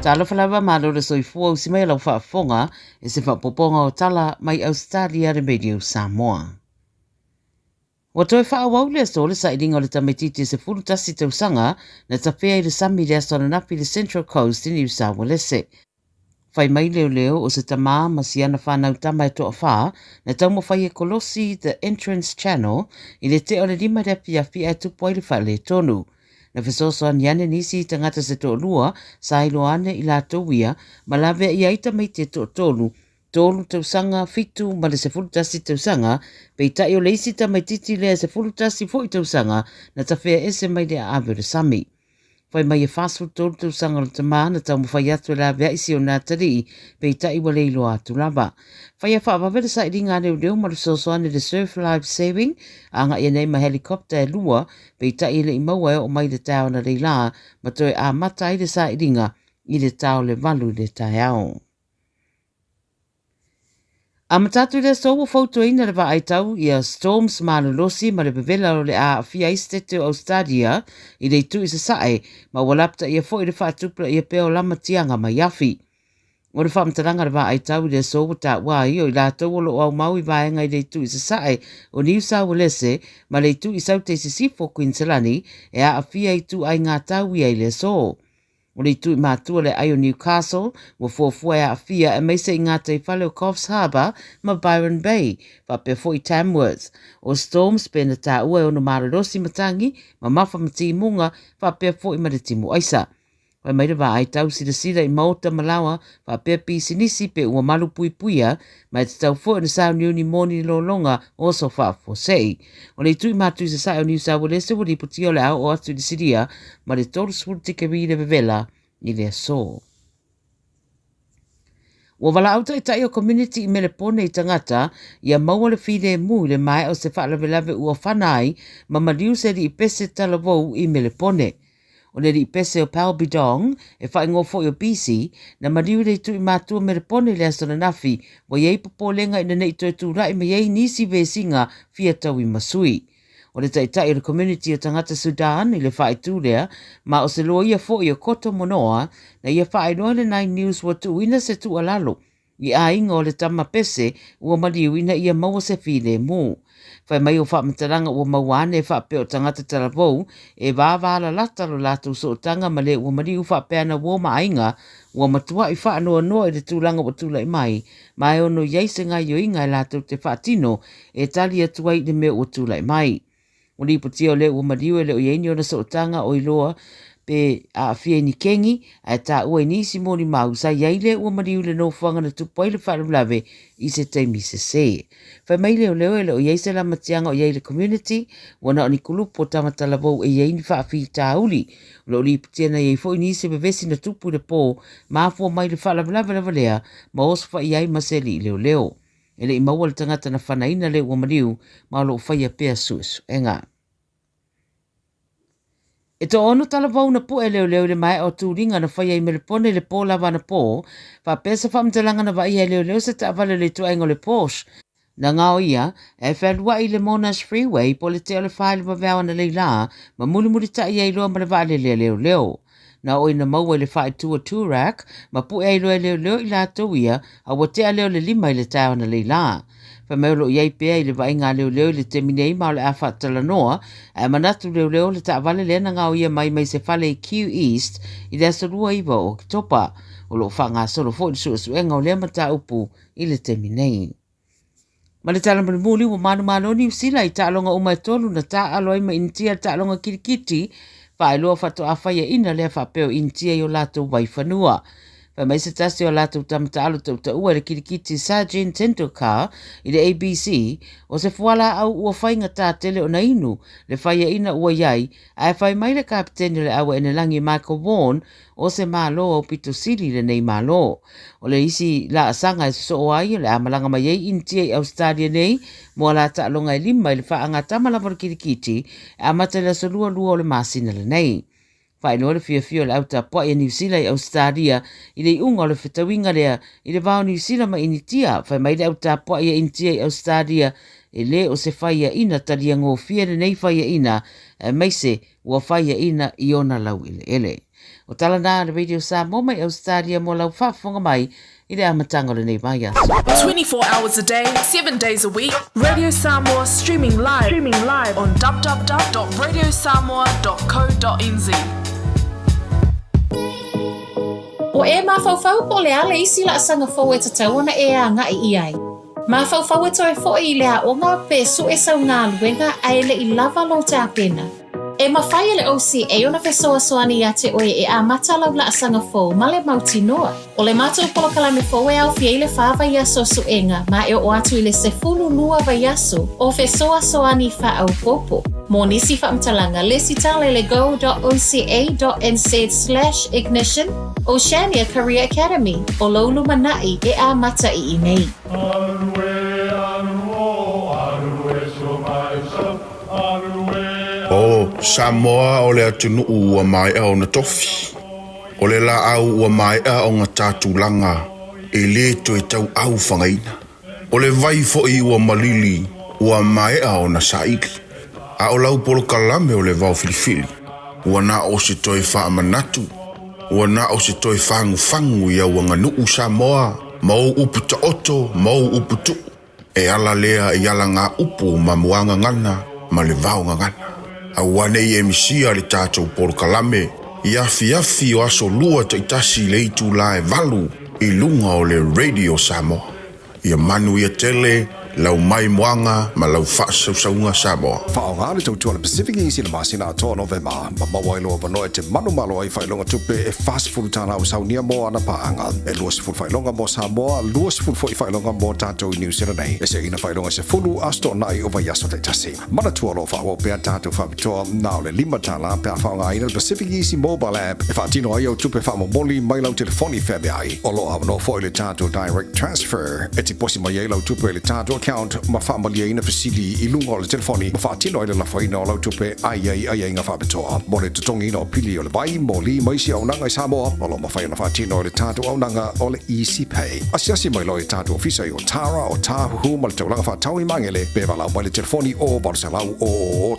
Talofa lava, malo le soifua usi mai lau faafofoga i se faaopoopoga o tala mai Ausetalia le Radio Samoa. Ua toe faaauau le aso le sailiga o le tamaitiiti e 11 tausaga na tafea i le sami i le aso ananafi i le Central Coast i Niu Saualese. Fai mai leoleo o se tamā ma siana whānau tama e toawhā na taumawhai e kolosi The Entrance Channel i le tea o le lima i le afiafi ae tupu ai le faaletonu. Na fesoasoani ane nisi tagata se toalua sa iloa ane i latou ia ma laveaia ai tamaiti e toatolu, tolu tausaga, fitu ma le 11 tausaga, peitai o le isi tamaititi lea e 11 foi tausaga na tafea ese mai le aave o le sami. Fai mai e 43 tausaga o le tamā na taumafai atu e laveai si ona atalii, peitai ua le iloa atu lava. Faia faavave le sailiga a leoleo ma le fesoasoani i le Surf Life Saving, agai ane ai ma helicopter e lua, peitai e le i maua e oo mai i le taeao analeila ma toe amata ai le sailiga i le ta o le valu i le taeao. Amata atu i le aso ua fautuaina le vaai tau ia Storms malolosi ma le vevela o le a aafia ai Setete o Ausetalia i le itu i sasae ma ua lapataia foi le faatupulaia pea o lamatiaga mai afi. O le faamatalaga a le vaai tau i le aso ua taua ai o i latou o lo o aumau i vaega i le itu i sasae o Niu Sauelese ma le itu i Saute i sisifo o Kuiniselani e aafia i ituaiga tau ia i le aso. O le itu i matua le ai o Newcastle, ua fuafua e aafia aemaise i gataifale o Coffs Harbour ma Byron Bay, faapea foi Tamworth. O Storms pe na taua e ono malolosi matagi, mamafa ma timuga, faapea foi ma le timu aisa. Fai mai le vaai tau silasila i maota ma laoa, faapea pisinisi pe ua malu puipuia, ma e tatau foi ona sauniuni moni lologa o aso faafuasei. O le itu i matu i sasae o Niu Sauelese ua lipotia o le a oo atu i le silia ma le 30 tikeri le vevela i le aso. Ua valaau taitai o community i Melepone i tagata ia maua le filemu i le maea o se faalavelave ua fana ai ma maliu se alii pese talavou i Melepone. O le alii pese o Palbidong, e faaigoa foi o BC, na maliu i le itu i matua Melepone i le aso ananafi, ua i ai popolega ina ne i toe tulai mai ai nisi vesiga fia tauimasui. O le taitai o le community o tagata Sudan i le faaitu lea, ma o se loia foi o Koto Monoa, na ia faailoa i le Nine News ua tuuina se tuualalo i aiga o le tama pese ua maliu ina ia maua se filemu. Fai mai o faamatalaga ua maua ane e faapea o tagata talavou e vāvālalata lo latou sootaga ma le ua maliu faapea ana uo ma aiga ua matuai faanoanoa i le tulaga ua tulai mai ma e ono i ai se gaioiga e latou te faatino e tali atu ai i le mea ua tulai mai. O lipotia o le ua maliu e le o i ai ni ona sootaga o iloa pe aafia i ni kengi, ae taua i nisi molimau sa i ai le ua maliu i le nofoaga na tupu ai le faalavelave i se taimi sese. Fai mai leoleo e le o i ai se lamatiaga o i ai i le community, ua na o ni kulupu o tamatalavou e i ai ni faafitauli. O lo o lipotia na i ai foi nisi vevesi na tupu i le po, mafua mai le faalavelave lava lea ma osofai ai ma se alii leoleo. E le i maua le tagata na fanaina le ua maliu ma o lo o faia pea suesuega. E toaono talavou na pue leoleo i le maea o tuliga na faia i Melepone i le pō lava anapō, faapea se faamatalaga na vaaia e leoleo se taavale o le ituaiga o le Porsche na ngaoia e fealuai i le Monash Freeway po o le tea o le fa i le vaveao analeila ma mulimulitai ai loa ma le vaalele a leoleo. Na oo ina maua i le faaitu o Toorak ma pue ai loa e leoleo i latou ia a ua tea lea o le lima i le taeao analeila. Fai mai o lo o i ai pea i le vaaiga a leoleo i le taimi nei ma o le a faatalanoa ae manatu leoleo le taavale lea na ngaoia mai mai se fale i Kew East i le aso 29 o Oketopa. O lo o faagasolo foi le suesuega o lea mataupu i le taimi nei. Ma le tala mulimuli, ua manumalo Niu Sila i taaloga uma e tolu na taaalo ai ma Initia i le taaloga kilikiti, faailoa faatoa faiaina lea faapea o Initia i o latou vaifanua. Fai mai se tasi o latou tama taalo tautaua i le kilikiti Sachin Tendulkar i le ABC, o se fualaau ua faigata tele ona inu le faiaina ua i ai, ae fai mai le kapeteni o le Auaenelagi Michael Vaughan o se Malo aupito sili lenei Malo. O le isi laasaga e sosoo ai o le a malaga mai ai Initia i Ausetalia nei mo a la taaloga e lima i le faagatama lava o le kilikiti e amata i le aso 22 o le masina lenei. Faailoa le fiafia o le au tapuai a Niu Sila i Ausetalia i le iuga o le fetauiga lea i le va o Niu Sila ma Initia. Fai mai le au tapuai a Initia i Ausetalia e le o se faiaina taliagofie lenei faiaina aemaise ua faiaina i ona laueleele. O tala na a le Radio Samoa mai Ausetalia mo lau faafofoga mai i le amataga o lenei vaiaso. 24 hours a day, 7 days a week, Radio Samoa streaming live, streaming live on www.radiosamoa.co.nz. Ua e mafaufau po o le a le isi laasaga fou e tatau ona e agai i ai? Mafaufau e toe foi i le aoga pe sue sau galuega ae le i lava lou tapena? E mafai e le OCA ona fesoasoani iā te oe e amata lau laasaga fou ma le mautinoa. O le matou polokalame fou e aofia i le whā vaiaso o suega ma e oo atu i le 12 vaiaso o fesoasoani faaopoopo. Mo nisi faamatalaga, lesitala i le go.oca.nz/ignition Oceania Career Academy, o lou lumanai e amata i inei. O Samoa o le atunuu ua maea ona tofi. O le laau ua maea ona ta tulaga e lē toe tauau fagaina. O le vai foi ua malili ua maea ona saili. A o lau polokalame o le vao filifili, ua na o se toe faamanatu, ua na o se toe fagufagu i au aganuu Samoa ma ou upu taoto ma ou upu tuu. E ala lea i alagaupu ma muagagana ma le vaogagana. Aua ne i e misia le tatou polokalame i afiafi o aso lua taitasi i le itula e valu i luga o le Radio Samoa. Ia manuia tele lau maimoaga ma lau faasausauga Samoa. Faaaoga le tautua a le Pacific Easy i le masina atoa o Novema, ma maua ai lou avanoa e te manumalo ai i faailoga tupe e $40 ua saunia mo ana paaga. E 20 faailoga mo Samoa, 20 foi faailoga mo tatou i Niu Sila nei. E seina faailoga e 10 aso toonai o vaiaso taitasi. Manatua o lo o faaauau pea tatou faapitoa na o le $5 pe a faaaogaina le Pacific Easy Mobile App e faatino ai au tupe faamomoli mai lau telefoni feaveai. O lo o avanoa foi le tatou Direct Transfer e tiposi mai ai lau tupe i le tatou account ma faamalieina fesili i luga o le telefoni ma faatino ai le lafoina o lau tupe a i ai aiaiga faapitoa mo le totogiina o pili o le vai, moli ma isi auaunaga i Samoa. O lo o mafai ona faatino e le tatou auaunaga o le Easy Pay. Asiasi mai loa i tatou ofisa i Otara, Otāhuhu ma le taulaga faatau i Magele pe valaau mai le telefoni o 800 000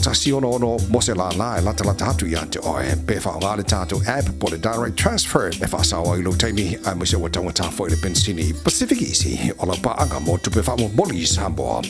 166 mo se lālā e latalata atu iā te oe. Pe faaaoga le tatou app po o le Direct Transfer e faasao ai lou taimi aemaise ua taugata foi le penisini. Pacific Easy, o lau paaga mo tupe faamomoli i Samoa.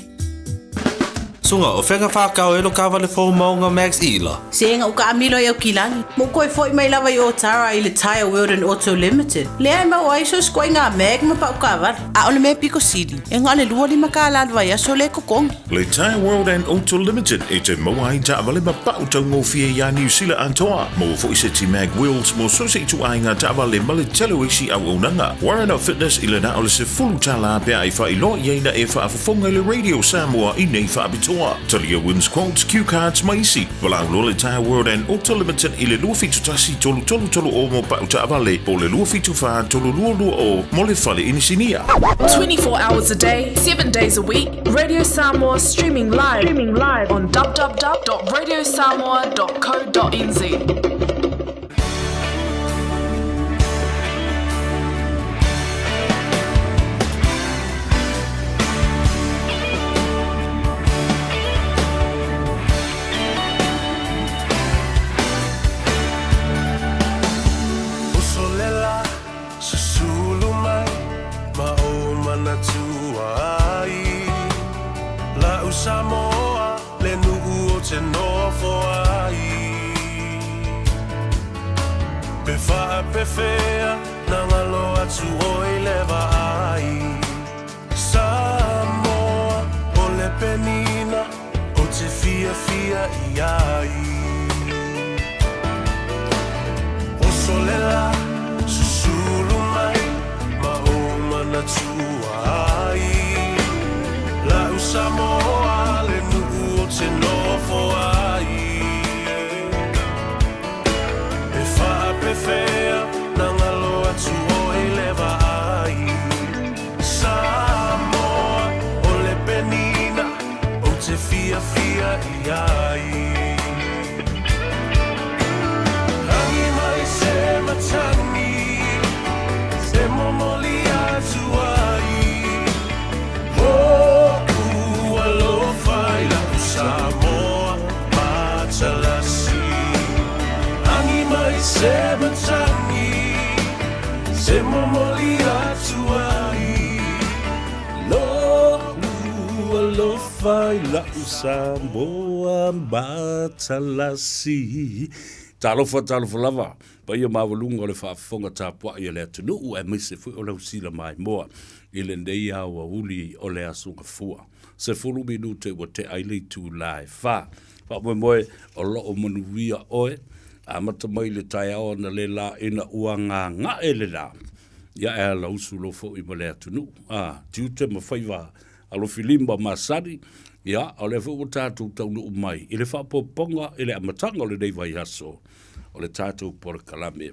Suga, o fea ka whakao e lo kawale fou maunga Max Ila? Sega u kaamilo i Aukilani, ma u koe foi mai lava i Otara i le Tyre World and Auto Limited. Lea e maua ai so sikoaiga mag ma pau kaavale. A o le mea piko sili, e na o le $25 le vaiaso lea e totogi. Le Tyre World and Auto Limited e te maua ai taavale ma pau taugofie iā Niu Sila atoa. Maua foi seti mag wheels mo so se ituaiga taavale ma le tele o isi auaunaga. Warren of Fitness i le na o le $10 pe a e faailoa i ai na e faafofoga i le Radio Samoa i nei faapitoa. Talia wins quotes, cue cards ma isi. Valaau loa le Tyre World and Auto Limited i le 271 333 o mo pau taavale po o le 274 322 mo le fale inisinia. 24 hours a day, 7 days a week, Radio Samoa streaming live, streaming live on www.radiosamoa.co.nz. Uso le la, susulu mai ma ou manatua ai. La'u Samoa le nuu o te nofo ai. Pe faapefea na galo atu oi le vaai. Samoa o le penina o te fiafia i ai. Oso le la, susulu mai ma ou manatua ai. La'u Samoa le nuu o te nofo ai. E faapefea na galo atu oi le vaai. Samoa o le penina o te fiafia i ai. Rangi mai se matagi e momoli atu ai. Oʻu alofa i la'u Samoa matalasi. Agi mai se matagi. Talofa i la'u Samoa matalasi. Talofa, talofa lava, paia maualuga o le faafofoga tapuai a le atunuu aemaise foi o lau sila maimoa i lenei aoauli o le Aso Gafua. 10 minute ua tea ai le itula e fa. Faamoemoe o lo o manuia oe, amata mai le taeao analeila ina ua gaga'e le la, ia e alausu loa foi ma le atunuu, a, tiute ma faiva alofilima masani, ia, o lea foi ua tatou taunuu mai i le faaopoopoga i le amataga o lenei vaiaso o le tatou polokalame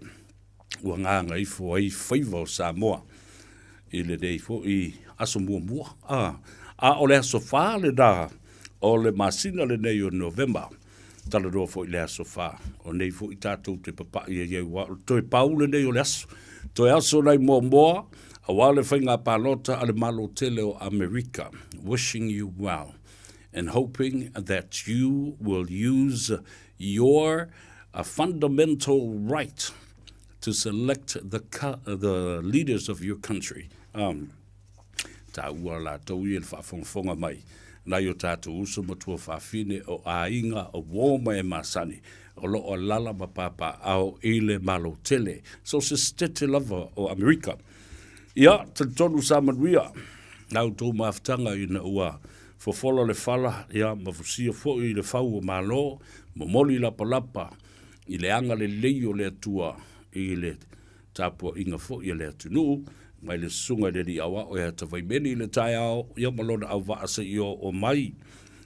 ua gagaifo ai faiva o Samoa i lenei foi aso muamua. A, a o le aso fa lena o le masina lenei o Novema. Talanoa foi i le aso fa, o nei foi tatou te papa'i ai aua o le toe pau lenei o le aso. Toe aso nai muamua aua le faiga palota a le Malo tele o Amerika. Wishing you well and hoping that you will use your fundamental right to select the, the leaders of your country. Um, Taua latou ia i le faafogafoga mai nai o tatou uso ma tuafafine o aiga o uo ma e masani o lo o alala ma papaaao i le Malo tele, so se setete lava o Amerika. Ia, talitonu sa manuia la outou mafutaga ina ua fofola le fala, ia, ma fusia foi i le fau o Malo, momoli lapalapa i le agalelei o le Atua i le tapuaiga foi a le atunuu, mai le susuga i le Alii Aoao ia Tavaimeli i le taeao, ia ma lona auvaa seia oo mai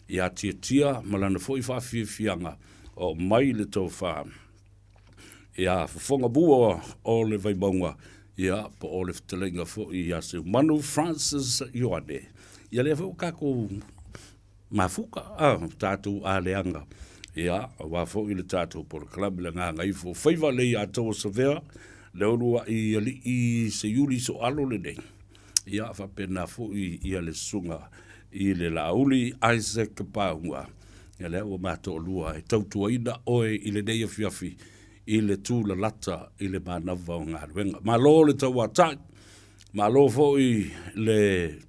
ia Tiatia ma lana foi faafiafiaga, oo mai le tofa ia Fofoga Mua o le Vaimauga, ia po o le fetalaiga foi ia Seumanu Francis Ioane. Ia lea foi ua tatou mafuta, a, tatou aleaga, ia, aua foi le tatou polokalame le Gagaifo Faiva lea ia outou o Savea, le uluai alii Seiuli Soalo lenei, ia, faapena foi ia le susuga i le Laauli Isaac Pauga, ia lea ua matoalua e tautuaina oe i lenei afiafi i le tulalata i le manava o galuega. Malo le tauatai, malo foi le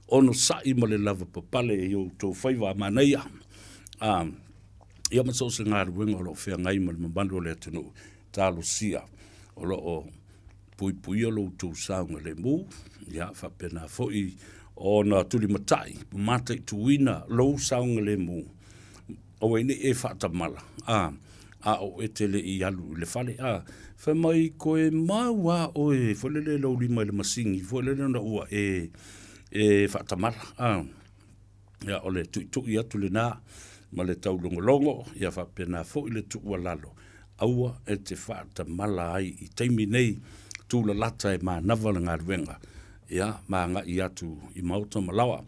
onosai ma le lavapapale i outou faiva a manaia. A, ia ma so o se galuega o lo o feagai ma le mamalu o le atunuu, talosia o lo o puipuia lo outou saogalemu, ia faapena foi ona tulimatai ma mataituina lou saogalemu, aua ne i e faatamala, a, a o e te le i alu i le fale, a, fai mai koe mau a oe foi lele lou lima i le masini foi lele ona ua e, e faatamala, a. Ia, o le tuitui atu lena ma le taulogologo, ia faapena foi le tuualalo, aua e te faatamala ai i taimi nei, tulalata e manava le galuega, ia, ma agai atu i maota ma laoa.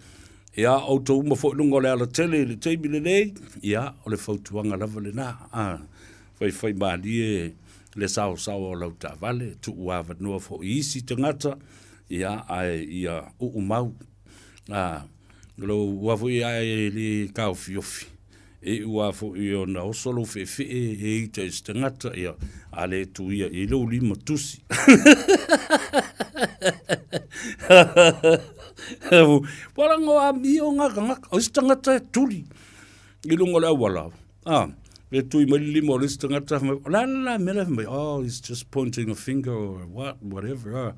Ia, outou uma foi i luga o le alatele i le taimi lenei, ia, o le fautuaga lava lena, a, faifaimalie le saosaoa o lau taavale, tuu avanoa foi i isi tagata, ia, ae ia uumau, a, lou ua foi ae e le taofiofi, e iu lava foi ona oso lou feefee e ita i se tagata, ia, a le tuia i ai lou lima tusi. Ua laga o amio ngā tagata, o isi tagata e tuli i luga o le auala, a, e tui mai le lima o le isi tagata, o le a le la mea la e fai mai, oh, he's just pointing a finger or what, whatever, a.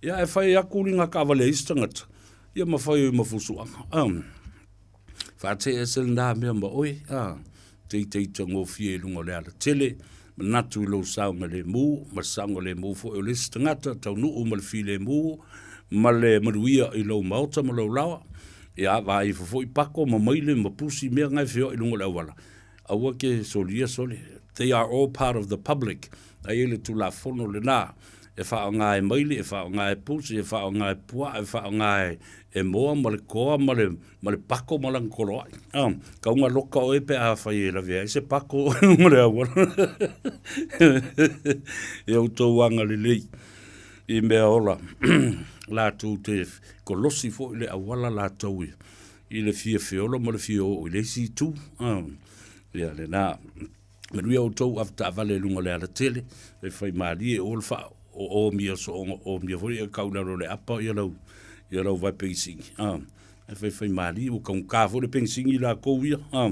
Ia, e fai aku li ngā taavale a isi tagata, ia ma fai oi ma fusuaga. A, whaatea ese lena mea ma oe, a, te ita ita ngofie i lunga o le alatele, manatu i lou saogalemu, ma le saogalemu foi o le isi tagata, taunuu ma le filemu, ma le manuia i lou maota ma lou laoa, ia, vaai ifo foi pako ma maile ma pusi mea nga e feoai i luga o le auala. Aua ke solia sole. They are all part of the public. Ai e le Tulafono lena e faaaoga e maile, e faaaoga e pusi, e faaaoga e puaa, e faaaoga e moa ma le koa ma le, ma le pako ma lana koloai. Ah, kauga loka oe pe a fai e lavea ai se pako ma le auala. E outou agalelei i mea ola latou te kolosi foi le auala latou i le fia feola ma le fia oo i le isi itu. Ah, ia lena. Manuia outou avetaavale i luga o le alatele, e fai malie o le faa o omia soonga omia foi e kau i lalo o le apa ia lau ia lau vaepeisini. Ah. Ae faifaimalie ua taugata foi le penisini i latou ia, a.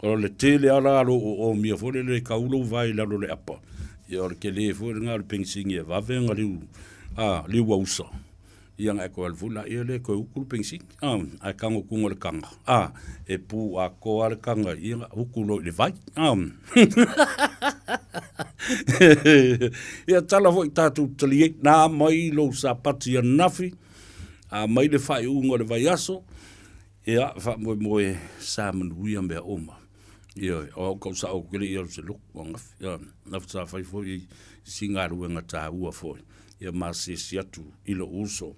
O le tele lava la o lou oomia foi lele e tau lou vae i lalo o le apa, ia o le tele foi lena o le penisini e vave ona liu, a, liu ausa, ia ona e toe alu foi lea lea e toe utu le penisini, a, ae tago i luga o le taga, a, e pu atoa lava le taga, ia utu loa i le vai, a. Ia tala foi tatou taliai, na mai lou sapati ananafi, a mai le faaiuga o le vaiaso, Ia, faamoemoe sa manuia mea uma. Ioe, o au kau sao ke le i alu se lotu ananafi. Ia, ananafi sa fai foi i si galuega taua foi. Ia ma asiasi atu i lou uso.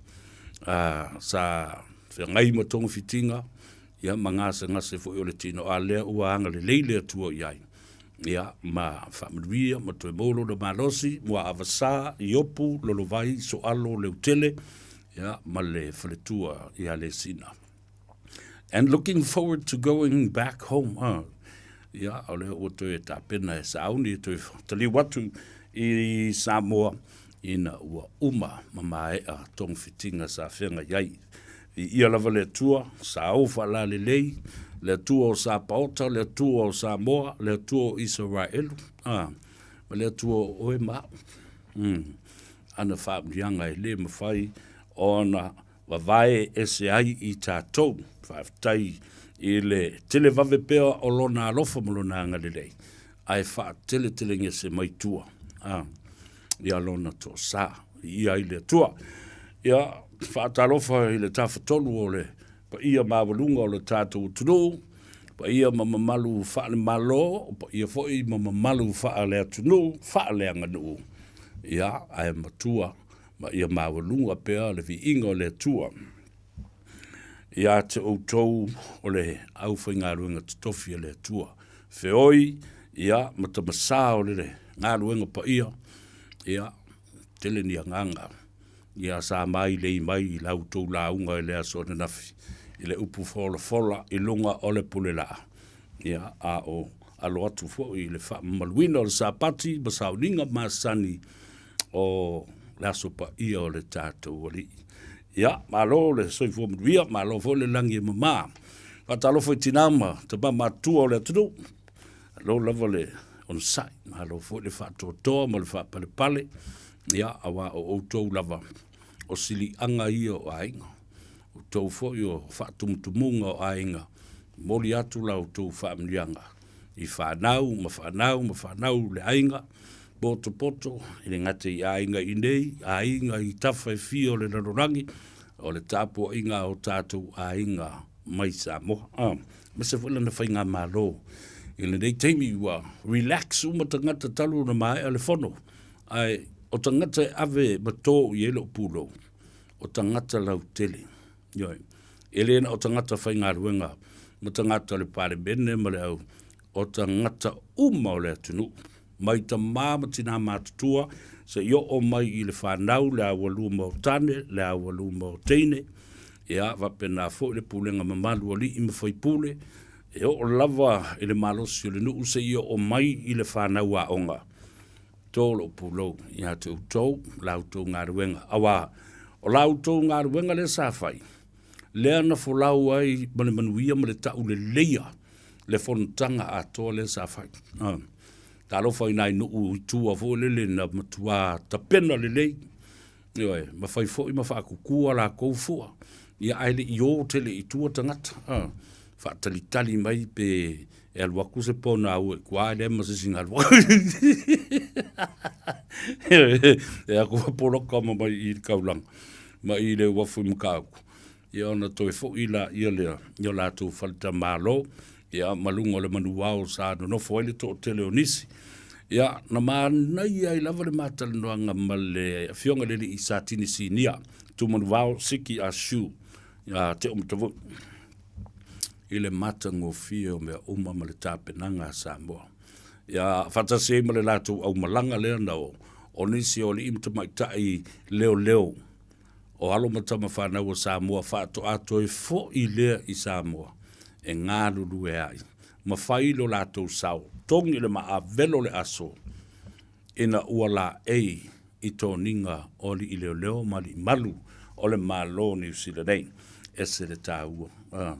A, sa feagai ma togafitiga, ia ma gasegase foi o le tino, a lea ua agalelei le Atua i ai. Ia, ma faamanuia ma toe maua lona malosi, Muaavasa, Iopu, Lolovai, Soalo, Leutele, ia, ma le faletua ia Lesina. And looking forward to going back home. Ah, ia, o lea ua toe tapena e sauni e toe taliu atu i Samoa ina ua uma ma maea togafitiga sa feagai ai. Viia lava le Atua, sa ou faalalelei, le Atua o Sapaota, le Atua o Samoa, le Atua o Isaraelu, ah, ma le Atua o oe ma au. Ana faauliaga e le mafai ona vavae ese ai i tatou. Faafetai i le tele vave pea o Lona alofa ma Lona agalelei, ae faateletelegese mai tua a, ia Lona toasa. Viia ai le Atua. Ia, faatalofa i le Tafatolu o le paia maualuga o le tatou atunuu, paia ma mamalu faale-Malo, paia foi ma mamalu faale-atunuu, faale-aganuu, ia, ae matua ma ia maualuga pea le viiga o le Atua ia te outou o le aufaigaluega totofi a le Atua. Feoi, ia, ma tamasā o le galuega paia, ia, tele ni agaga Ia sa mailei mai i la outou lauga i le aso ananafi i le upu folafola i luga o le pulelaa, ia, a o alo atu foi i le faamamaluina o le Sapati ma sauniga masani o le aso paia o le tatou Alii. Ia, malo le soifua manuia, malo foi le lagi e mama. Faatalofa i tina ma tama matutua o le atunuu, malo lava le onosai, malo foi le faatoatoa ma le faapalepale, Ia, aua o outou lava o siliaga ia o aiga, outou foi o faatumutumuga o aiga, momoli atu la outou faamanuiaga i fanau ma fanau ma fanau le aiga potopoto, e le gata i aiga i inei, aiga i tafa e fia o le lalolagi, o le tapuaiga a o tatou aiga mai Samoa. Ah, aemaise foi lana faigamalo i lenei taimi ua relax uma tagata talu ona maea le fono. Ae o tagata e ave ma tō i ai lou pulou, o tagata lautele. Ioe. E le na o tagata faigaluega ma tagata o le Palemene ma le au, o tagata uma o le atunuu, mai tamā ma tinā matutua, seia oo mai i le fanau, le aualuma o tane, le aualuma o teine, ia, faapena foi le pulega mamalu o alii ma faipule, e oo lava i le malosi o le nuu seia oo mai i le fanau aoga. Tō lou pulou ia te outou, la outou galuega, auā o la outou galuega lea sa fai, lea na folau ai ma le manuia ma le tauleleia le fonotaga atoa lea sa fai. Talofa i nai nuu i tua foi lele na matua tapena lelei, ioe, ma fai foi ma faakukua lakou fua, ia ae le i o tele i tua tagata, faatalitali mai pe e alu atu se ponaua i tua e leai ma se isi galuega. E atu poloka ma mai i le taulaga ma i le uafu i Matautu, ia ona toe foi laia lea i o latou faletalimalo, ia ma luga o le manuao sa nonofo ai le toatele o nisi. Ia, na manaia ai lava le ma talanoaga ma le Afioga i le Alii Satini Sinia, Tumanuvao Siki Ah Siu, ia Teomatavui, i le matagofie o mea uma ma le tapenaga a Samoa. Ia, faatasi ai ma le latou aumalaga lea na o, o nisi o alii ma tamaitai leoleo o alo ma tama fanau a Samoa faatoa toe foi lea i Samoa e galulue ai ma fai lo latou sao, togi le maavelo le aso ina ua laei i toniga o alii leoleo ma alii malu o le Malo o Niu Sila nei. Ese le tāua. Ah.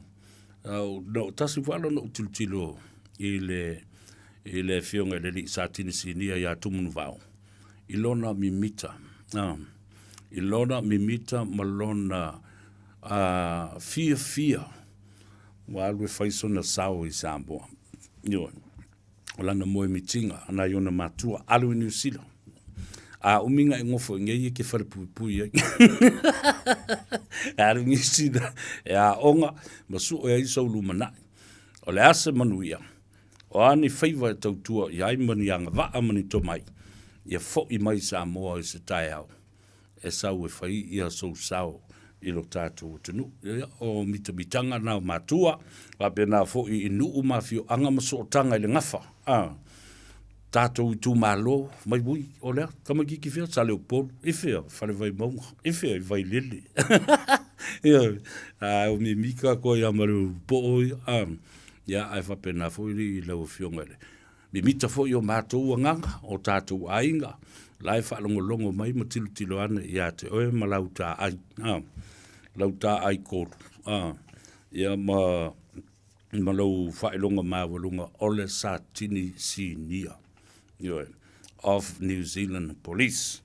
No, tasi whaalo no tilotilo i le i le afioga i le alii Satini Sinia iā Tumunuvao i lona mimita, ah, i lona mimita ma lona ah, fiafia ua alu e fai sona sao i Samoa. Ioe. O lana moemitiga nai ona matua, alu i Niu Sila. A umi nga e gofo i ngei e ke falepuipui ai. E alu i Niu Sila e aoga ma sue ai sou lumanai. O le a se manuia, o a ni faiva e tautua i ai ma ni agavaa ma ni tomai, ia fo'i mai Samoa i se taeao e sau e fai ia sou sao i lo tatou atunuu. Ia, o mitamitaga na o matua, faapena foi i nuu ma afioaga ma sootaga i le gafa. A, tatou itumalo, mai ui, o lea, tamaititi fea, Saleupolu, i fea, Falevaimauga, i fea, i Vailele. Ia, a, o mimika koe ia ma le poo ia, a, ia, ae faapena foi i lau afioga i le Mimita foi o matou agaga, o tatou aiga, la e faalogologo mai ma tilotilo ane ia te oe ma lau taai, a, lau taai kolu, a, ia ma, ma lou faailoga maualuga o le Satini Sinia, ioe, of New Zealand Police.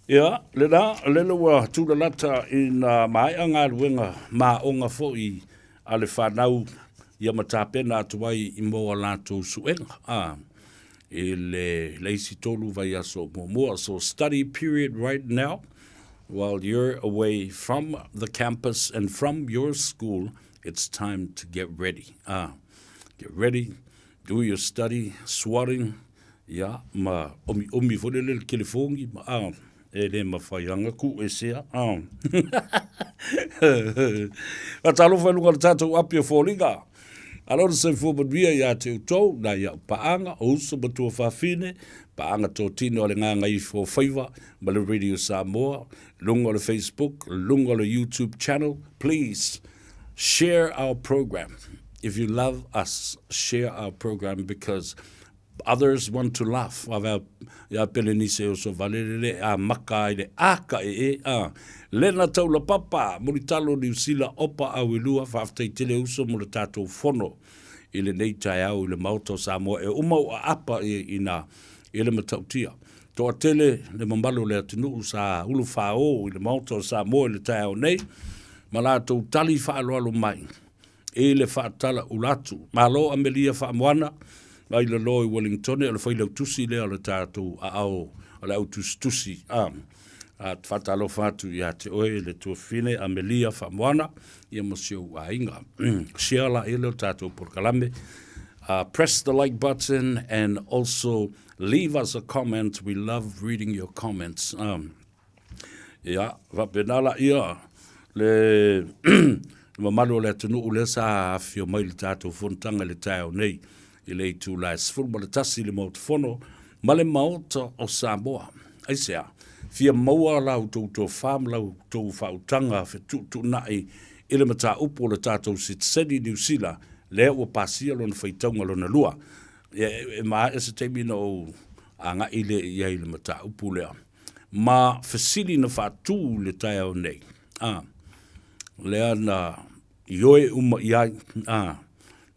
Ia, lena, lele ua tulalata ina maea galuega ma aoga foi a le fanau ia ma tapena atu ai i mo a latou suega a i le le isi tolu vaiaso muamua. So study period right now while you're away from the campus and from your school, it's time to get ready. Ah, get ready, do your study, swatting, ia, ma omiomi foi lele le telefoni, ma, ah, E le mawhai anga ku e sea. Ah. Faatalofa i luga o le tatou api o foliga. Alo le soifua manuia ia te outou, nā i au paanga, o uso ma tuafafine, paanga tōtino a le Gagaifo Faiva ma le Radio Samoa, luga o le Facebook, luga o le YouTube channel. Please, share our program. If you love us, share our program because Others want to laugh, avea ia Pelenise o so valelele a maka ai le aka e e a. Lena taula papa, mulitalo Niu Sila opa au e lua, faafetai tele uso mo le tatou fono i lenei taeao i le Maota o Samoa e uma ua aapa e ina i le matautia. Toatele le mamalu o le atunuu sa ulufāō i le Maota o Samoa i le taeao nei ma latou tali faaaloalo mai i le faatala ula atu. Malo Amelia Faamoana, mai lalo i Wellingtone, o le failautusi lea o le tatou aao o le au tusitusi. A, a faatalofa atu ia te oe le tuafafine Amelia Faamoana, ia ma si ou aiga. Share la ia lea o tatou polokalame. Press the like button and also leave us a comment. We love reading your comments. Ia, faapena laia le mamalu o le atunuu lea sa afifio mai i le tatou fonotaga i le taeao nei i le itula e 11 i le Maota Fono ma le Maota o Samoa. Aisea? Fia maua la outou tofa ma la outou faautaga fetuutuunai i le mataupu o le tatou sitiseni i Niu Sila lea ua pasia lona faitauga lona lua. Ia, e maea se taimi ona ou agai lea i ai i le mataupu lea. Ma fesili na faatū i le taeao nei, a, lea na ioe uma i ai, a,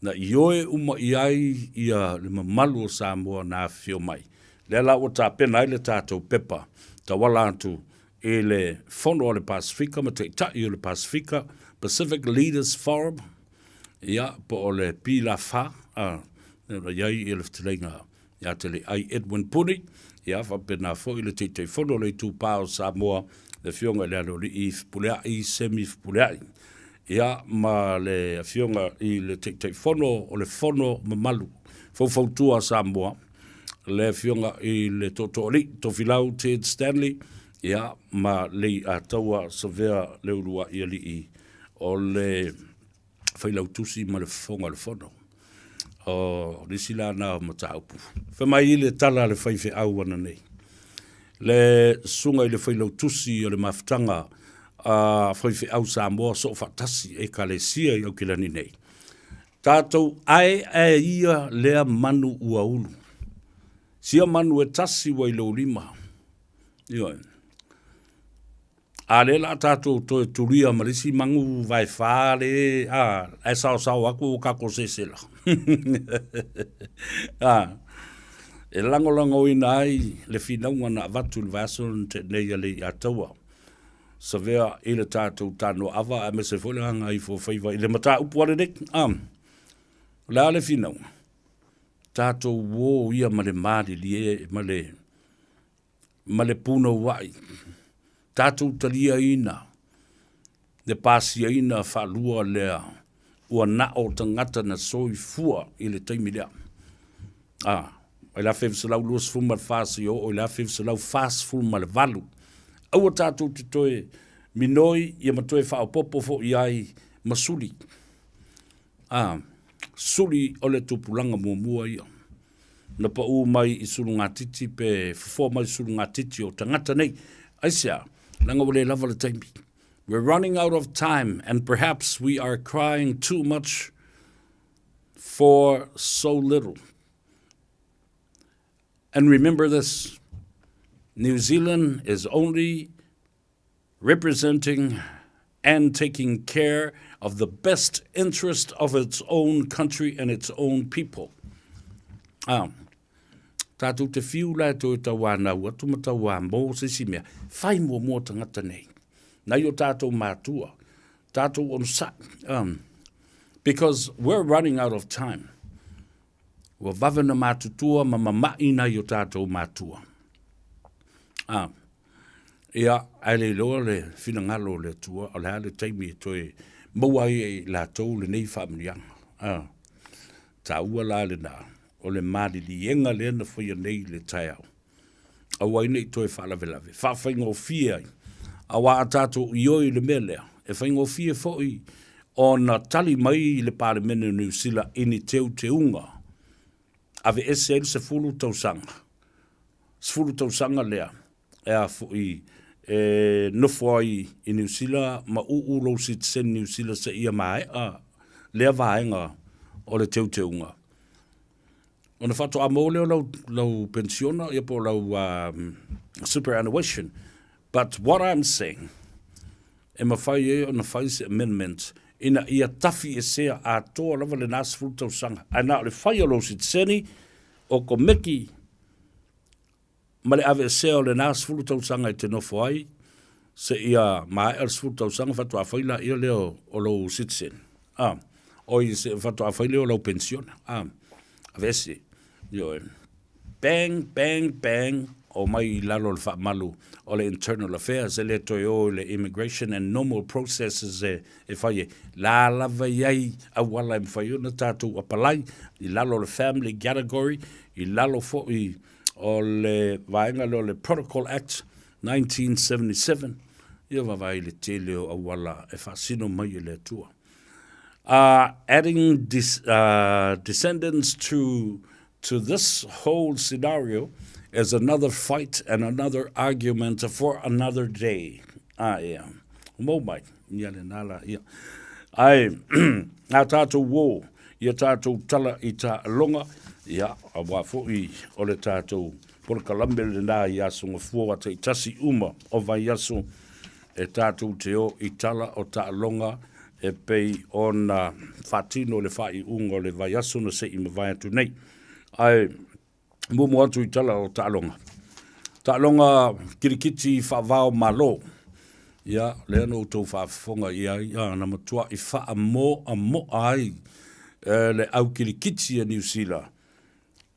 na ioe uma i ai ia le mamalu o Samoa na afifio mai. Lea la ua tapena ai le tatou pepa tauala atu i le Fono a le Pasefika ma Taitai o le Pasefika, Pacific Leaders Forum, ia, po o le PLAFA, a, na i ai le fetalaiga ia te Leai Edwin Puni, ia faapena foi le Taitaifono o le Itupa o Samoa, le Afioga i le Aloalii Fepuleai Semi Fepuleai, ia ma le Afioga i le Taitaifono o le Fono Mamalu Faufautua a Samoa, le Afioga i le Tootooalii Tofilau Ted Stanley, ia ma Leiataua Savea Leuluaialii o le Failautusi ma le Fofoga o le Fono. O nisi la na o mataupu. Fai mai i le tala a le faifeau ananei. Le susuga i le Failautusi o le Mafutaga a Faifeau Samoa Soofaatasi Ekalesia i Aukilani nei. Tatou aeae ia lea manu ua ulu. Sia manu e tasi ua i lou lima. Ioe. A lea la tatou toe tulia ma le isi magu vaefa le a ae saosao atu ua tatou sesela. A e lagolagoina ai le finauga na avatu i le vaiaso na tea nei a le Iataua savea i le tatou tanoaava aemaise foi le gagaifofaiva i le mataupu a lenei. A o le a le finauga? Tatou uo ia ma le malilie ma le ma le punouai, tatou taliaina le pasiaina faalua lea ua na o tagata na soifua i le taimi lea. A, mai le 1924 seia oo i le 1948. Aua tatou te toe minoi ia ma toe faaopoopo foi ai ma suli. A, suli o le tupulaga muamua ia. Na pau mai i sulugatiti pe fofoa mai sulugatiti o tagata nei. Aisea? Leaga ua le lava le taimi. We're running out of time and perhaps we are crying too much for so little. And remember this, New Zealand is only representing and taking care of the best interest of its own country and its own people. Ah, tātou te whiu la e toe tauānau atu ma tauāmō se isi mea. Whai muamua tangata nei. Nai o tātou mātua. Tātou onosai. Because we're running out of time. Ua vave ona matutua ma mama'i nai o tātou mātua. Ā, ia, ae le iloa le finagalo o le Atua, o le a le taimi e toe maua ai e i latou lenei faamanuiaga. Ā, taua la lenā, o le maliliega lea na faia nei i le taeao. Aua ai ne i toe faalavelave, faafaigofie ai, aua a tatou ioe i le mea lea, e faigofie foi ona tali mai le Palemene o Niu Sila i ni teuteuga, aveese ai le 10 tausaga, 10 tausaga lea e a foi e nofo ai i Niu Sila ma uu lou sitiseni Niu Sila seia maea lea vaega o le teuteuga. Ona faatoa maua lea o lau, lau pensiona ia po o lau superannuation. But what I'm saying, e mafai ai ona fai se amendment ina ia tafiesea atoa lava lena 10 tausaga. Ae na o le fai o lou sitiseni, o komeki ma le aveesea o lena 10 tausaga e te nofo ai, seia maea le 10 tausaga faatoa fai laia lea o lou citizen. Ah, oi, se faatoa fai lea o lau pensiona. Ah, aveese. Ioe. Bang, bang, bang, omai i lalo o le faamalu o le Internal Affairs, e le toe o i le Immigration and normal processes e, e fai ai. La lava i ai auala e mafai ona tatou apalai i lalo o le family category, i lalo foi o le vaega lea o le Protocol Act 1977, ia vaavaai i le tele o auala e faasino mai e le Atua. Adding descendants to to this whole scenario is another fight and another argument for another day. Ah, ia. Mau mai, ia le nā la, ia. Ai, ngā tātou wō, ia tātou tala i taaloga, ia, auā foi o le tātou polokalame lenā i aso gafua taitasi uma o vaiaso e tātou te o i tala o taaloga e pei ona faatino le faaiuga o le vaiaso na se i mavae atu nei. Ae muamua atu i tala o taaloga. Taaloga kirikiti faavao Malo. Ia, lea na outou faafofoga i ai, a, na matuai faamoamoa ai e le au kirikiti a Niu Sila,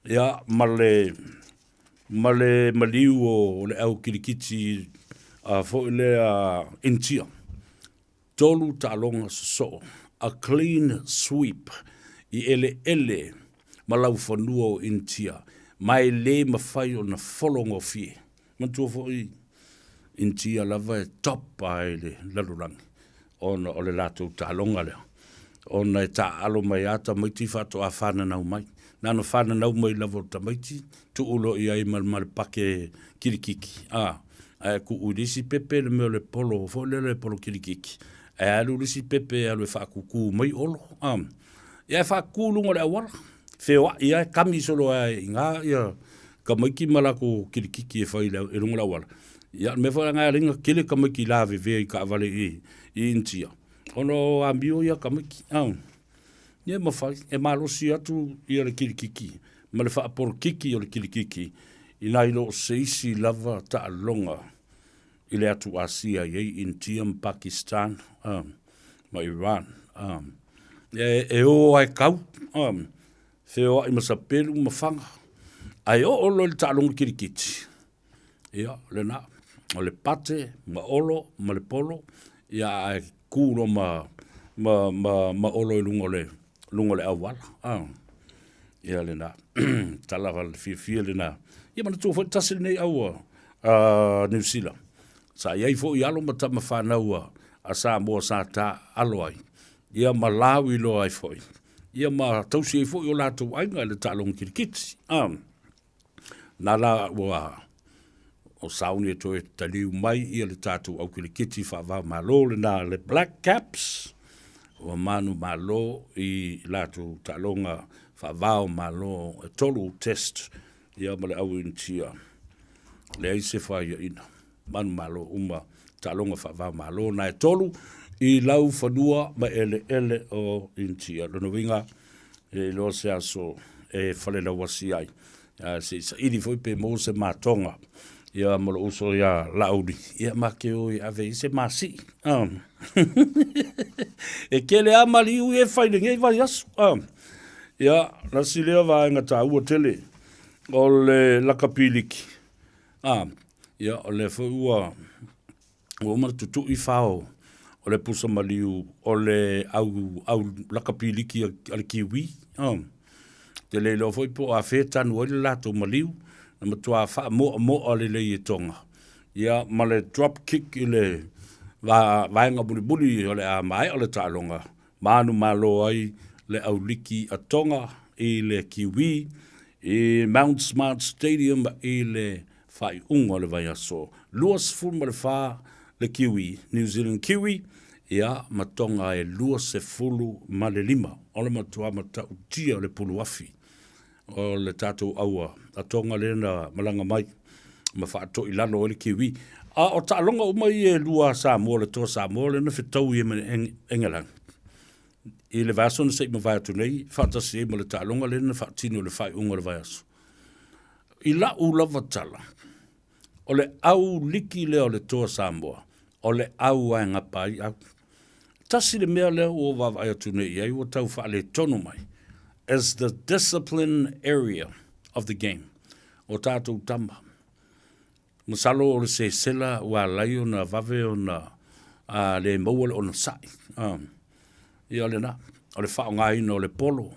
ia, ma le, ma le maliu o le au kirikiti a foi lea Initia. 3 taaloga sosoo, a clean sweep, i eleele ma laufanua o Initia, ma e le mafai ona fologofie. Manatua foi, Initia lava e top ai i le lalolagi ona o le latou taaloga lea, ona e taaalo mai lava tamaiti faatoa fananau mai. Na ona fananau mai lava o tamaiti, tuu loa i ai ma le pake kilikiki, a. Ae tuu i le isi pepe le mea o le polo foi lea le polo kilikiki, ae alu le isi pepe e alu e faakukū mai Olo, a. Ia e faakukū i luga o le auala, feoai lava, kami solo lava i ina tamaiti ma latou kilikiki e fai i luga o le auala. Ia, o le mea foi lena e ala ai ona tele tamaiti lavevea i taavale i i Initia, ona o amio ia a tamaiti. Ia e mafai, e malosi atu ia le kilikiki ma le faapolokiki o le kilikiki ina i lo o se isi lava taaloga i le atu Asia e i ai Initia ma Pakistan ma Iran. E, e o lava e kau, feoai ma sapelu ma faga, ae oo loa i le taaloga kilikiti, Ia, lena, o le Pate ma Olo ma le Polo, ia ae ku loa ma, ma, ma, ma Olo i luga o le, luga o le auala. Ah. Ia lena, tala le fiafia lena. Ia manatua foi tasi lenei au a Niu Sila. Sa i ai foi alo ma tama fanau a, a Samoa sa taaalo ai. Ia ma lau iloa ai foi. Ia ma tausi ai foi o latou aiga i le taaloga kirikiti. Ah. Na la ua o sauni e toe taliu mai ia le tatou au kirikiti faava-o-Malo lena le Black Caps ua manumalo i latou taaloga faava-o-Malo e tolu test ia ma le au Initia. Leai se faiaina. Manumalo uma taaloga faava-o-Malo na e tolu i laufanua ma eleele o Initia. Lona uiga, e le iloa se aso e falelauasi ai. A se i saili foi pe maua se matoga ia ma lou uso ia Laauli, ia ma te o e ave i se masii. E tele lava maliu ia e fai i lenei vaiaso. Ia, lasi lea vaega taua tele o le lakapiliki. A, ia, o lea foi ua ua uma ona tutui fao o le pusa maliu o le au, au lakapi liki a le Kiwi. Oh. Te le iloa foi po o afea tanu ai le latou maliu, na matua faamoamoa lelei e Tonga. Ia, ma le drop kick i le va, vaega mulimuli o le a maea le taaloga, manumalo ai le au liki a Tonga i le Kiwi i Mount Smart Stadium i le faaiuga o le vaiaso 24 le Kiwi, New Zealand Kiwi, ia, ma Tonga e 25. O le matua matautia o le puluafi o le tatou aua a Tonga lea na malaga mai ma faatoi lalo ai le Kiwi. A o taaloga uma ia e lua a Samoa, le Toa Samoa lea na fetaui ai ma Engelani i le vaiaso na se i mavae atu nei, faatasi ai ma le taaloga lea na faatino i le faaiuga o le vaiaso. I la'u lava tala, o le au liki lea o le Toa Samoa, o le au lava e gapa ai au. Tasi le mea lea ua ou vaavaai atu nei i ai ua tau faaletonu mai, is the discipline area of the game, o tatou tama. Masalo o le sesela ua ala ai ona vave ona le maua le onosai. Ia o lena, o le faaaogaina o le polo,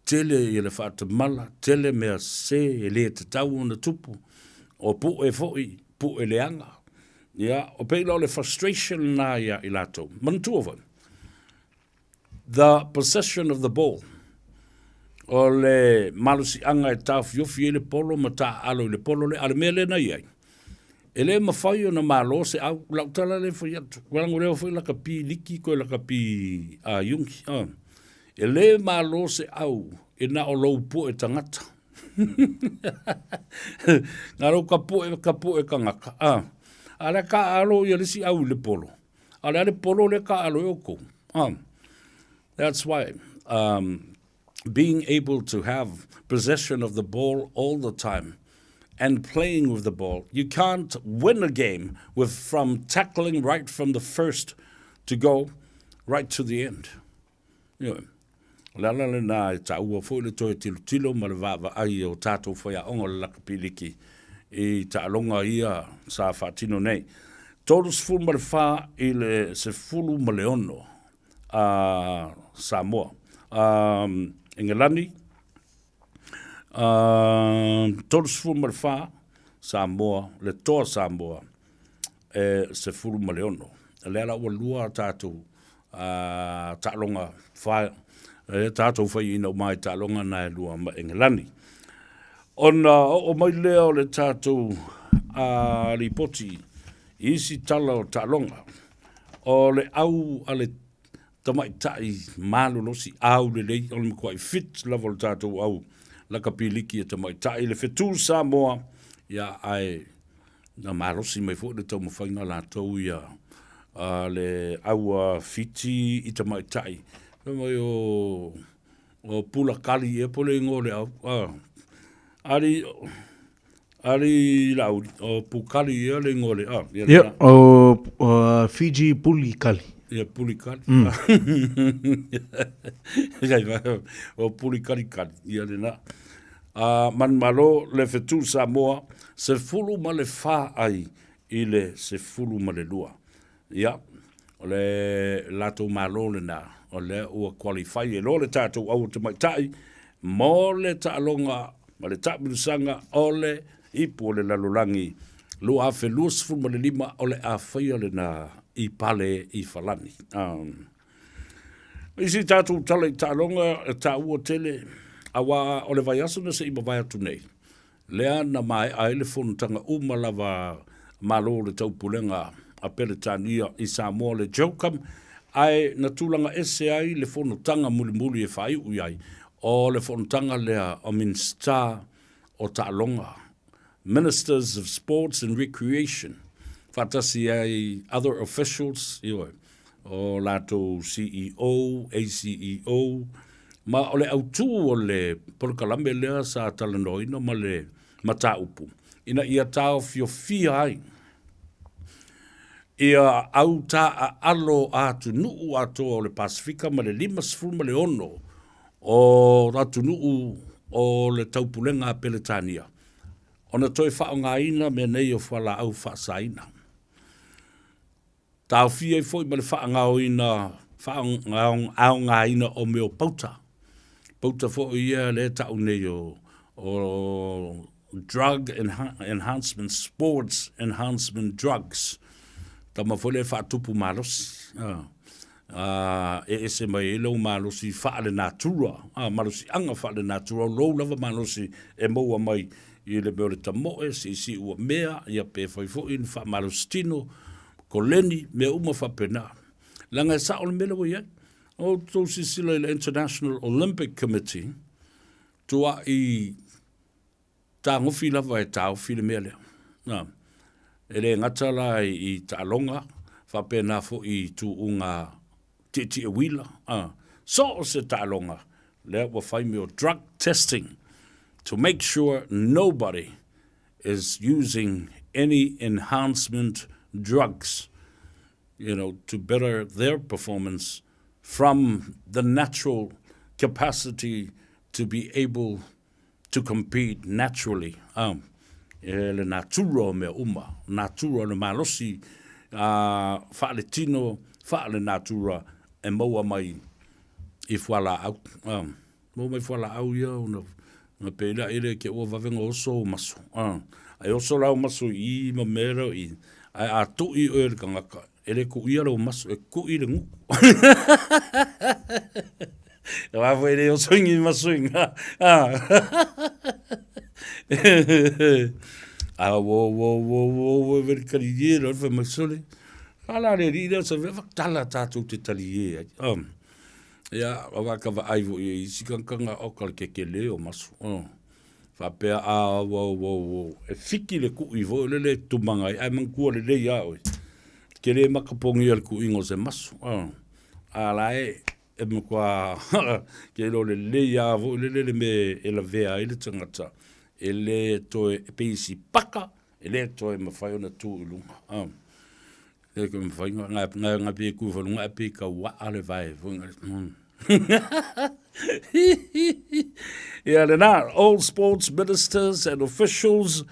Tele ia le faatamala, tele mea sese e le tatau ona tupu, o pu'e foi, pu'e leaga. Ia, o pei la o le frustration lena ia i latou. Manatua foi, the possession of the ball, o le malosiaga e taofiofi ai le polo ma taaalo i le polo lea, a o le mea lea na i ai, e le mafai ona malo se au, lau tala lea e fai atu, leaga o lea foi lakapi liki koe lakapi Iungi. E le malo se au e na o lou poe tagata. Na lou ka poe, ka poe kangaka. Ah. A le ka alo ia le si au i le polo. A le ale polo le ka alo e oko. Ah. That's why being able to have possession of the ball all the time and playing with the ball, you can't win a game with from tackling right from the first to go right to the end. Ioe. O le ala lena e taua foi le toe tilotilo ma le vaavaai o tatou faiaoga o le lakapiliki i taaloga ia sa faatino nei. 34 i le 16 a Samoa. Engelani, 34 Samoa, le toa Samoa e 16. Lea la ua lua a tatou taaloga fa, e tatou faiaina uma ai taaloga na e lua ma Engelani. Ona oo mai lea o le tatou lipoti i isi tala o taaloga, o le au a le tamaitai malolosi aulelei, o le matuai fit lava o le tatou au lakapiliki e tamaitai, le fetu Samoa, ia ae Na malosi mai foi le taumafaiga a latou ia a le au Fiti i tamaitai. Fai mai o o Pula Kali ea po o le igoa o le au. Ali Ali Laauli, o Pukali ea le igoa o le a. Ia, yeah, o Fiji Puli Kali. Ia, Puli Kali. O Puli Kali Kali, ia lena. Manumalo le fetu Samoa, 14 ai i le 12. Ia, o le latou Malo lena, o lea ua qualify e loa le tatou au tamaitai mo le taaloga ma le taamilosaga o le Ipu o le Lalolagi 2025 o le a faia lena i Pale i Falani. Isi tatou tala i taaloga e taua tele, auā o le vaiaso na se i mavae atu nei, lea na maea ai le fonotaga uma lava Malo o le Taupulega a Peretania i Samoa le JOCAM, ae na tulaga ese ai le fonotaga mulimuli e faaiu i ai, o le fonotaga lea o Minisita o Taaloga, Ministers of Sports and Recreation, faatasi ai other officials, ioe, o latou CEO, ACEO, ma o le autū o le polokalame lea sa talanoaina ma le mataupu, ina ia taofiofia ai ia au taaalo a atunuu atoa o le Pasefika ma le 56 o atunuu o le Taupulega a Peretania ona toe faaaogaina mea nei o fualaau faasaina. Taofia ai foi ma le faagaoina, faaaogaina o mea o pauta. Pauta foi ia lea e tau nei o, o drug enhancement, sports enhancement drugs. Tama foi lea e faatupu malosi. E ese mai ai lou malosi faale-natura, malosiaga faale-natura, o lou lava malosi e maua mai i le mea o le tamoe, siisii ua mea, ia pe fai foi ni faamalosi tino, koleni, mea uma faapena. Leaga e sao le mea lea ua i ai. O outou silasila i le International Olympic Committee, tuai tagofi lava e taofi le mea lea. Na, e le gata la i taaloga, faapena foi i tuuga tietie uila, a, so o se taaloga, lea ua fai mea o drug testing to make sure nobody is using any enhancement drugs, you know, to better their performance from the natural capacity to be able to compete naturally. E le natura o mea uma, natura o le malosi faaletino, faale-natura e maua mai i fualaau. Maua mai fualaau ia ona na pei la ile ke ua vave nga oso o maso. Ai oso la o maso i ma mea la i. Ai a tui oe le kangaka, e le kuia le o maso, e kui le nguku. E wā foi le oso ingi maso inga. A wo wo wo wo wo veri kari ye lo fa mai sole. Ka la le ri le sa ve tala tātou te tali ye. Ia, aua ka vaai foi i isi kangakanga o ka le kekele o maso. Faapea, a, ua, ua, ua, e fiki le kuʻi foi lele e tumaga ai, ae manatua lelei lava oe, e te le makapogia i le kuʻiga o se maso. A la e, e matua ke iloa lelei lava foi lele le mea e lavea ai le tagata, e le toe, e pei se paka, e le toe mafai ona tu i luga. E ke mafai nga nga nga pe ku fa lunga pe ka wa ale vai foi nga. Yeah, lena, all sports ministers and officials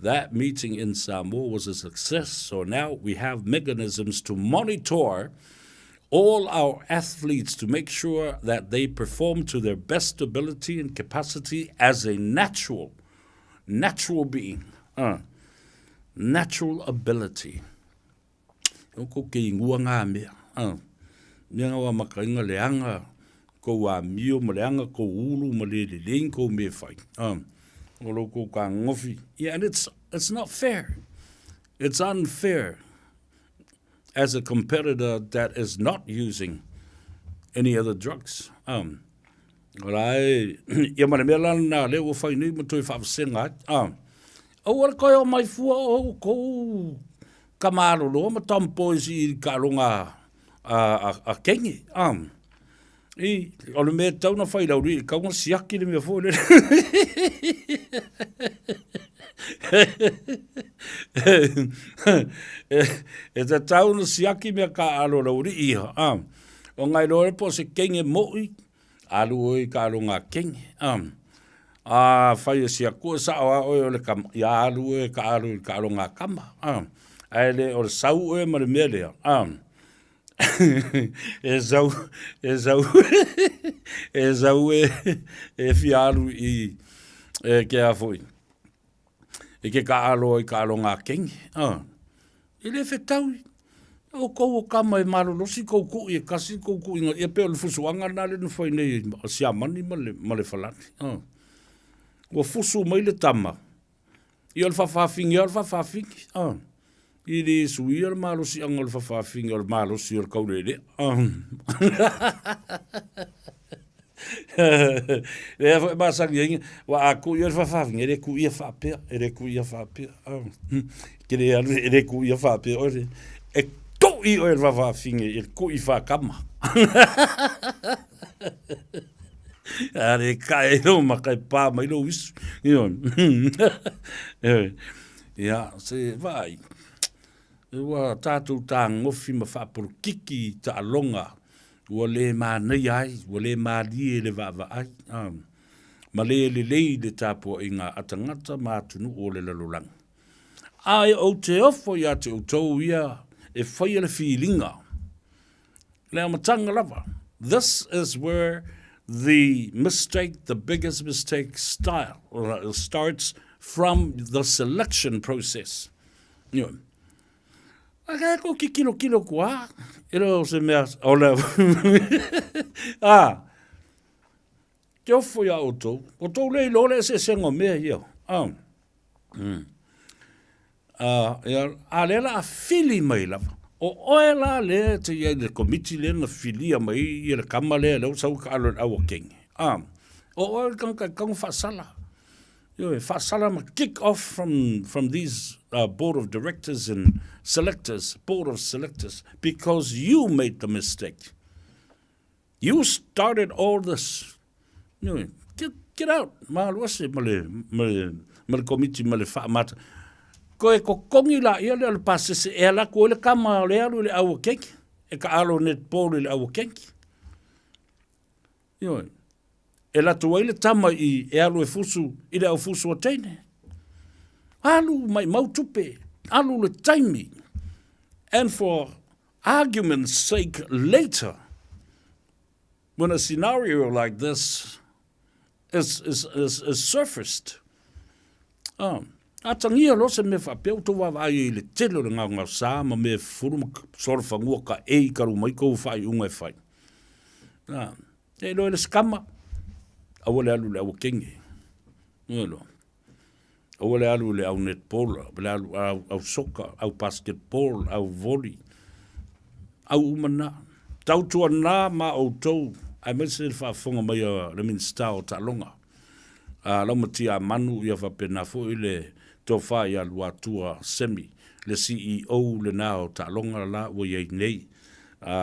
That meeting in Samoa was a success, so now we have mechanisms to monitor all our athletes to make sure that they perform to their best ability and capacity as a natural, natural being. Natural ability. O ko ke ingua ngā mea. Mea ngā wā makainga le anga kou amio ma le anga kou ulu ma le le leing kou me whai. O lo kou ka ngofi. Yeah, and it's not fair. It's unfair as a competitor that is not using any other drugs. O la e, ia ma le mea la na lea ua whai nei ma toe whaawhasenga ai. Aua le toe omai fua o outou kamaloloa ma tomboys i taaloga a kenge. I, o le mea e tatau ona fai i Laulii, e tatau ona siaki le mea foi lele. E tatau ona siaki mea taaalo a Laulii ia. Ona e iloa ai po o se kenge moi, alu oe i taaloga a kenge. Afai e siaki e sao lava oe o le kama, ia alu oe e taaalo i taaloga a kama. Ae le o le sau oe ma le mea lea, e sau, e sau, e sau e, e fia alu i, e ke a foi, e ke taaalo ai i taaloga a kenge. E le fetaui. O kou o kama e malolosi kou kuʻi e kasi kou kuʻiga ia pei o le fusuaga lena lea na fai nei e Siamani ma le, ma le Falani. Ua fusu mai le tama, ia o le faafafine lava o le faafafine. E le suia le malosiaga o le faafafine o le malosi o le taulelea. Lea foi e masani ai, ua a kuʻi oe i le faafafine, e le kuʻia faapea, e le kuʻia faapea. Ke le alu, e le kuʻia faapea oe, e kuʻi oe i le faafafine, i le kuʻi faakama. A le kae ai lou maka e pā mai lou uisu. Ia, se vaai, ua tatou tagofi ma faapolokiki i taaloga ua le manaia ai, ua le malie le vaavaai, ma le lelei le tapuaiga a tagata ma atunuu o le lalolagi. Ae ou te ofo ia te outou ia e faia le filiga, le amataga lava. This is where the mistake, the biggest mistake style, starts from the selection process. You know, Aka ko ki kilo kilo kua, e le o se mea, o le, a, te ofo ia outou, o tou le iloa le eseesega o mea ia, a, a, ia, a lea la a fili mai lava, o oe la lea e te i ai i le komiti lea na filia mai ia le kama lea, lea ua sau i ka alo i le au a kenge, a, o oe le tagata e tatau ona faasala. Ioe, faasala ma kick off from, from these uh, board of directors and selectors, board of selectors, because you made the mistake. You started all this. Ioe, get, get out, malu ese ma le, ma le, ma le komiti ma le whaamata. Koe kokongi la ia lea o le pasese e ala koe le kama o le alu i le aua kenki, e ka alo netball i le aua kenki. Ioe. E latou ai le tama i e alu e fusu i le au fusu a teine. Alu maimau tupe, alu le taimi. And for argument's sake later, when a scenario like this is, is, is, is surfaced, Atagia loa se mea faapea ua tou vaavaai ai i le tele o le gaogaosa ma mea e fufulu ma solofanua ka ei kalu mai kou faaiuga e fai. A, e iloa e le sikama, aua le alu i le aua kenge. Ua iloa. Aua le alu i le au netball, aua le alu au, au soka, au basketball, au volley. Au uma na. Tautuana ma outou, aemaise le faafofoga mai a le Minisita o Taaloga. A laumatia manu ia faapena foi le tofa ia Luatua Semi, le CEO lena o taaloga la ua i ai nei,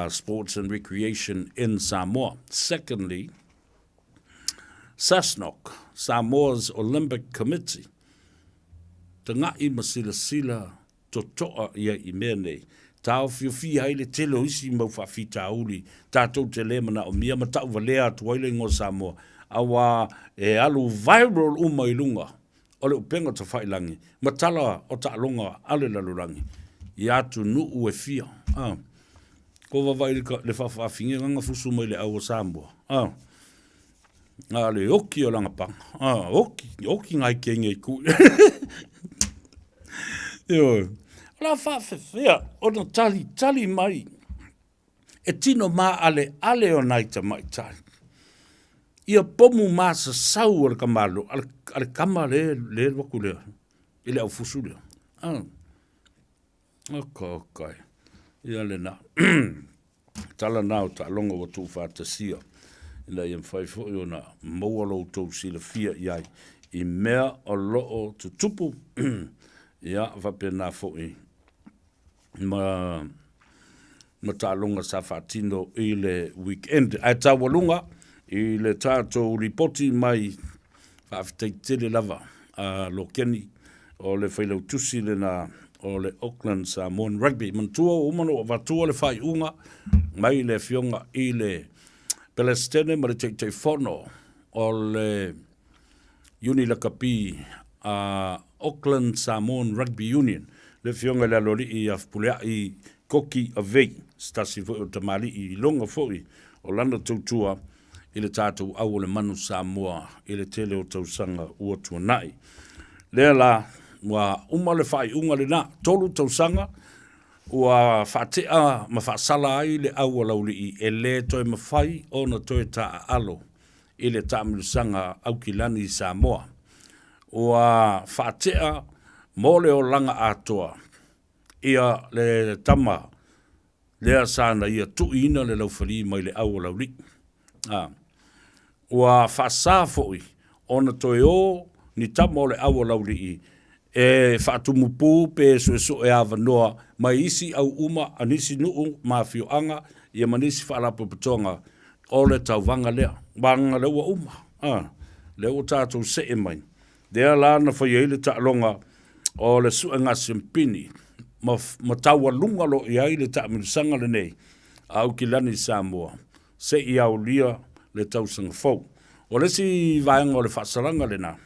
Sports and Recreation in Samoa. Secondly, SASNOC, Samoa's Olympic Committee, taga'i ma silasila totoa ia i mea nei. Taofiofia ai le tele o isi mau faafitauli tatou te le manaomia ma tauvalea atu ai le igoa Samoa, auā e alu viral uma i luga o le upega tafailangi ma tala o taaloga a le lalolagi i atunuu e fia. A. Ko vavaʻi le faafaafiga gaga fusu mai le au o Samoa. A. A le oki o langa panga. A, oki, oki ngai kenge i kui. Ioe. O la whaawhewhea ona tali, tali mai. E tino mā ale, ale o nai tamaitai. Ia pomu masasau o le kamalo, a le kama le, le waku lea, i le aufusu lea. A. Oka, oka. Ia le na. Tala na o taaloga ua tuufaatasia ina ia mafai foi ona maua lo outou silafia i ai. i mea o lo o tutupu, ia, faapena foi ma ma taaloga sa faatino i le weekend. Ae taualuga i le tatou lipoti mai faafetai tele lava a Lokeni o le failautusi lena o le Auckland Samoan Rugby. Manatua ua uma ona ou avatua le faaiuga mai le afioga i le Pelesitene ma le Taitaifono o le Iuni Lakapi a Auckland Samoan Rugby Union, le Afioga i le Aloalii ia Fepuleai Koki Avei, se tasi foi o tamalii iloga foi o lana tautua i le tatou au o le manu Samoa i le tele o tausaga ua tuanai. Lea la, ua uma le faaiuga lena, 3 tausaga ua faatea ma faasala ai le au a Laulii e le toe mafai ona toe taaalo i le taamilosaga Aukilani i Samoa. Ua faatea mo le olaga atoa ia le tama lea sa na ia tuuina le laufali mai le au o Laulii. A. Ua faasa foi ona toe o ni tama o le au o Laulii e faatumupu pe suesue avanoa mai isi au uma a nisi nuu ma afioaga ia ma nisi faalapotopotoga o le tauvaga lea. Vaega lea ua uma, a, lea ua tatou see mai. Lea la na fai ai le taaloga o le suega siampini ma, ma taualuga loa i ai le taamilosaga lenei a Aukilani i Samoa se i aulia le tausaga fou. O le isi vaega o le faasalaga lena,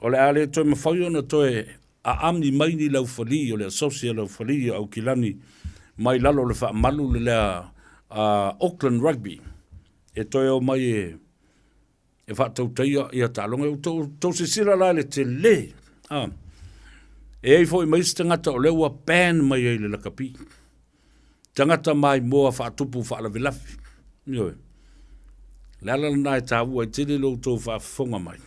o le a le toe mafai ona toe aami mai ni laufali o le Asosi a Laufali o Aukilani mai lalo o le faamalu le lea a Auckland Rugby e toe o mai e e faatautaia ia taaloga. Ua tou silasila la i le tele. Ah. E ai foi ma isi tagata o lea ua ban mai ai le lakapi. Tagata maimoa faatupu faalavelave. Ioe. Le ala lena e taua ai tele lo outou faafofoga mai.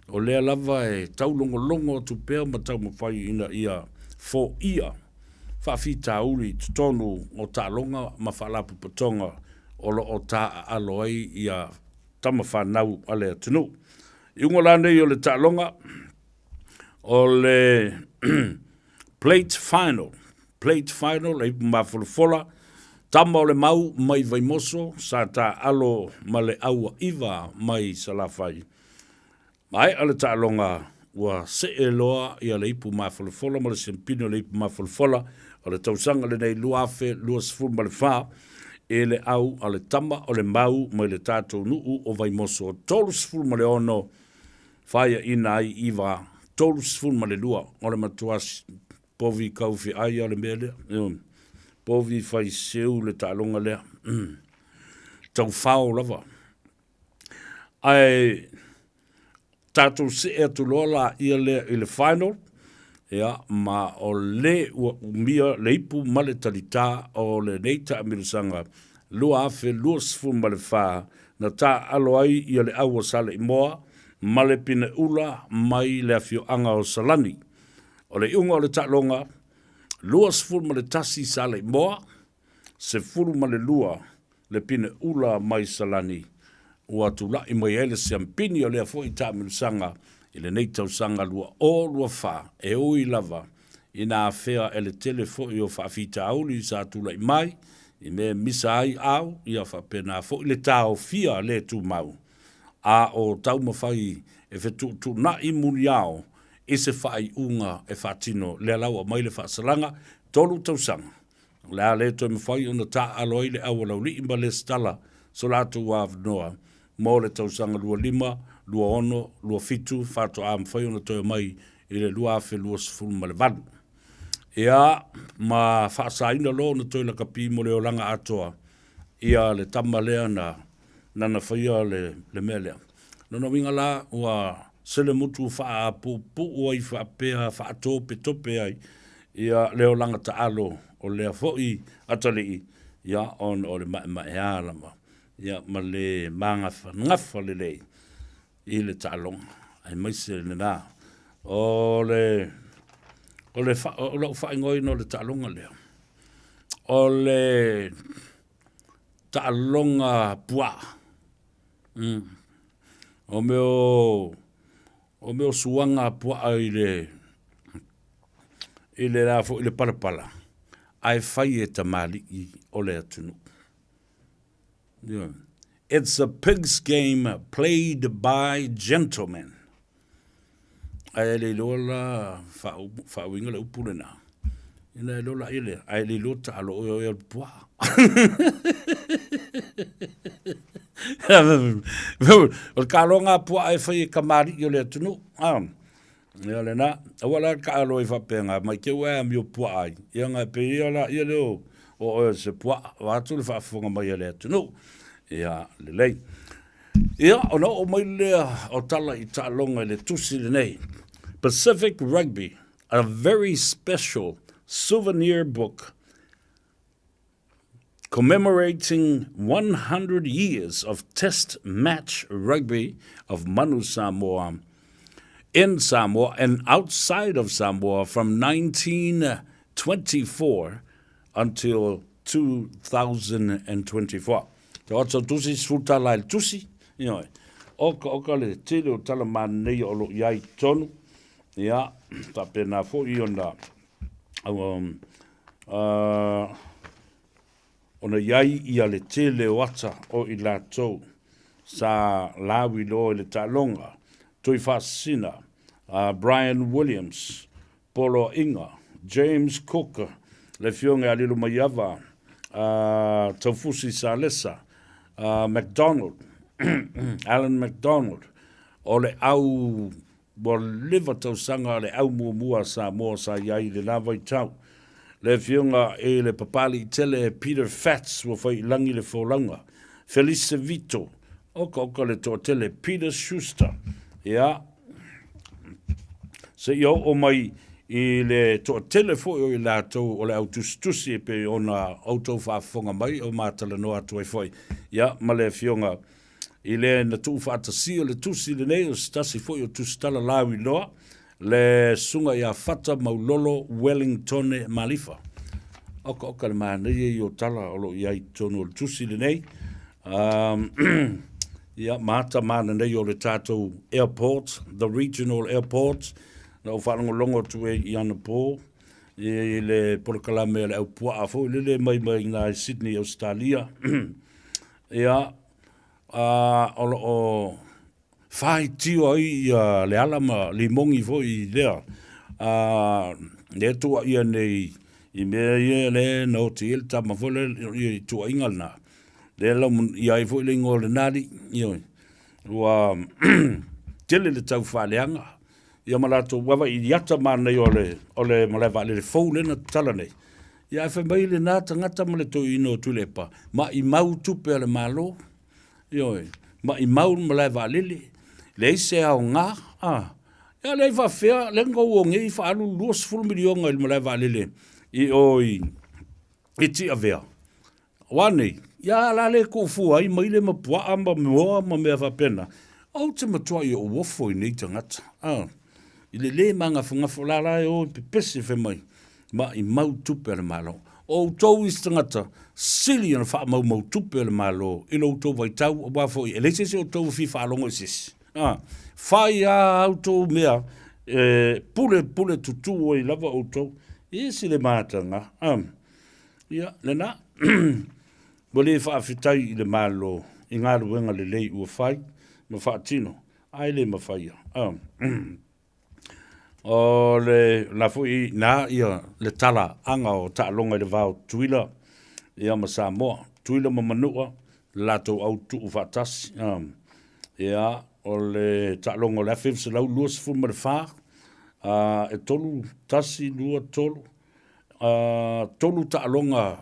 O lea lava e taulogologo atu pea ma taumafai ina ia foia faafitauli i totonu o taaloga ma faalapotopotoga o lo o taaalo ai ia tama fanau a le atunuu. Iuga la nei o le taaloga o le plate final, plate final e ipu mafolafola, tama o le mau mai Vaimoso sa taaalo ma le Auaiva mai Salafai. Maea le taaloga ua see loa ia le ipu mafolafola ma le siampini o le ipu mafolafola o le tausaga lenei 2024 i le au a le tama o le mau mai le tatou nuu o Vaimoso 36 faiaina ai iva 32 o le matua povi kaufi ai o le mea lea. Povi fai seu le taaloga lea. Taufao lava. Ae tatou see atu loa laia lea i le final, ia, ma o le ua umia le ipu ma le talitā o lenei taamilosaga 2024 na taaalo ai ia le au o Saleimoa ma le Pineula mai le afioaga o Salani. O le iuga o le taaloga, 21 Saleimoa, 12 le pine ula mai Salani ua tulai mai ai le siampini o lea foi taamilosaga i lenei tausaga 2024, e ui lava ina afea e le tele foi o faafitauli sa tulai mai i mea e misa ai au, ia faapena foi le taofia le tumau a o taumafai e fetuutuunai muniao i se faaiuga e faatino. Lea la ua aumai le faasalaga, 3 tausaga. O le a le toe mafai ona taaalo ai le au a Laulii ma Lesitala so latou avanoa mo le tausaga 25, 26, 27 faatoa mafai ona toe omai i le 2028. Ia, ma faasaina loa ona toe lakapi mo le olaga atoa ia le tama lea na nana faia le, le mea lea. Lona uiga la, ua selemutu faapuupuu ai faapea faatopetope ai ia le olaga taalo o lea foi atalii, ia ona o le maemaea lava, ia ma le magafagafa lelei i le taaloga, aemaise lena o le o le o lou faaigoaina o le taaloga lea, o le taaloga puaa. O mea o. O mea o suaga a puaa i le i le la foi i le palapala, ae fai e tamalii o le atunuu. Yeah. It's a pig's game played by gentlemen. Ae le iloa la faauiga le upu lena. Ina e lola ia lea, ae le iloa taalo oe oe alu puaa. O le taaloga a puaa e fai e kamali'i o le atunuu. Ah. Ia lena, aua la le taalo ai faapena, mai te i ua e amio puaa ai. Ia ona e pei ia laia lea o oe o se puaa, vaeatu le faafofoga mai a le atunuu. Ia lelei. Ia, ona oo mai lea o tala i taaloga i le tusi lenei. Pacific Rugby, a very special souvenir book commemorating 100 years of test match rugby of Manu Samoa in Samoa and outside of Samoa from 1924 until 2024. Te wata tusi, sfuta la il tusi, ioe. Oka oka le tele o tala manei o lo iai tonu, ia, faapena foi ona um, uh, ona iai ia le tele o ata o i latou sa lawi loa i le taaloga, Tuifaasisina, Brian Williams, Poloaiga, James Cook, le Afioga ia Lilomaiava, Taufusi Salesa, McDonald, Alan McDonald, o le au Ua leva tausaga le au muamua a Samoa sa i ai i lena vaitau. Le afioga i le Papaliitele Peter Fats ua fai i lagi le folauga. Felice Vito, okaoka le toatele Peter Schuster, ia, seia oo mai i le toatele foi o i latou o le au tusitusi e pei ona outou faafofoga mai o matalanoa atu ai foi, ia, ma le afioga I le na tuufaatasia le tusi lenei o se tasi foi o tusitala lauiloa, le Susuga ia Fata Maulolo Wellingtone Malifa. Okaoka le manaia ia o tala o lo o i ai i totonu o le tusi lenei. Um, ia, ma ata mananei o le tātou airport, the regional airport, na ou faalogologo atu ai i anapo, i le polokalame a le au puaa foi lele mai mai i Sydney, Australia. Ia, a, o lo o faitio ai ia Leala ma Limogi foi i lea, a, lea e tuuaia nei i mea ia lea na oti ai le tama foi lea i tuuaiga lena, lea e laumaia ai foi le igoa o lena alii, ioe. Ua tele le tau faaleaga, ia ma latou vaavaai i ata manaia o le, o le malae vaalele fou lea na tatala nei. Ia ae fai mai lena tagata ma le toeaina o Tuilaepa, maimau tupe a le Malo, ioe, maimau le malae vaalele, leai se aoga, a. Ia leai faapefea, lea na ou o nei faaalu le $20 miliona i le malae vaalele i o i, i Tiavea. Ua nei, ia la le tuufua ai maile ma puaa ma moa ma mea faapena, ou te matuai ou ofo i nei tagata, a, i le le magafagafa, o la la e o e pepese fai mai, maimau tupe a le Malo. O outou isi tagata, sili ona faamaumau tupe a le Malo i lo outou vaitau, aua foi e leai se isi o outou e fia faalogo i se isi. A, fai a outou mea e pule pule tutū ai lava outou, e ese le mataga, a. Ia, lena. Ua le faafetai i le Malo i galuega lelei ua fai ma faatino, ae le mafai a. O le la foi na ia le tala aga o taaloga i le va o Tutuila ia ma Samoa, Tutuila ma Manua, le latou au tuu faatasi. Ia, o le taaloga o le 1924, e 3, 1, 2, 3, 3 taaloga,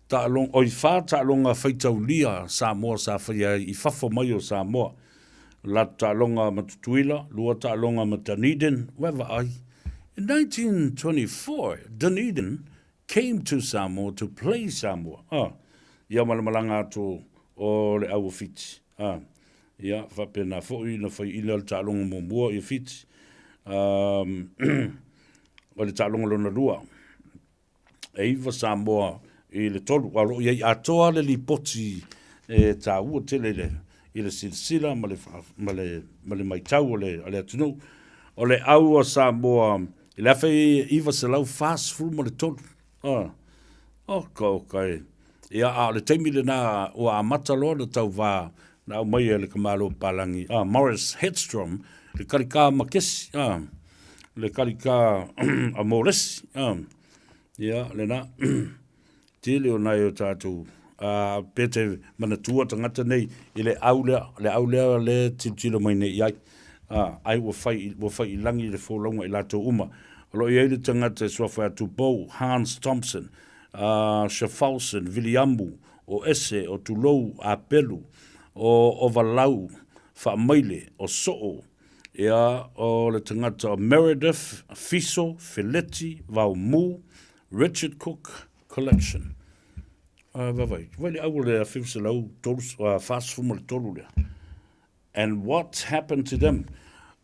taaloga, oi, 4 taaloga faitaulia Samoa sa faia ai i fafo mai o Samoa. O le latou taaloga ma Tutuila, 2 taaloga ma Dunedin, ua e vaai. In 1924, Dunedin came to Samoa to play Samoa. Ah, ia ma le malaga atu o le au o Fiti. Ah, ia, faapena foi na faiina le taaloga muamua i Fiti. Um, o le taaloga lona lua. E 9 Samoa i le 3. Aua o lo o i ai atoa le lipoti e taua tele i le. i le silasila ma le, ma le, ma le maitau o le, o le atunuu. O le au a Samoa i le 1943. Ah, oka oka e. Ia, a o le taimi lena ua amata loa le tauvā na aumai e le Kamalo Palangi, ah, Morris Hedstrom, le kalikā makesi, ah, le kalikā a Moresi, ah, ia, lena, tele o nai o tātou, ah, pe te manatua tagata nei i le au lea, le au lea le tilotilo mai nei i ai, ah, ai ua fai, ua fai i lagi le folauga i latou uma. O lo o i ai le tagata e suafa ia Tupou, Hans Thompson, a Shafalson, Viliamu, o Ese, o Tulou, Apelu, o Ovalau, Faamaile, o Soo, ia, o le tagata o Meredith, Fiso, Feleti, Vaomu, Richard Cook Collection. Uh, vavai, vai le au o le 1943 lea. And what happened to them?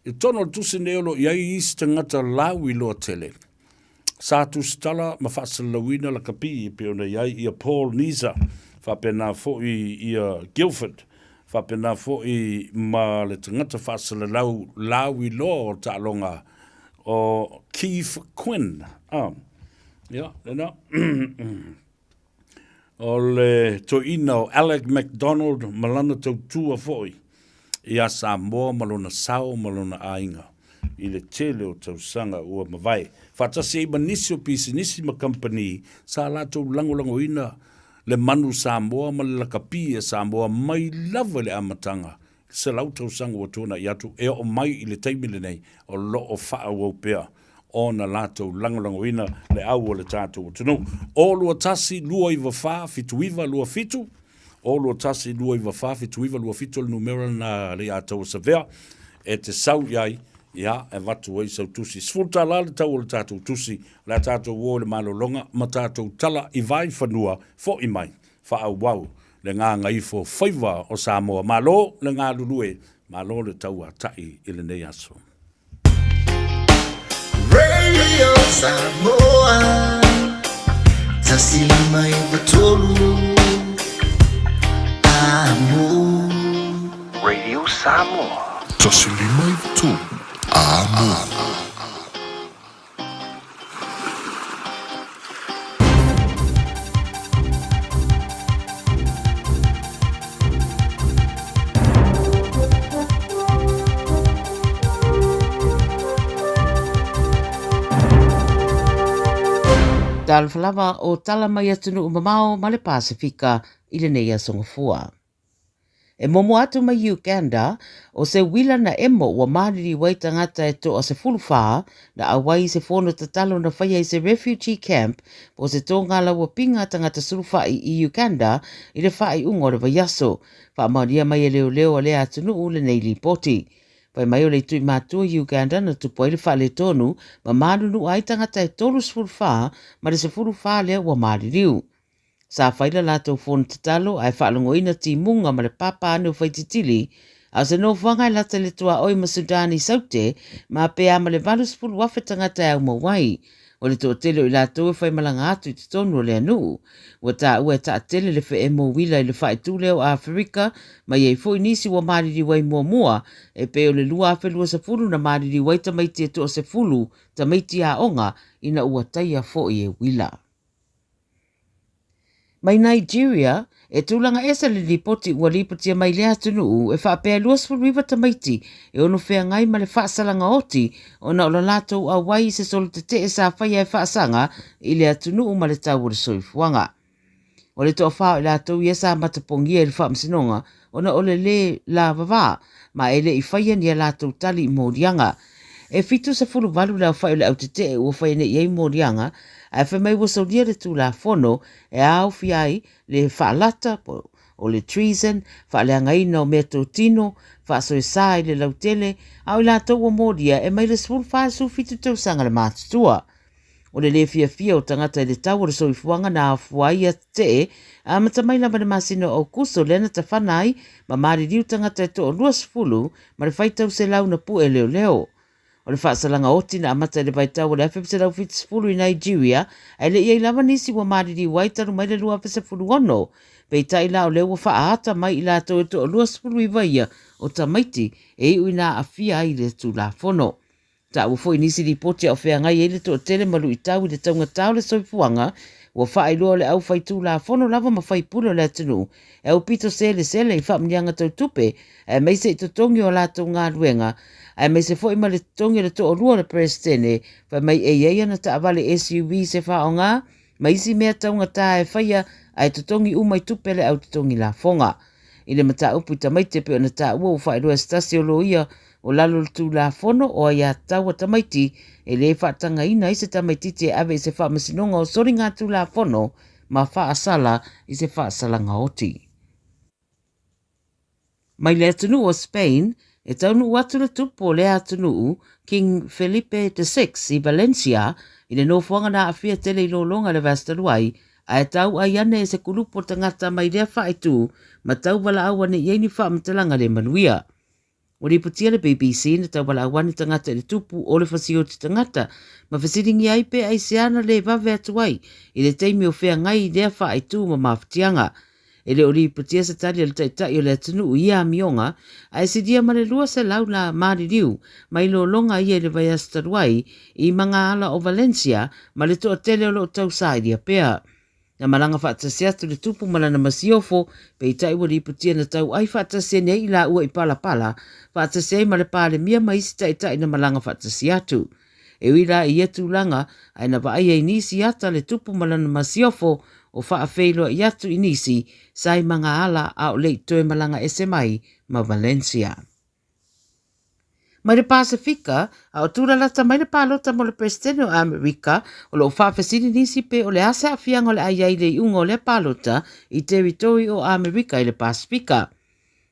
I totonu o le tusi nei o lo o i ai isi tagata lauiloa tele. Sa tusitala ma faasalalauina lakapi e pei ona i ai ia Paul Neser, faapena foi ia Guilford, faapena foi ma le tagata faasalalau lauiloa o taaloga o Keith Quinn. Ah, ia, lena. O le toeaina o Alec MacDonald ma lana tautua foi iā Samoa ma lona sao ma lona aiga i le tele o tausaga ua mavae. Faatasi ai ma nisi o pisinisi ma kamupani sa latou lagolagoina le manu Samoa ma le lakapi a Samoa mai lava i le amataga 100 tausaga ua tuanai atu e oo mai i le taimi lenei o lo o faaauau pea ona latou lagolagoina le au o le tatou atunuu. O 21 294 7927, O 21 294 7927 o le numera lena le ia taua savea e te sau i ai, ia, e avatu ai sau tusi. $10 le tau o le tatou tusi, o le a tatou o i le malologa ma tatou tala i Vaifanua, fo'i mai, faaauau le gagaifo faiva o Samoa. Malo le galulue, malo le tauata'i i lenei aso. Radio Samoa 153 Amo. Radio Samoa. 153 Amo. Talofa lava o tala mai atunuu mamao ma le Pasefika i lenei aso gafua. E momo atu mai Uganda, o se uila na emo ua maliliu ai tagata e toa 14 na auai i se fono tatalo na faia i se refugee camp po o se tōgālaua pinga tagata sulufai i Uganda i le faaiuga o le vaiaso. Faamaonia mai e leoleo a lea atunuu lenei lipoti. Fai mai o le itui matua i Uganda na tupu ai le faaletonu ma manunua ai tagata e 34 ma le 14 lea ua maliliu. Sa fai la latou fono tatalo ae faalogoina timuga ma le pāpā ane o Faititili, a o se nofoaga e lata i le tuaoi ma Sudan i Saute, ma pea ma le 80,000 tagata e aumau ai. O le toatele o i latou e faimalaga atu i totonu o lea nuu. Ua taua e taatele le feemo uila i le faaitu lea o Aferika, ma i ai foi nisi ua maliliu ai muamua, e pei o le 2020 na maliliu ai tamaiti e toa 10 tamaiti aoga ina ua taia foi e uila. Mai Nigeria, e tulaga ese le lipoti ua lipotia mai lea atunuu e faapea e 29 tamaiti e ono feagai ma le faasalaga oti ona o la latou auai i se solo tetee sa faia e faasaga i le atunuu ma le tau o le soifuaga. O le toafa o i latou ia sa matapogia i le faamasinoga ona o le lē lavava ma e le i faia ni a latou tali i moliaga. E 78 le aofai o le autetee ua faia nei i ai moliaga, ae fai mai ua solia le Tulafono e aofia ai le faalata po o le treason, faaleagaina o meatotino, faasoesa i le lautele, a o i latou ua molia e mai le 14 i le 17 tausaga le matutua. O le lē fiafia o tagata i le tau o le soifuaga na afua ai ia tetee, amata mai lava i le masina o Aukuso lea na tafana ai ma maliliu tagata e toa 20 ma le faitau selau na pue leoleo. O le faasalaga oti na amata i le vaitau o le 1970 i Nigeria, ae le i ai lava nisi ua maliliu ai talu mai le 2016. Peitai la o lea ua faaata mai i latou e toa 29 ia o tamaiti e iu ina aafia ai i le Tulafono. Taua foi nisi lipoti a o feagai ai le toatele ma luitau i le taugatā o le soifuaga, ua faailoa o le aufaitulafono lava ma faipule o le atunuu e aupito selesele i faamanuiaga tau tupe aemaise i totogi o a latou galuega aemaise foi ma le totogi o le toalua o le Peresetene fai mai e i ai ana taavale SUV se faaaoga ma isi mea taugatā e faia ae totogi uma i tupe a le au totogi lafoga. I le mataupu i tamaiti e pei ona taua ua faailoa e se tasi o loia o lalo o le Tulafono o Aiatatau a Tamaiti e le faatagaina ai se tamaitiiti e ave i se faamasinoga o soligatulafono ma faasala i se faasalaga oti. Mai le atunuu o Spain, e taunuu atu le tupu o lea atunuu, King Felipe VI i Valencia, i le nofoaga na aafia tele i lologa i le vaiaso talu ai, ae tauai ane e se kulupu o tagata mai lea faaitu ma tauvalaau ane i ai ni faamatalaga le manuia. Ua lipotia le BBC na tauvalaau ane tagata i le tupu o le fasioti tagata ma fesiligia ai pe aisea na le vave atu ai i le taimi o feagai i lea faaitu ma mafatiaga. E le o lipotia se tali a le Taitai o le atunuu i ia amioga, ae silia ma le 200 la maliliu mai lologa ia i le vaiaso talu ai i magaala o Valencia ma le toatele o lo o tausailia pea. Na malaga faatasi atu le tupu ma lana masiofo, peitai ua lipotia na tauai faatasi ane ai i laua i Palapala, faatasi ai ma le Palemia ma isi taitai na malaga faatasi atu. E ui la i ia tulaga, ae na vaaia i nisi ata le tupu ma lana masiofo o faafeiloai atu i nisi sa i Magaala a o le i toe malaga ese mai ma Valencia. Mai le Pasefika, a o tūlalata mai le palota mo le Peresetene o Amerika, o lo o faafesili nisi pe o le a se aafiaga o le a i ai i le iuga o lea palota i teritori o Amerika i le Pasefika.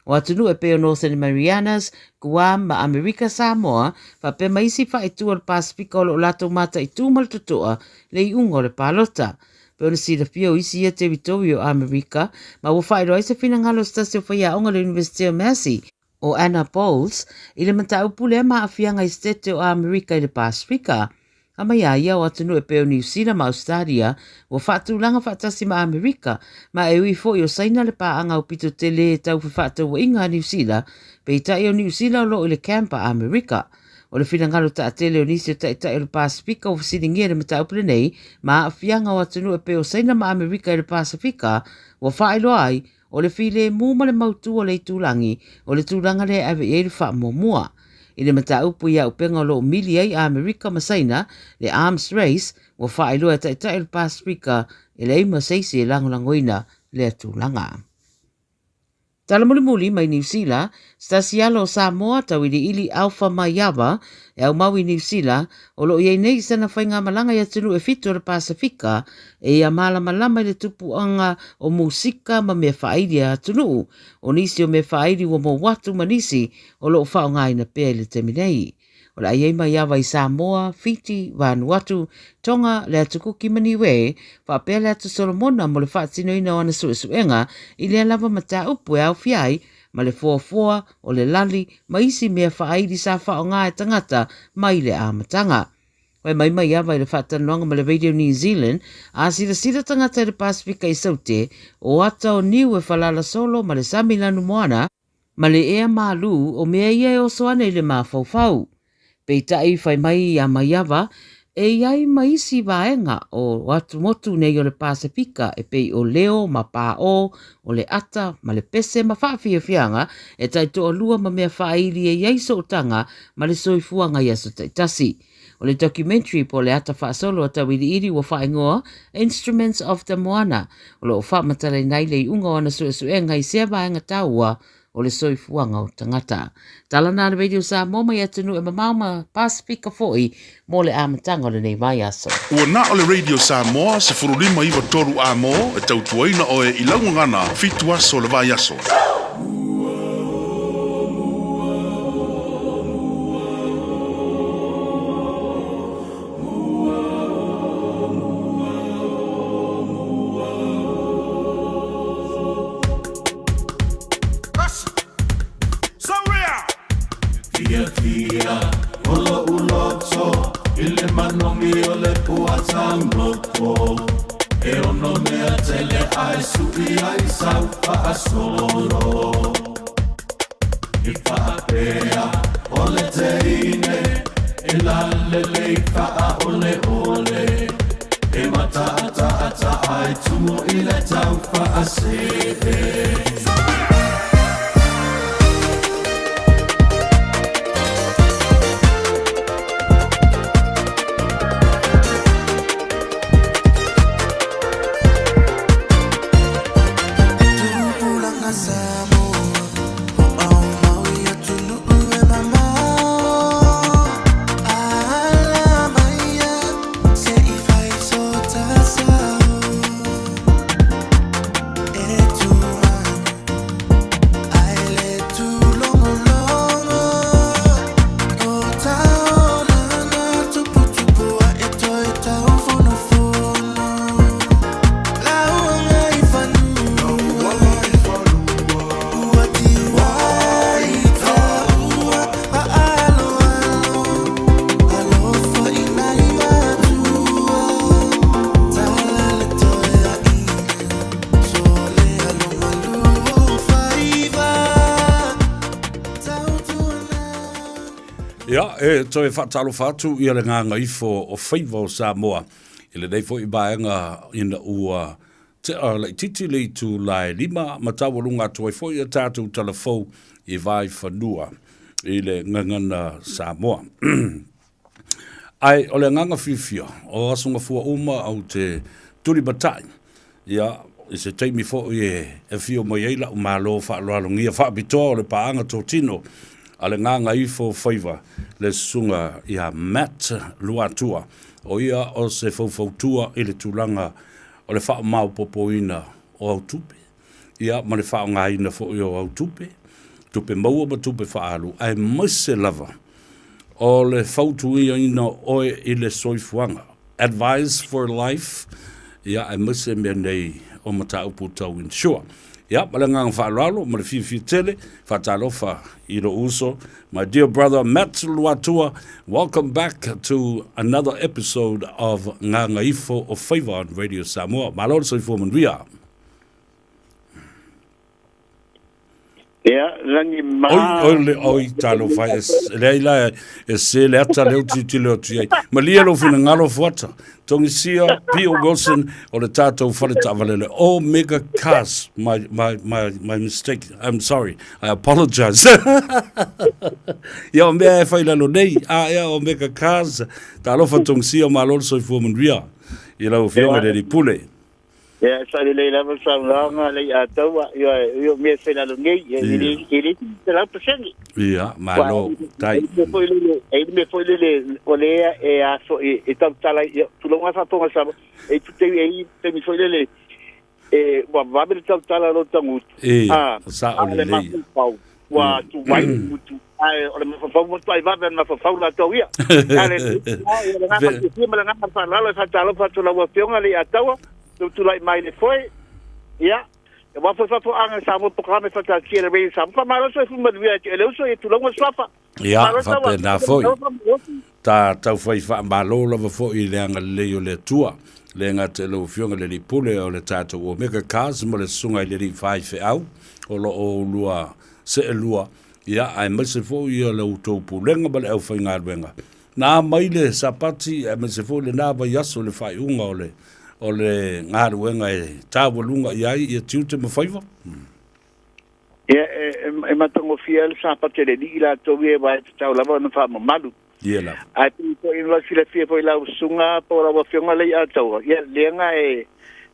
O atunuu e pei o Northern Marianas, Guam ma Amerika Samoa, faapea ma isi faaitu o le Pasefika o lo o latou mataitū ma le totoa le iuga o le palota. Pei ona silafia o isi ia teritori o Amerika, ma ua faailoa ai se finagalo o se tasi o faiaoga o le Iunivesite o Massey, o Anna Bowles, i le mataupu lea ma aafiaga i Setete o Amerika i le Pasefika. A mai a ia o atunuu e pei o Niu Sila ma Ausetalia ua faatulaga faatasi ma Amerika, ma e ui foi o Saina le paaga aupito tele tau fefaatauaiga a Niu Sila, peitai o Niu Sila o lo o i le camp a Amerika. O le finagalo taatele o nisi o taitai o le Pasefika ua fesiligia i le mataupu lenei ma aafiaga o atunuu e pei o Saina ma Amerika i le Pasefika, ua faailoa ai O le filemu ma le mautū o le itulagi, o le tulaga lea e ave i ai le faamuamua. I le mataupu i auupega o lo o mili ai Amerika ma Saina, le arms race, ua faailoa e Taitai o le Pasefika e leai ma se isi e lagolagoina lea tulaga. Tala mulimuli mai Niu Sila, se tasi alo o Samoa tauiliili Alpha Maiava e aumau i Niu Sila, o lo o i ai nei i sana faigamalaga i atunuu e fitu o le Pasefika, e ia malamalama i le tupuaga o musika ma mea faaili a atunuu, o nisi o mea faaili ua mou atu ma nisi o lo o faaaogaina pea i le taimi nei. O le a i ai Maiava i Samoa, Fiti, Vanuatu, Tonga, le Atu Kuki ma Niue, faapea le Atu Solomona mo le faatinoina o ana suesuega i lea lava mataupu e aofia ai ma le foafoa o le lali ma isi mea faaili sa faaaoga e tagata mai le amataga. Whai mai Maiava i le faatalanoaga ma le Radio New Zealand, a silasila tagata i le Pasefika i Saute, o ata o niu e falala solo ma le sami lanu moana, ma le ea malū, o mea ia e oso ana i le mafaufau. Peitai, whai mai iā Maiava, e i ai ma isi vaega o atumotu nei o le Pasefika e pei o leo ma pāʻō, o le ata ma le pese ma faafiafiaga e taitoalua ma mea faaili e i ai sootaga ma le soifuaga i aso taitasi. O le documentary po o le ata faasolo a Tauiliili ua faaigoa Instruments of the Moana, o lo o faamatalaina ai le iuga o ana suesuega i sea vaega taua o le soifuaga o tagata. Tala nā le Radio Samoa mai atunuu e mamao ma Pasefika foi mo le amataga o lenei vaiaso. Ua na o le Radio Samoa 15 93 A mo e tautuaina oe i lau gagana fitu aso o le vaiaso. E ono mea tele ai sui ai sau faasolo. I faapea o le teine e lalelei faaole ole. E mataataata ai tumu i le tau faasee. Tupulaga Samoa, aumau i atunuu e mamao. Ala maia, se i fai so tasao. E tumanu, ae le tūlogologo. O taolana, tuputupu ae toe taufonofono. Lauga i fanua, ua tiuai taua faaloalo. Alofa i nai matua, tala le toe aiga, sole alo malu o faiva. Tautuana. Ia, e toe faatalofa atu ia le gagaifo o faiva o Samoa i lenei foi vaega ina ua tea laitiiti le itula e 5 ma taualuga atu ai foi a tatou talafou i Vaifanua i le gagana Samoa. Ae o le agaga fiafia o aso gafua uma ou te tulimatai, ia, i se taimi foi e afio mai ai la'u malo faaaloalogia faapitoa o le paaga totino a le Gagaifo Faiva, le susuga ia Matt Luatua, o ia o se faufautua i le tulaga o le faamaopoopoina o au tupe, ia, ma le faaaogaina foi o au tupe, tupe maua ma tupe faaalu, aemaise lava o le fautuaina o oe i le soifuaga, advice for life, ia, aemaise mea nei o mataupu tau insure. Ia, ma le agaga faaaloalo ma le fiafia tele, faatalofa i lou uso, my dear brother Matt Luatua, welcome back to another episode of Gagaifo o Faiva on Radio Samoa. Malo le soifua manuia. Ia, lagi ma... Oi, oi, le, oi, talofa, e, leai la, e se le ata leo tilotilo atu i ai. Malie lou finagalo Fuata, Togisia, P.O. Wilson, o le tātou whare taawalele. Omega Cars, my, my, my, my mistake, I'm sorry, I apologize. Ia, o mea e whai lalo nei, a ea Omega Cars, talofa Togisia, malo le soifua manuia, i lau afioga i le alii pule. Ia, sa lelei lava le saunoaga le ia taua, ia, ia mea e fai lalo nei, ia, e le, e le 100%. Ia, malo, tai. E le foi lele, e le foi lele, o lea e aso, e, e tautala, ia, tulonga faafofoga Samoa, e tu te, e taimi foi lele, e, ua vave le tautala lo tagutu. Ia, sa o lelei. Ua tu ai mutu, ae o le mafaufau matuai vave ona mafaufau latou ia. Ae le ia le agaga fiafia ma le agaga faaaloalo e faatalofa atu i lau Afioga le Ataua, lou tulai mai le foe. Ia, aua foi faatoaga Samoa polokalame faataatia le Radio Samoa. Faamalo soifua manuia e le uso ia tulauga suafa. Ia, faapena foi. Ta taufai faamalo lava foi i le agalelei o le Atua. Le gata i lau Afioga i le Alii Pule o le tatou Omega Cars ma le Susuga i le Alii Faifeau o lo o lua seelua, ia, aemaise foi ia le outou pulega ma le aufaigaluega. Na mai le Sapati aemaise foi lena vaiaso i le faaiuga o le o le galuega e taualuga i ai ia tiute ma faiva. Ia, e, e, e matagofie ai le Sapati a le Alii latou ia aua e tatau lava ona faamamalu. Ia lava. Ae pei foi ona silafia foi lau susuga po o lau afioga lea i Ataua, ia lea na e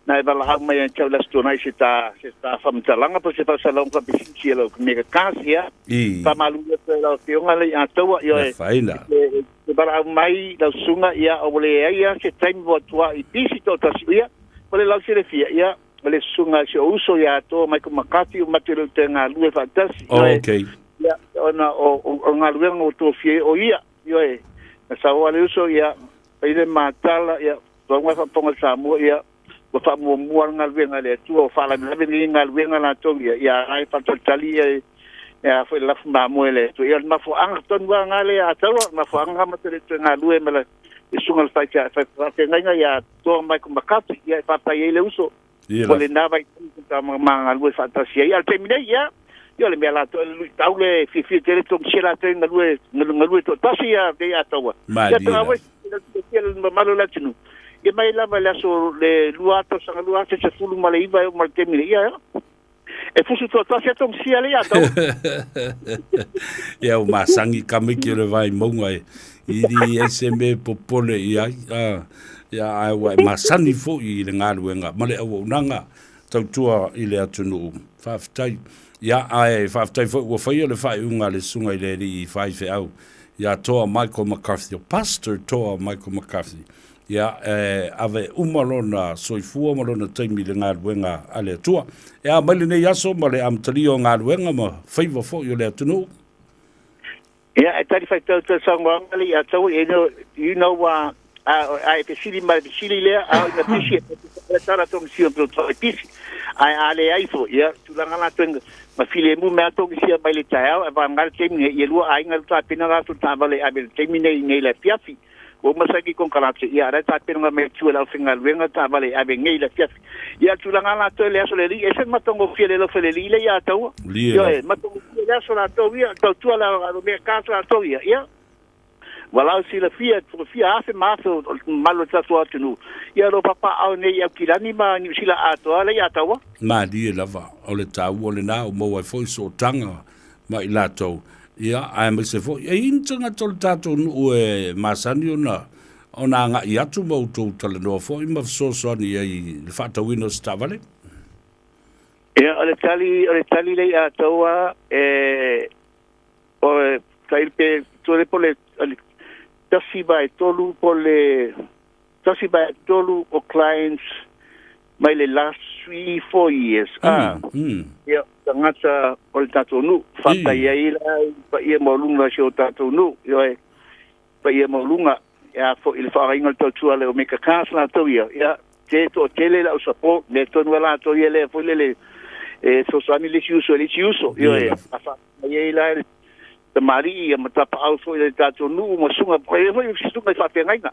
na e valaau mai ia te au i le Aso Toonai se ta se ta faamatalaga po o se faasalauga faapisinisi a lau mega cars, ia. I. Faamalulu atu ai i lau afioga lea i Ataua, ioe. Le afaina. E te valaau mai lau susuga, ia ua leai lava se taimi ua tuai pisi toatasi, ia, mo le lausilafia, ia, o le susuga a si ou uso ia Atoa Michael McCarthy ua matou le o toe galue faatasi. Oh, okay. Ia, ona o, o, o galuega ua tofia ai o ia, ioe, na sau lava le uso, ia, fai le matala, ia, lauga faafofoga Samoa, ia, ua faamuamua le galuega a le Atua, ua faalavelave lenei galuega latou ia, ia a e faatalitali ia, ia foi le lafu mamoe a le Atua. Ia, o le mafuaaga tonu lava lena lea a Taua, o le mafuaaga lena matou le toe galue ma le Le susuga i le faafeagaiga ia Toa Michael McCarthy, ia e faafetai ai le uso Ia o lena vaitaimi sa ma galue faatasi ai. A o le taimi nei, ia, ia o le mea latou e luitau le fiafia tele togisia latou e galue galue toatasi ia nei ataua. Ia Malie taga lava. oi fia le mamalu o le atunuu. Ia mai lava i le aso le 2 tausaga 2019 e oo mai le taimi nei, ia e fusu toatasi a togisia le ia ataua. Ia o masagi kamiki o le vaimauga e i li ai se mea e popole i ai a ia ae ua e masani foʻi i le galuega ma le auaunaga tautua i le atunuu. Faafetai. Ia ae faafetai foi ua faia le faaiuga a le susuga i le alii faifeau ia Toa Michael McCarthy, o Pastor Toa Michael McCarthy. Ia e ave uma lona soifua ma lona taimi i le galuega a le Atua. E a mai lenei aso ma le amatalia o galuega ma faiva foʻi o le atunuu. Ia e tali faitau tau saunoaga le ia tau e no you know a e fesili mai fesili lea a ina pisi e tala togisia pe to pisi ai a le ai fo ia tulaga latou ma filemu mea togisia mai le taeao e vaga le taimi nei ia lua aiga le tapena latou taavale ave le taimi nei nei le afiafi ua uma saini konekarate ia ala tapena mai tua le aufaigaluega taavale ave nei le afiafi. Ia tulaga latou le aso le alii e se matagofie le alofa i le alii le ia taua. Lie Ioe, lava. matagofie le aso latou ia tautua la mea kasa latou ia ia Walau silafia fia afe ma afe o le mamalu o le tatou atunuu ia lo papaao nei i Aukilani ma Niu Sila atoa le ia taua. Malie lava o le taua lenā o maua ai foʻi sootaga ma i latou ia aemaise foʻi e i ai ni tagata o le tatou nuu e masani ona ona agaʻi atu ma outou talanoa foʻi ma fesoasoani i ai i le faatauina o se taavale. Ia o le tali o le tali le ia taua e o tai pe tole po le 1/3 po le 1/3 o clients mai le last 3, 4 years a ia tagata o le tatou nuu. Faafetai ai la i paia maualuga o si o tatou nuu, ioe, paia maualuga ia foʻi le faaaogaina o le tautua le Omega Cars latou ia ia te toatele lau support mea tonu a latou ia lea foi lele e fesoasoani le isi uso i le isi uso, ioe, a faafetai ai la le tamalii ia ma tapaau foi le tatou nuu ma susuga e foi susuga i faafeagaiga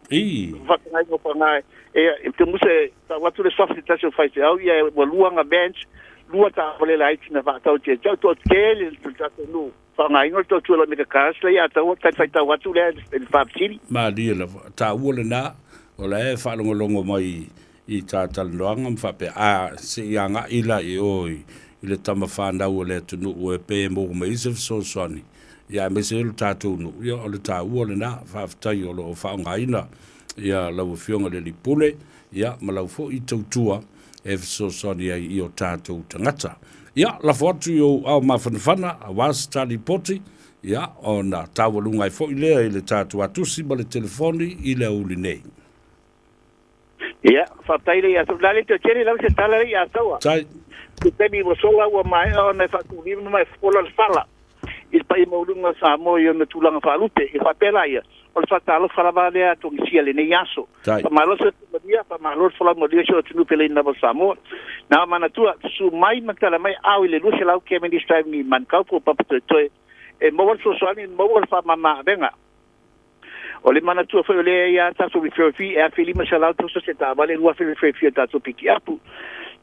faafeagaiga o faga e te musa tau atu le soft se tasi o faifeau ia ua lua aga vans lua taavale laiti na faatau te tau toatele le tatou nuu faaaogaina o le tautua le Omega Cars le ia taua tali faitau atu lea i le faafesili. Malie lava taua lenā o la e faalogologo mai i talanoaga ma faapea a seʻi agaʻi la i o i le tama fanau o le atunuu e pe maua mai ai se fesoasoani ia aemaise ai o le tatou nuu. Ia o le taua lenā faafetai o loo faaaogaina ia lau afioga i le alii pule ia ma lau foʻi tautua e fesoasoani ai i o tatou tagata. Ia lafo atu i ou ao mafanafana auā se talipoti ia ona taualuga ai foʻi lea i le tatou atusi ma le telefoni i le aoauli nei. Ia faafetai le ia la le tele lau se tala le ia taua. Tai. Te taimi ua sola ua maea ona e faatulima ma e fofola le fala i le paia maualuga o Samoa i ona tulaga faalupe. Ia faapea la ia o le faatalofa lava lea togisia lenei aso. Tai. Faamalo se manuia, faamalo le folau manuia si o atunuu peleina lava o Samoa. Na manatua susu mai ma tala mai ao i le 200 Cavendish Drive i Manukau po o Papatoetoe e maua le fesoasoani, maua le faamama-avega. O le manatua foi o lea ia tatou referral fee e 1500 toso se taavale 2000 referral fee o tatou pikiapu.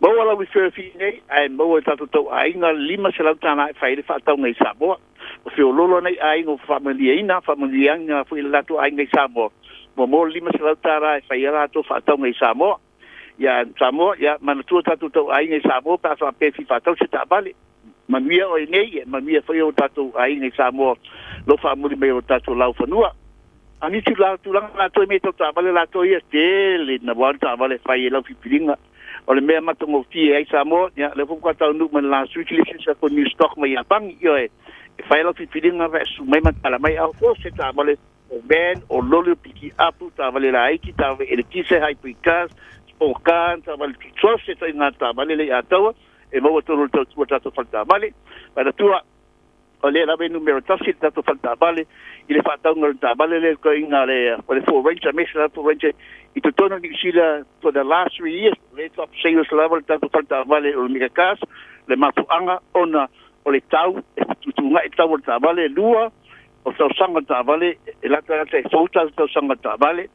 Maua lau referral fee nei ae maua e tatou tauaiga $500 e fai ai le faatauga i Samoa. O feoloolo nei aiga o faamanuiaina faamanuiaina foi le latou aiga i Samoa. Ua maua le $500 e fai ai latou faatauga i Samoa. Ia Samoa, ia manatua tatou tauaiga i Samoa pe a faapea e fia faatau se taavale. Manuia oe nei, e manuia foi o tatou aiga i Samoa lo faamuli mai o tatou laufanua. A nisi la tulaga latou e mea tau taavale latou ia tele na ua taavale fai e lau filifiliga. O le mea matagofie ai Samoa, ia lea foi ua taunuu mai le last week le isi sa new stock mai Iapani, ioe, e fai lau filifiliga fa su mai ma tala mai au o se taavale o van, o loli, o piki apu, taavale laiti, taavale eletise, hybrid cars, sport car, taavale so se ituaiga taavale le ia taua, e maua tonu le tautua tatou faletaavale. Manatua, o lea lava e numera 1 le tatou faletaavale i le faatauga o le taavale lea ituaiga le o le Ford Ranger, aemaise lava Ford Ranger i totonu o Niu Sila for the last 3 years, le top sales lava le tatou faletaavale o le Omega Cars, le mafuaaga ona o le tau e fetuutuugaʻi tau o le taavale, lua o tausaga o le taavale e latalata e fou tausaga o le taavale.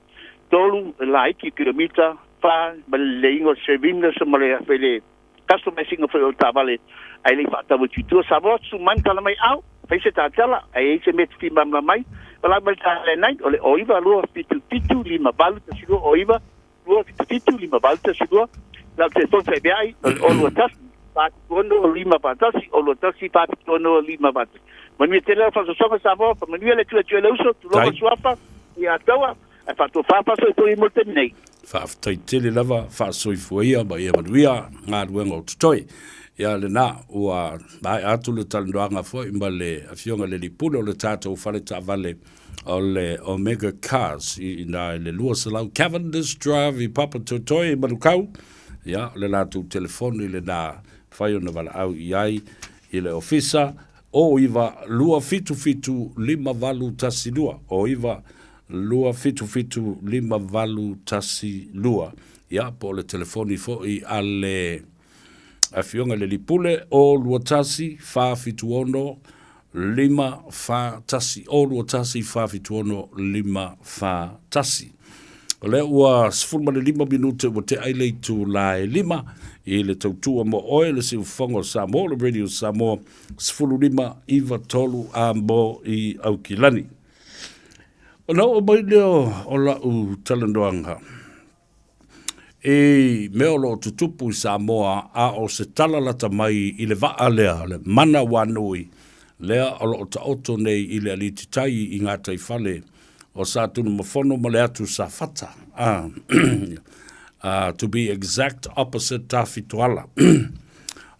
3 e laiti kilomita, 4 ma le leleiga o le servina ma le afe le customizing foi o le taavale ae le i faatau atu i tua. Samoa, susu mai ma tala mai au, fai se tatala, ae i ai se mea e te fia malamalama ai, valaau mai i le ta landline o le 09 277 5812, 09 277 5812. Lau telefoni faaiveai o le 021 476 541, 021 476 541. Manuia tele lau faasoasoaga Samoa, faamanuia le Atua ia te oe le uso, tulou ma suafa, ia Ataua, ae faatofa faasoifua mo le taimi nei. Faafetai tele lava, faasoifua ia ma ia manuia galuega o totoe. Ia lena, ua maea atu le talanoaga foi ma le Afioga i le Alii Pule o le tatou fale taavale o le Omega Cars i ina i le 200 Cavendish Drive i Papatoetoe i Manukau. Ia, o le latou telefoni lena mafai ona valaau i ai i le ofisa 09 277 5812, 09 277 5812. Ia, po o le telefoni foi a le Afioga i le Alii Pule, 0 21 476 541, 0 21 476 541. O lea ua 15 minute ua tea ai le itula e 5 i le tautua mo oe le siufofoga o Samoa, le Radio Samoa 15 93 a mo i Aukilani. Ona oo mai lea o lau talanoaga i mea o lo o tutupu i Samoa, a o se tala lata mai i le vaa lea, le Manawanui, lea o lo o taoto nei i le alititai i gataifale o Satunumafono ma le atu Safata, to be exact, opposite Tafitoala.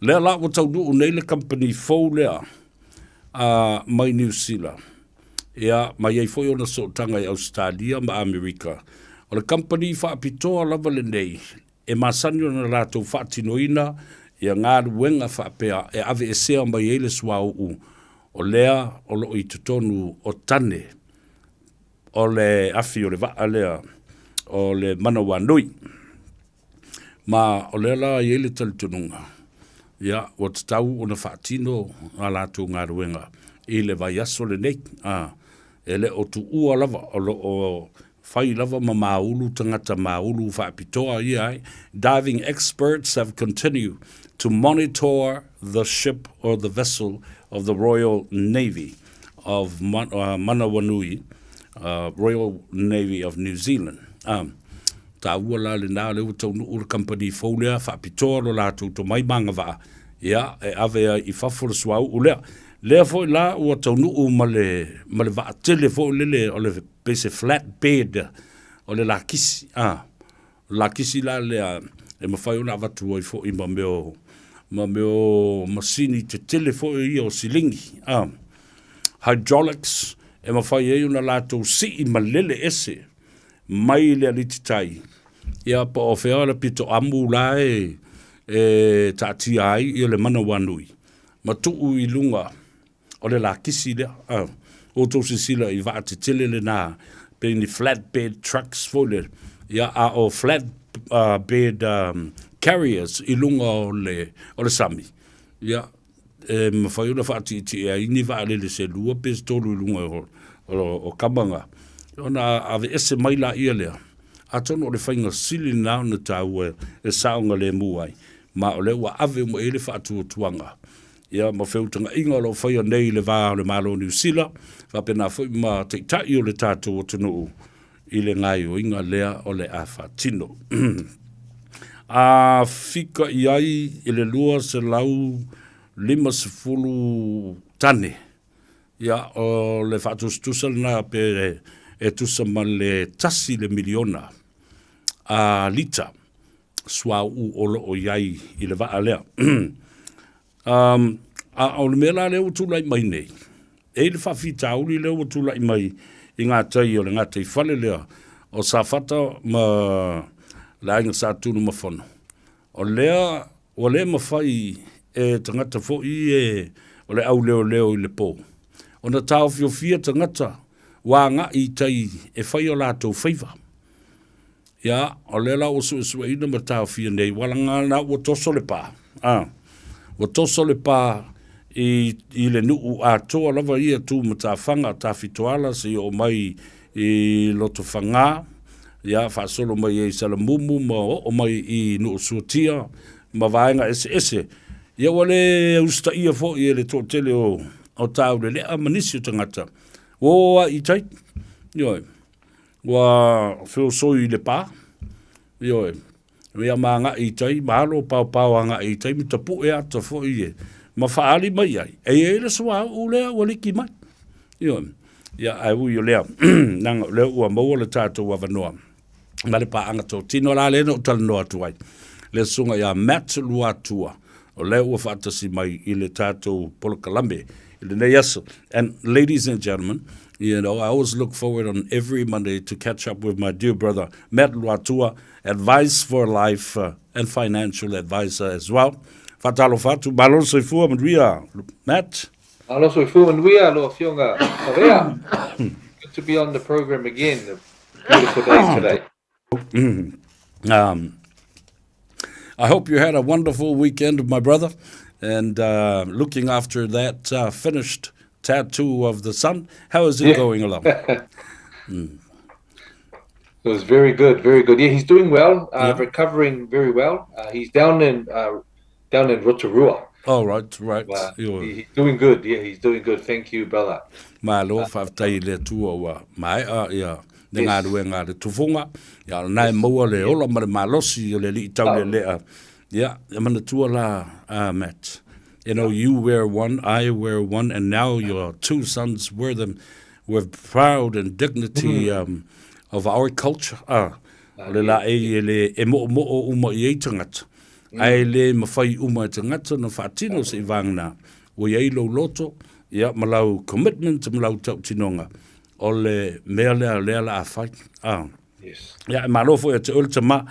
Lea la ua taunuu nei le kamupani fou lea mai Niu Sila, Ia, ma i ai foi ona sootaga i Ausetalia ma Amerika. O le kamupani faapitoa lava lenei e masani ona latou faatinoina ia galuega faapea e aveesea mai ai le suauu o lea o lo o i totonu o tane o le afi o le vaa lea o le Manawanui. Ma o lea la e i ai le talitonuga, ia, ua tatau ona faatino a latou galuega i le vaiaso lenei. A, e le o tuua lava, o lo o fai lava ma maulu tagata maulu faapitoa ia ai. Diving experts have continued to monitor the ship or the vessel of the Royal Navy of Manawanui, Royal Navy of New Zealand. A, Taua la lena, o lea ua taunuu le kamupani fou lea, faapitoa lo latou tomai ma agavaa, ia, e ave ai i fafo le suauu lea. Lea foi la ua taunuu ma le, ma le vaatele foi lele, o le, pei se flat bed, o le lakisi, a, lakisi la lea e mafai ona avatu ai foi ma mea o, ma mea o masini tetele foi ia o silingi, a, hydraulics, e mafai ai ona latou sii ma lele ese mai le alititai, ia po o fea le pito amu la e, e taatia ai ia le manawanui, ma tuu i luga o le lakisi lea. Ah, outou silasila i vaa tetele lena, pei ni flat bed trucks foi le, ia, a o flat bed carriers i luga o le, o le sami, ia, e mafai ona faatiitie ai ni vaalele se lua pe se tolu i luga o, o, o kamaga, ona aveese mai laia lea. Atonu o le faiga sili lena ona taua e saogalemu ai, ma o lea ua ave uma i ai le faatuatuaga ia ma feutagaiga o lo o faia nei i le va o le Malo o Niu Sila, faapena foi ma taitai o le tatou atunuu i le gaoioiga lea o le a faatino. A fika i ai i le 250 tane, ia, o le faatusatusa lena pe e tusa ma le tasi le miliona a lita suauu o lo o i ai i le vaa lea. Um, a o le mea la lea ua tulai mai nei, e i le faafitauli lea ua tulai mai i ngā tai o le gataifale lea o Safata ma le aiga Sa Tunumafono. O lea ua le mafai e tagata foi e o le auleoleo i le pō ona taofiofia tagata ua agai i tai e fai o latou faiva. Ia, o lea la ua suesueina ma taofia nei, ua laga la ua toso le pā, a, ua toso le pā i, i le nuu atoa lava ia tu matafaga, Tafitoala seia oo mai i Lotofaga, Ia, faasolo mai ai i Salamumu ma oo mai i Nuusuatia ma vaega eseese. Ia ua le usitaia foi e le toatele o, o Taulelea ma nisi o tagata. Ua oo lava i tai. Ioe. Ua feosoi i le pa. Ioe. Ia ma agai i tai, ma alo paopao agai i tai ma tapue ata foi e ma faaali mai ai. E i ai le suauu lea ua liki mai. Ioe. Ia, ae ui o lea, leaga o lea ua maua le tatou avanoa ma le paaga totino la lea na ou talanoa atu ai. Le susuga ia Matt Luatua, o lea ua faatasi mai i le tatou polokalame i lenei aso. And ladies and gentlemen, you know, I always look forward on every Monday to catch up with my dear brother Matt Luatua, advice for life uh, and financial advisor as well. Faatalofa atu, malo le soifua manuia, Matt. Malo soifua manuia, lau Afioga Savea. Good to be on the program again. A beautiful day today. Um, I hope you had a wonderful weekend, my brother, and uh, looking after that uh, finished tattoo of the sun. How is it yeah. going along? It was very good, very good. Yeah, he's doing well, uh, yeah. recovering very well. Uh, he's down in uh, down in Rotorua. Oh, right, right. Uh, he's doing good. Yeah, he's doing good. Thank you, brother. Malo, whaatai le atua ua maea ia le yes. galuega le tufunga. Ia, na e maua le ola ma le malosi o le alii taulelea. Ia, e manatua la, uh, Matt. You know, you wear one, I wear one, and now your two sons wear them with proud and dignity mm. um, of our culture. Ah, o le la e, e le e mo mo o uma i ei tangata. Mm. Ae le mawhai uma e tangata na whaatino se i vāngana. Ua iai lou loto, ia, ma lau commitment ma lau tautinonga. O le mea lea lea la a whai. Ah. Yes. Yeah, malo foi te ul tama.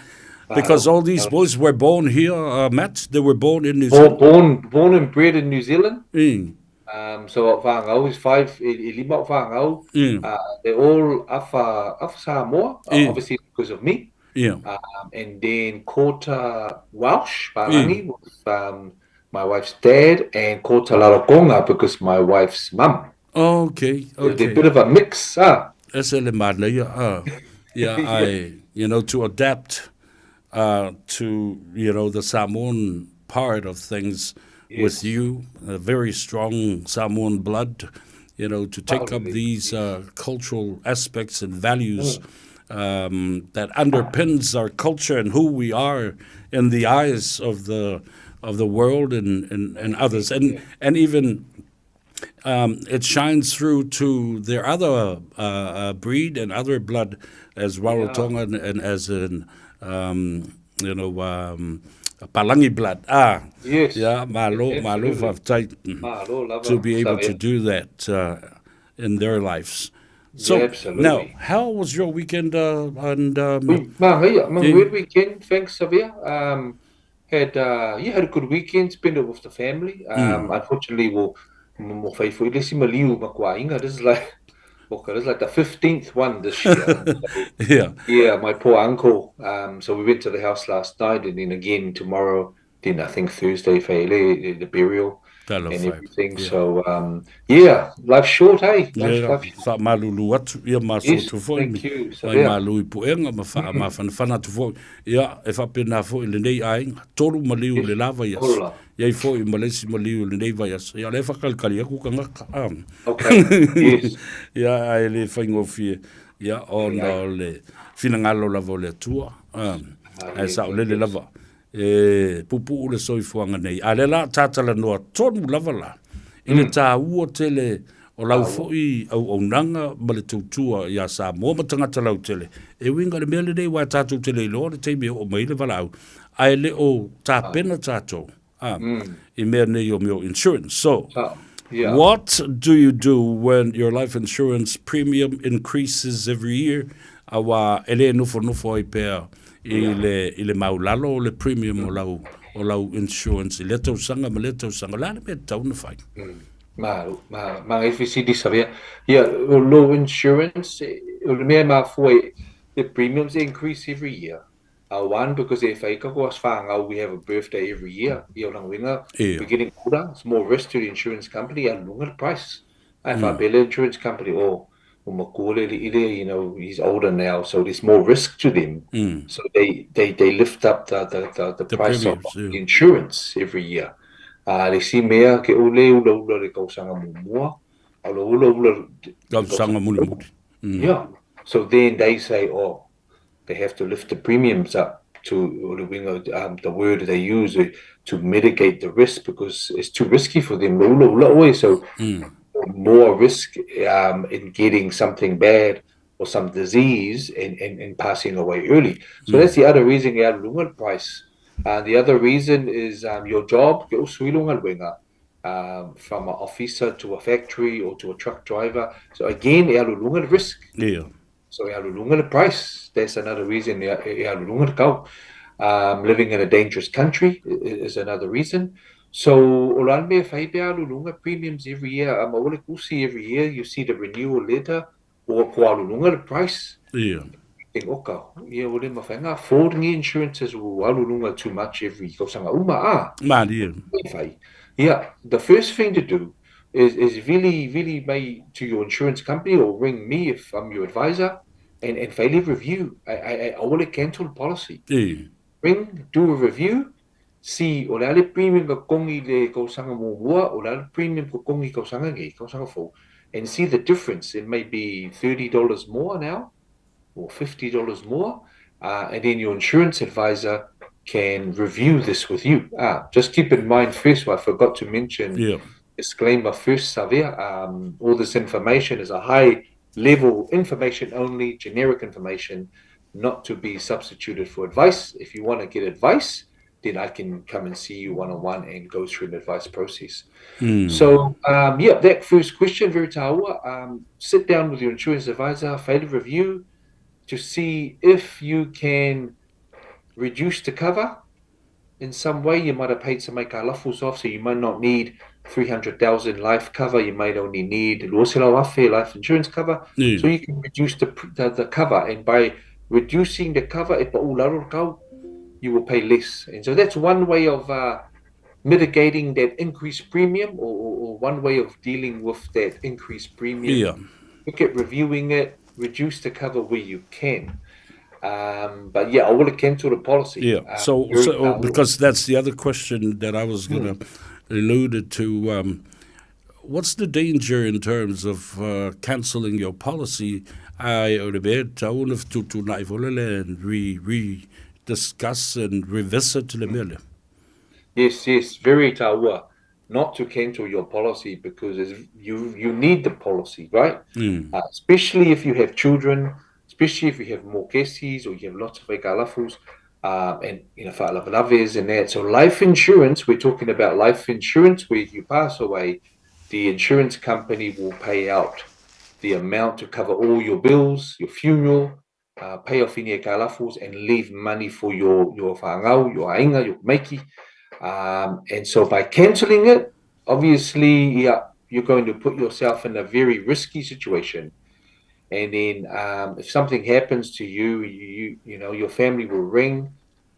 Because all these boys were born here, uh, Matt. They were born in New Zealand. Born, born and bred in New Zealand. Mm. Um, so whāngau is five, e, e lima o whāngau. Mm. Uh, they're all afa, afa Samoa, uh, mm. obviously because of me. Yeah. Um, and then quarter Welsh, Palangi, mm. with um, my wife's dad, and quarter Larakonga because my wife's mum. Okay, okay. They're a bit of a mix, ah. Ese le manaia, ah. Yeah, I, you know, to adapt uh, to, you know, the Samoan part of things yes. with you, a very strong Samoan blood, you know, to take up these uh, cultural aspects and values mm. um, that underpins our culture and who we are in the eyes of the of the world and, and, and others. And, and even um, it shines through to their other uh, uh, breed and other blood as Rarotonga yeah. and, and as in, um, you know, um, Palangi blood. Ah, yes. Yeah, malo, malo, malo to be able to do that uh, in their lives. So yeah, absolutely. now, how was your weekend? Uh, and um, yeah, good weekend. Thanks, Xavier. Um, had uh, yeah, had a good weekend. Spent it with the family. Um, mm. Unfortunately, we'll mo fai foi le si maliu ma This is like okay, this is like the fifteenth one this year. so, yeah, yeah, my poor uncle. Um, so we went to the house last night, and then again tomorrow. Then I think Thursday, faile, the burial and everything. Yeah. So um, yeah, life's short, hey. Life's, yeah, life's short. Faamalulu atu ia maso yes, atu foi. Thank you. So, yeah. malu i puega ma faamafanafana atu foi. Ia, e faapena foi lenei aiga, tolu maliu i le la vaiaso. I ai foi ma le isi maliu i lenei vaiaso. Ia, o lea e faakalikali atu tagata. Ah. Okay. Yes. Ia, ae le faigofie. Ia, ona o le finagalo lava o le Atua. Ah. Ae saolele lava. E pupuu le soifuaga nei. A lea la tatalanoa tonu lava la i le mm. tāua tele o lau foi auaunaga ma le tautua iā Samoa ma tagata lautele. E uiga i le mea lenei aua e tatou te le iloa le taimi e oo mai ai le valaau, ae le o tapena tatou a, i mea nei o mea o insurance. So, Yeah. what do you do when your life insurance premium increases every year? Aua e le nofonofo ai pea i le, i le maulalo o le premium o lau, o lau insurance i lea tausaga ma lea tausaga. O le a le mea e tatau ona fai? Ma, ma, ma ngai fesili Savea. Ia, o lou insurance, o le mea e mafua i, the premiums increase every year. Uh, one, because e whai kako as whāngau, we have a birthday every year. Ia o langa winga, Ia. we're getting older, it's more risk to the insurance company, a lunga le price. Ai mm. whapele insurance company, oh, Ua matua le alii lea, you know, he's older now, so there's more risk to them. So they, they, they lift up the, the, the, the, The price of premiums, yeah. the insurance every year. Le isi mea, ke ou le ulaula le kausaga muamua, a o le ulaula le Kausaga mulimuli. Yeah. So then they say, oh, they have to lift the premiums up to, o le uiga, the word they use, to mitigate the risk because it's too risky for them. Le ulaula oe, so more risk in getting something bad or some disease and, and, and passing away early. So that's the other reason e alu luga le price. The other reason is your job, ke o sui lo galuega, from an officer to a factory or to a truck driver. So again, e alu luga le risk. So e alu luga le price. That's another reason e, e alu luga le kau. Living in a dangerous country is another reason. So, o le a le mea e fai pe alu luga premiums every year, a maua le kusi every year, you see the renewal letter, ua kua alu luga le price. Think, oka, ia ua le mawhai ona afford ni insurances ua alu luga too much every kausaga uma, a. Malie. E fai. Ia, the first thing to do is, is really, really mai to your insurance company or ring me if I'm your advisor and, and fai le review. I, I, I, aua le cancel policy. Ring, do a review, see o le a le premium ka kongi le kausaga muamua, o le a le premium ka kongi kausaga nei, kausaga fou, and see the difference. It may be $30 more now or $50 more, and then your insurance advisor can review this with you. Just keep in mind first, I forgot to mention, disclaimer first, Savea, all this information is a high level information only, generic information, not to be substituted for advice. If you want to get advice, then I can come and see you one-on-one and go through an advice process. So, yeah, that first question, very taua, sit down with your insurance advisor, fai le review to see if you can reduce the cover in some way. You might have paid some aikalafus off, so you might not need 300,000 life cover. You might only need 200,000 life insurance cover. So you can reduce the, the, the cover, and by reducing the cover, e pa'u lalo le kau, you will pay less. And so that's one way of mitigating that increased premium, or, or, or one way of dealing with that increased premium. Look at reviewing it, reduce the cover where you can. But yeah, I will cancel the policy. So, Very so powerful. because that's the other question that I was going to allude to. What's the danger in terms of cancelling your policy? I o le mea tatau ona fetuutuunai foi lele and re, re discuss and revisit le mea lea. Yes, yes, very taua not to cancel your policy because it's, you you need the policy, right? Especially if you have children, especially if you have more cases or you have lots of aikalafus, and you know fa'alavelave and that. So life insurance, we're talking about life insurance where if you pass away, the insurance company will pay out the amount to cover all your bills, your funeral, pay off any aikalafus, and leave money for your your whāngau, your ainga, your meiki. And so by cancelling it, obviously, yeah, you're going to put yourself in a very risky situation. And then if something happens to you, you, you know, your family will ring.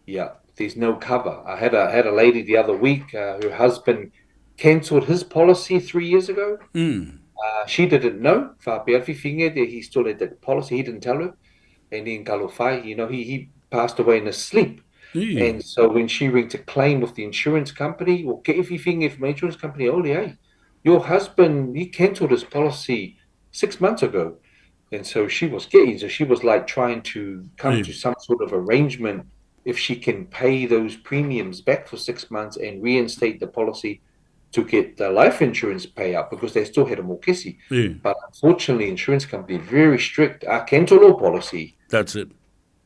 Yeah, there's no cover. I had a had a lady the other week. Her husband cancelled his policy 3 years ago. She didn't know. Fa'apeafifiga that he still had that policy. He didn't tell her. And then talofa, he, he passed away in his sleep. And so when she went to claim with the insurance company, well, ke'efifiga from the insurance company, oh, yeah, your husband, he cancelled his policy 6 months ago. And so she was getting, so she was like trying to come to some sort of arrangement if she can pay those premiums back for 6 months and reinstate the policy to get the life insurance payout because they still had a mokesi. But unfortunately, insurance company very strict. Our cancel all policy. That's it.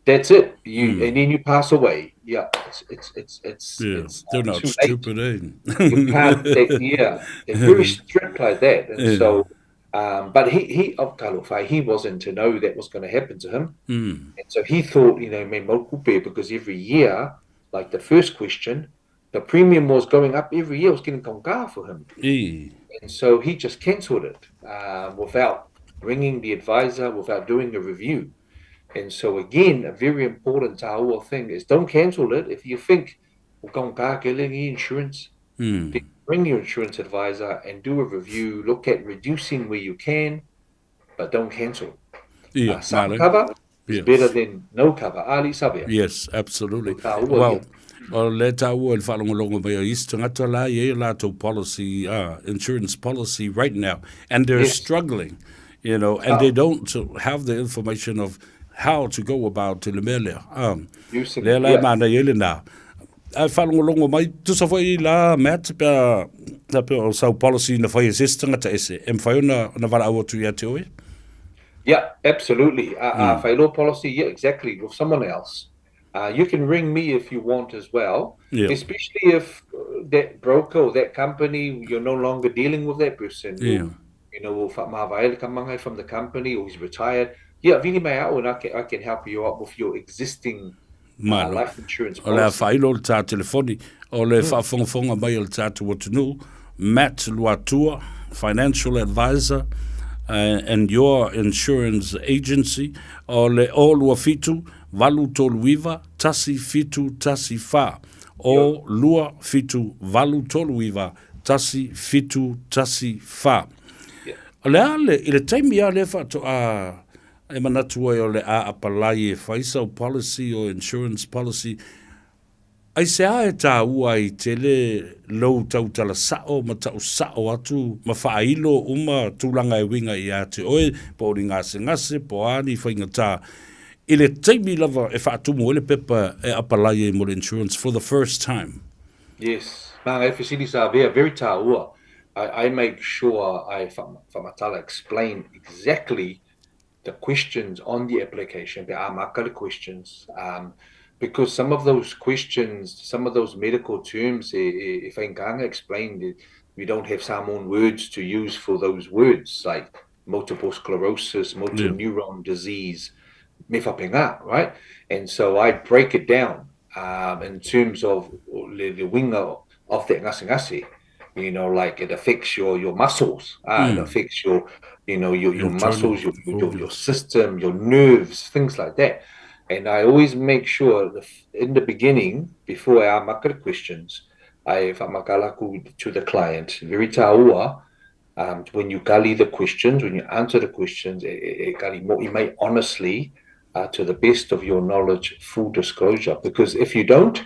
That's it. You and then you pass away. Yeah, it's it's it's it's it's They're not too late. stupid, eh? You can't. They, yeah, they're very strict like that. And so, but he of talofa, he wasn't to know that was going to happen to him. And so he thought, me maukupe, because every year, like the first question, the premium was going up every year. It was getting konga for him. And so he just cancelled it without ringing the advisor, without doing a review. And so again, a very important taua thing is don't cancel it. If you think, "O kaunga ke le insurance, then ring your insurance advisor and do a review. Look at reducing where you can. but don't cancel. Ia, Some malo. cover is Yes. better than no cover. Ali Sabea. Yes, absolutely. Tāua Well, ia. o le tāua i le faalogologo mai o isi tagata la e i ai latou policy, insurance policy right now, and they're Yes. struggling, you know, and they don't have the information of how to go about i le mea lea. Using Lea it, la e yeah. manaia ai lenā. Ae faalogologo mai, tusa foi la Matt pe a, pe o sau policy na fai e se isi tagata ese, e mafai ona, ona valaau atu ia te oe? Yeah, absolutely. Uh, mm. policy, yeah, exactly, with someone else. You can ring me if you want as well, Yeah. especially if that broker or that company, you're no longer dealing with that person. Yeah. You know, from the company or he's retired. Yeah, vini mai au and I can help you out with your existing Malo. life insurance O le a policy. faailo le tā telefoni, o le faafogafoga mai o le tatou atunuu, Matt Luatua, financial advisor and your insurance agency, o le 027 839 1714, 027 839 1714. O le a le, i le taimi lava lea faatoa e manatu ai o le a apalai e fai sau policy o insurance policy, aisea e tāua ai tele lou tautala sa'o ma ta'u sa'o atu ma faailo uma tulaga e uiga ia te oe, po o ni gasegase, po o a ni faigata, i le taimi lava e faatumu ai le pepa e apalai ai mo le insurance for the first time? Yes, ma ngai fesili sa avea, very tāua. I, I make sure I whamatala explain exactly the questions on the application, the amakara questions, because some of those questions, some of those medical terms, if Nganga explained, we don't have Samoan words to use for those words, like multiple sclerosis, motor neuron disease, me whapenga, right? And so I break it down in terms of le, le winga of that ngasengase. You know, like it affects your muscles, it affects your, you know, your Internal muscles, your organs. system, your nerves, things like that. And I always make sure the, in the beginning, before I ask the questions, I whamakalaku to the client, very tāua, when you gully the questions, when you answer the questions, e, e, e kali mo'i mai honestly, to the best of your knowledge, full disclosure. Because if you don't,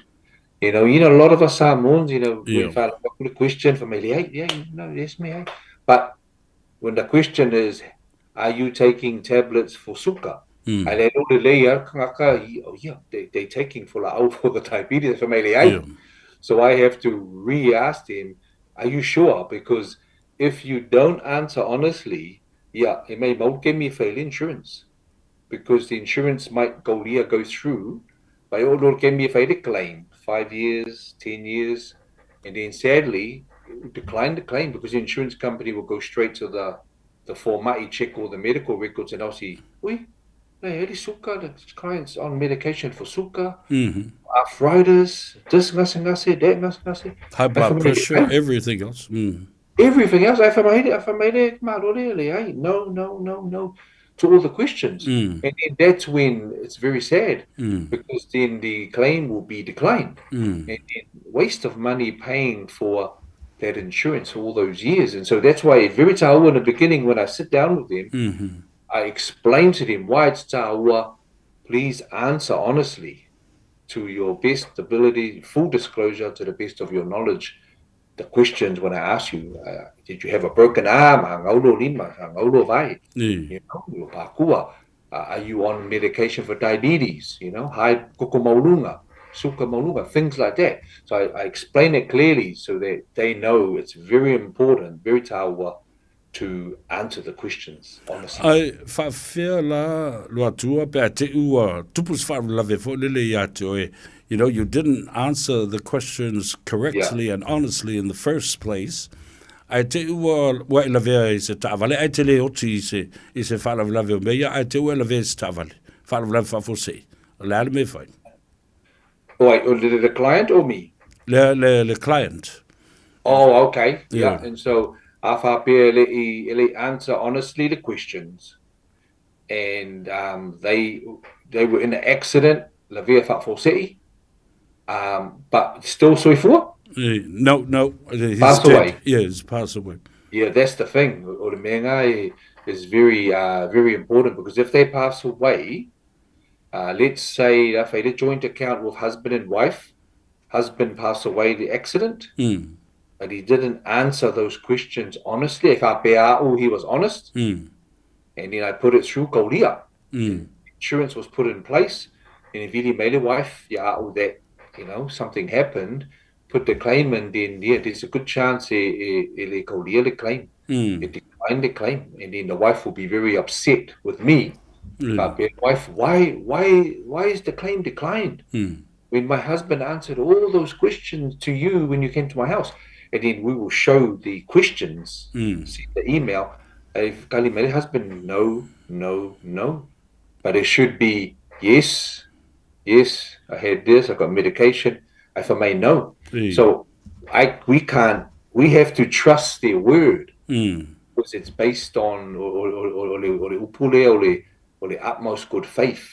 you know, a lot of us Samoans, you know, we find a question for me, yeah, yeah, no, yes, me, eh. But when the question is, are you taking tablets for suka? And then all the lay, oh yeah, they taking for la for the diabetes for me, So I have to re-ask them, are you sure? Because if you don't answer honestly, yeah, it may not give me fail insurance. Because the insurance might go here, go through, but it will give me a claim, 5 years, 10 years, and then sadly, it will decline the claim because the insurance company will go straight to the format, check all the medical records, and they'll see, ui, hey, suka, the client's on medication for suka, arthritis, this ngase ngase, that ngase ngase. High blood pressure, everything else. Everything else, I no, no, no, no, to all the questions. And then that's when it's very sad, because then the claim will be declined. And then waste of money paying for that insurance for all those years. And so that's why very tāua in the beginning, when I sit down with them, I explain to them why it's tāua. Please answer honestly to your best ability, full disclosure to the best of your knowledge. The questions when I ask you, did you have a broken arm? Angaulo lima, angaulo vai. You know, yo pakua. Are you on medication for diabetes? You know, high koko maulunga, suka maulunga, things like that. So I explain it clearly so that they know it's very important, very tāua, to answer the questions honestly. Ae faafefea la Luatua pe a te ua tupu se faalavelave foi lele ia te oe. You know, you didn't answer the questions correctly and honestly in the first place. Ae te ua ua e lavea i se taavale, ae te le oti i se, i se faalavelave o mea ia, ae te ua e lavea i se taavale. Faalavelave faafuasei. O le a le mea e fai? Wait, the client or me? Le, le client. Oh, okay. Yeah. Yeah. And so a whapea e le i, e le answer honestly the questions. And they were in an accident, lavea faafuasei, but still soifua? No, no, he's Passed dead. away. Yeah, he's passed away. Yeah, that's the thing. O le mea ngā is very, very important because if they pass away, let's say if they joint account with husband and wife, husband pass away the accident, but he didn't answer those questions honestly. If he was honest, and then I put it through kauria. Insurance was put in place, and if he made a wife, yeah, or that, you know, something happened, put the claim in, then yeah, there's a good chance e le kauria le claim. E decline the claim, and then the wife will be very upset with me. But the wife, why is the claim declined? When my husband answered all those questions to you when you came to my house, and then we will show the questions, send the email. If kali my husband, no, no, no. But it should be yes, yes, I had this, I got medication. If I may no. So we can't, we have to trust their word. Because it's based on o le upule, o le utmost good faith.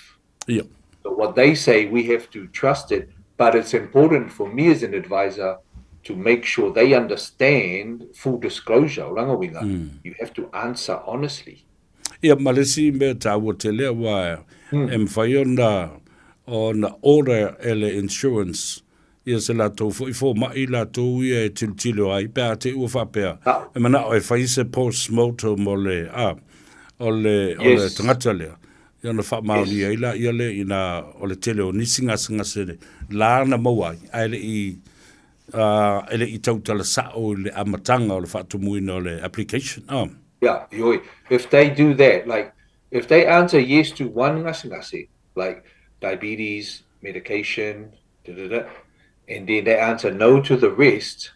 Yeah. So what they say, we have to trust it. But it's important for me as an advisor to make sure they understand full disclosure. You have to answer honestly. Ia ma le isi mea taua tele aua e mafai ona ona order e le insurance ia se latou foi fomai latou ia e tilotilo ai pe a te i ua faapea e manao e fai se post-mortem mo le a o le o le tagata lea ia ona faamaonia ai laia lea ina o le tele o nisi gasegase la na maua ai ae le i e le i tautala sao i le amataga o le faatumuina o le application. Yeah, ioe. If they do that, like, if they answer yes to one gasegase, like diabetes, medication, da, da, da, and then they answer no to the rest,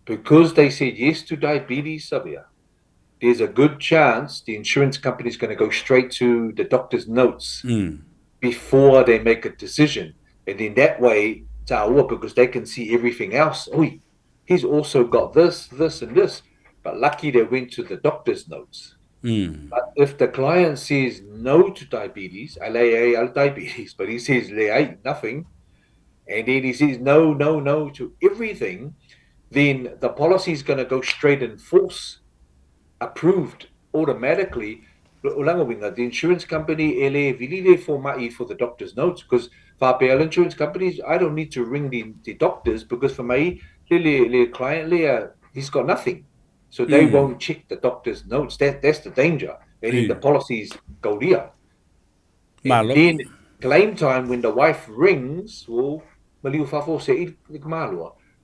because they said yes to diabetes, Sabia, there's a good chance the insurance company is going to go straight to the doctor's notes before they make a decision. And then that way, tāua, because they can see everything else. Oh, he's also got this, this, and this. But lucky they went to the doctor's notes. But if the client says no to diabetes, LAA diabetes, but he says LAA, nothing, and then he says no, no, no to everything, then the policy is going to go straight in force, approved automatically. The insurance company, ele vilile for for the doctor's notes, because for insurance companies, I don't need to ring the doctors, because for my le client, le, he's got nothing. So they won't check the doctor's notes. That's the danger. And then the policies go there. And then claim time, when the wife rings, well,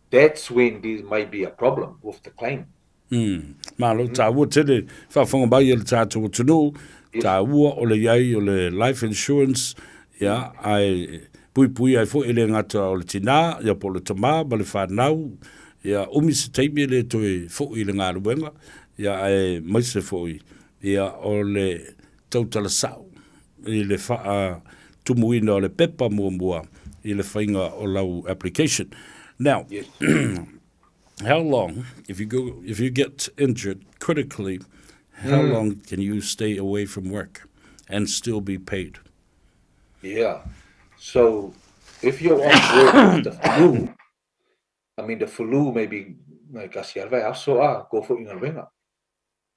that's when there may be a problem with the claim. Malo, tāua tele, whaafonga mai e le tātou atunuu, tāua o le iai o le life insurance, ia, ai pui pui ai foi e le gata o le tinā, ia po o le tamā ma le whanau, ia umi se taimi e le toe foi i le galuega, ia aemaise foi, ia o le tautala sao i le faatumuina o le pepa muamua i le faiga o lau application. Now, how long, if you get injured critically, how long can you stay away from work and still be paid? Yeah. So if you're off work with the flu, I mean, the flu maybe like aso go for inga.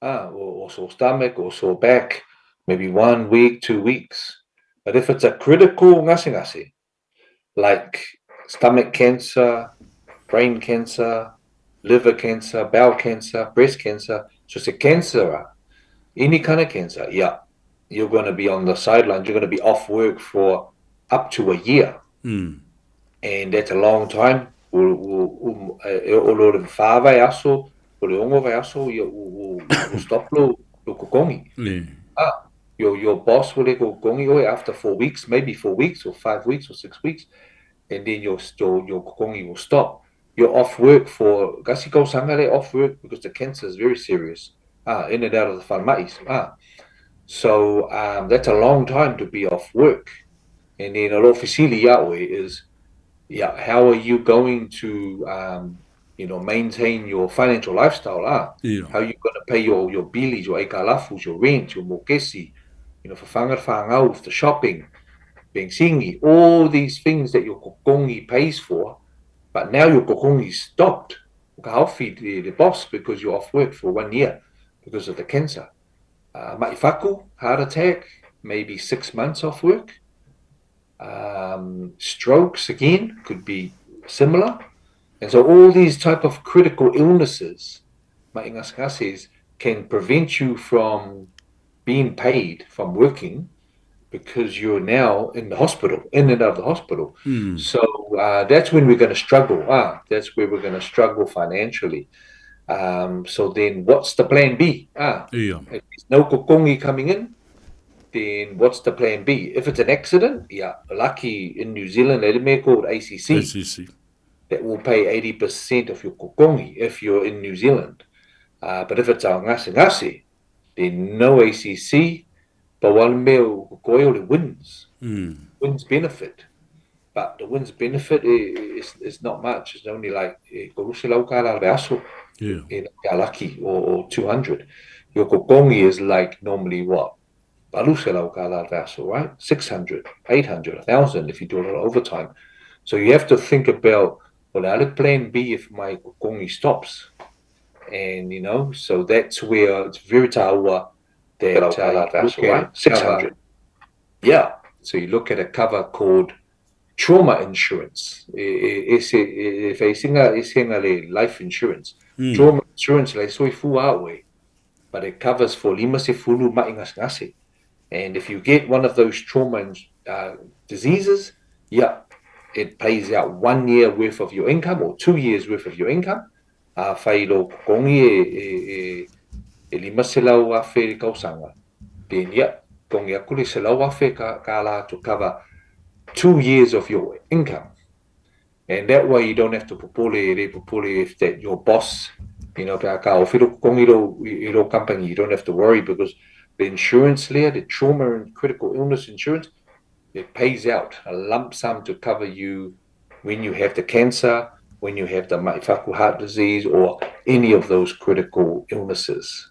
Or sore stomach or sore back, maybe 1 week, 2 weeks. But if it's a critical gasegase, like stomach cancer, brain cancer, liver cancer, bowel cancer, breast cancer, so it's a cancer, any kind of cancer, yeah, you're going to be on the sidelines. You're going to be off work for up to a year. And that's a long time. O lo whāwai aso, o le ongo vai aso, o stop lo kokongi. Your boss will let kokongi oe after 4 weeks, maybe 4 weeks or 5 weeks or 6 weeks, and then your kokongi will stop. You're off work for, gasi kau sangare off work because the cancer is very serious. In and out of the whalemais. So that's a long time to be off work. And then a fisili iaoe is, yeah, how are you going to, maintain your financial lifestyle? How are you going to pay your billies, your aikalafus, your rent, your mokesi, for whangarwhangau, the shopping, bengsingi, all these things that your kokongi pays for, but now your kokongi stopped. Ka haofi le boss because you're off work for one year because of the cancer. Ma'i faku, heart attack, maybe 6 months off work. Strokes, again, could be similar. And so all these type of critical illnesses, ma'i ngasengases, can prevent you from being paid from working because you're now in the hospital, in and out of the hospital. So that's when we're going to struggle. That's where we're going to struggle financially. So then what's the plan B? If there's no kokongi coming in, then what's the plan B? If it's an accident, yeah, lucky in New Zealand, they make called ACC. ACC. That will pay 80% of your kokongi if you're in New Zealand. But if it's a ngase ngase, then no ACC, but one mea o koe o le WINZ. WINZ benefit. But the WINZ benefit is not much. It's only like koru se lau ka la le aso. In ka lucky or 200. Your kokongi is like normally what? Balu se lau ka la le aso, right? 600, 800, 1,000 if you do a lot of overtime. So you have to think about, well, I'll plan B if my kokongi stops. And so that's where it's very taua that you look at 600. Yeah. So you look at a cover called trauma insurance. Life insurance. Trauma insurance, like so fu way, but it covers for lima se fulu ma ingasngase. And if you get one of those trauma diseases, yeah, it pays out 1 year worth of your income or 2 years worth of your income. Whai lo kongi e lima se lau afe le kausanga. Then, yeah, kongi aku le se lau afe ka la to cover 2 years of your income. And that way you don't have to popole e re popole if that your boss, you know, ka ka ofiro kongi ro, i ro company, you don't have to worry because the insurance there, the trauma and critical illness insurance, it pays out a lump sum to cover you when you have the cancer, when you have the maifaku heart disease or any of those critical illnesses.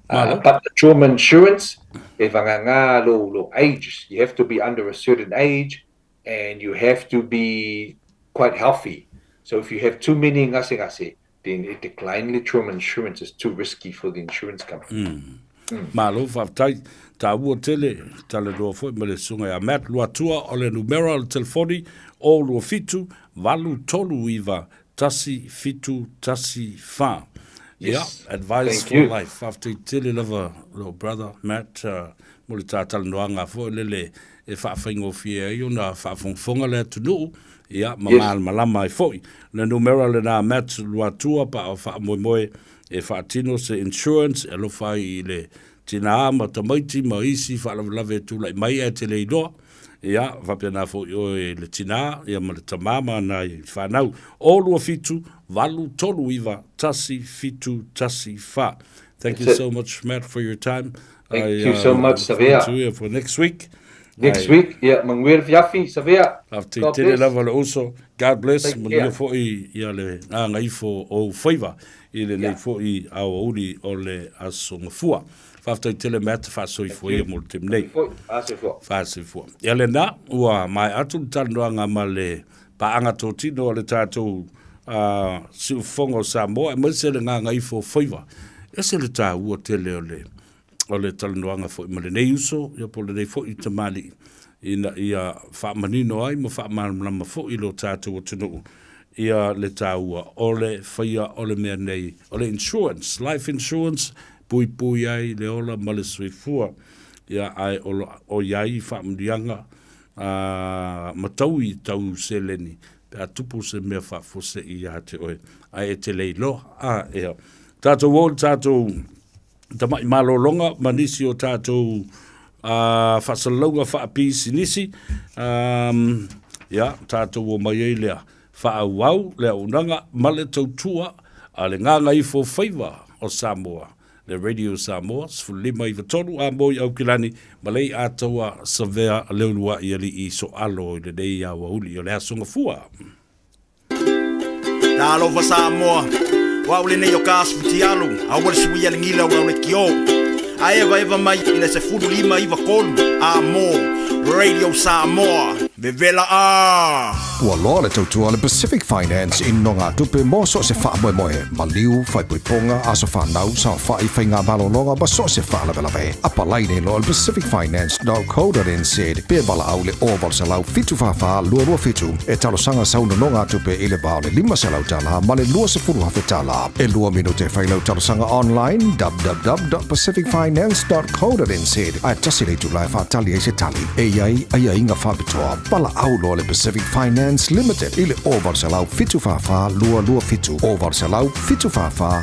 But the trauma insurance, if lo age, you have to be under a certain age and you have to be quite healthy. So if you have too many ngase ngase, then it decline the trauma insurance is too risky for the insurance company. Malo whaftai, tā ua tele, tale roa foi ma le sunga ia Matt Luatua o le numero o le telefoni o lua fitu, valu tolu iwa, tasi fitu tasi wha. Yes. Yeah, advice Thank for you. life. Whaftai tele lava, little brother, Matt, mo le tātala noanga foi lele e whaawhaingo fie ai ona whaafongfonga le atunuu, ia, ma Yes. malama ai foi. Le numero le nā Matt Luatua pa o whaamoemoe e whaatino se insurance, e alofa ai i le tina ma tamaiti ma isi whaalavelawe e tūlai mai e te leiloa. Ia, whapena foi oe le tina, ia ma le tamama na i whanau. O lua fitu, valu tolu iwa, tasi fitu tasi wha. Thank That's you it. so much, Matt, for your time. Thank I, you so much, look forward Savea. to you for next week. Next I week, yeah, mangwir fiafi, Savea. After God tele bless. lava le uso. God bless. Take Manuia care. foi ia le ngā ifo o whaiva. I le nei foi au uri o le aso ngafua. Whaftai tele Matt whasoi fo ia mo le tem nei. Foi, ase fua. Whasoi fua. Ia le nā, ua mai atu le talanoanga ma le paanga tōtino o le tātou siufonga o Samoa, e mai se le ngā ifo o whaiva. E se le tā ua tele o le o le talanoanga foi ma lenei uso, ia po lenei foi i tamali ina ia whaamanino ai ma whaamalamalama foi lo tātou atunuu ia le tāua o le whaia o le mea nei, o le insurance, life insurance, pui pui ai le ola ma le soifua, ia ai o, lo, o iai whaamurianga matau i tau seleni, pe a tupu se mea whaafose i a te oe, ai e te leiloa, a ea. Tātou o le tātou tamai malolonga ma nisi o tātou whaasalauga whaapisi nisi, ia, tātou o mai ei lea whaauau, lea unanga, ma le tautua a le ngānga ifo whaiva o Samoa. Le Radio Samoa, 15 93 a moi au kilani, ma lei ātaua Savea leulua i ali i so alo i le nei a wauli o le aso ngafua. Talofa Samoa, wa ule nei o ka asu alu, a ua le sui ale ngila ua le kio. A eva eva mai i le 15 93 a mo Radio Samoa. Vevela a! Ua loa le tautua a le Pacific Finance i nogatupe mo so o se faamoemoe, maliu, faaipoipoga, aso fanau, saofai, faiga malologa ma so o se faalavelave. Apalai nei loa i le pacificfinance.co.nz pe valaau i le 0800 744 227 e talosaga sau nonogatupe i le va o le $500 ma le $20,000. E lua minute e fai lau talosaga online www.pacificfinance.co.nz ae tasi le itula e faatali ai se tali. E i ai aiaiga faapitoa. Valaau loa le Pacific Finance Limited i le 0800 744 227, 0800 744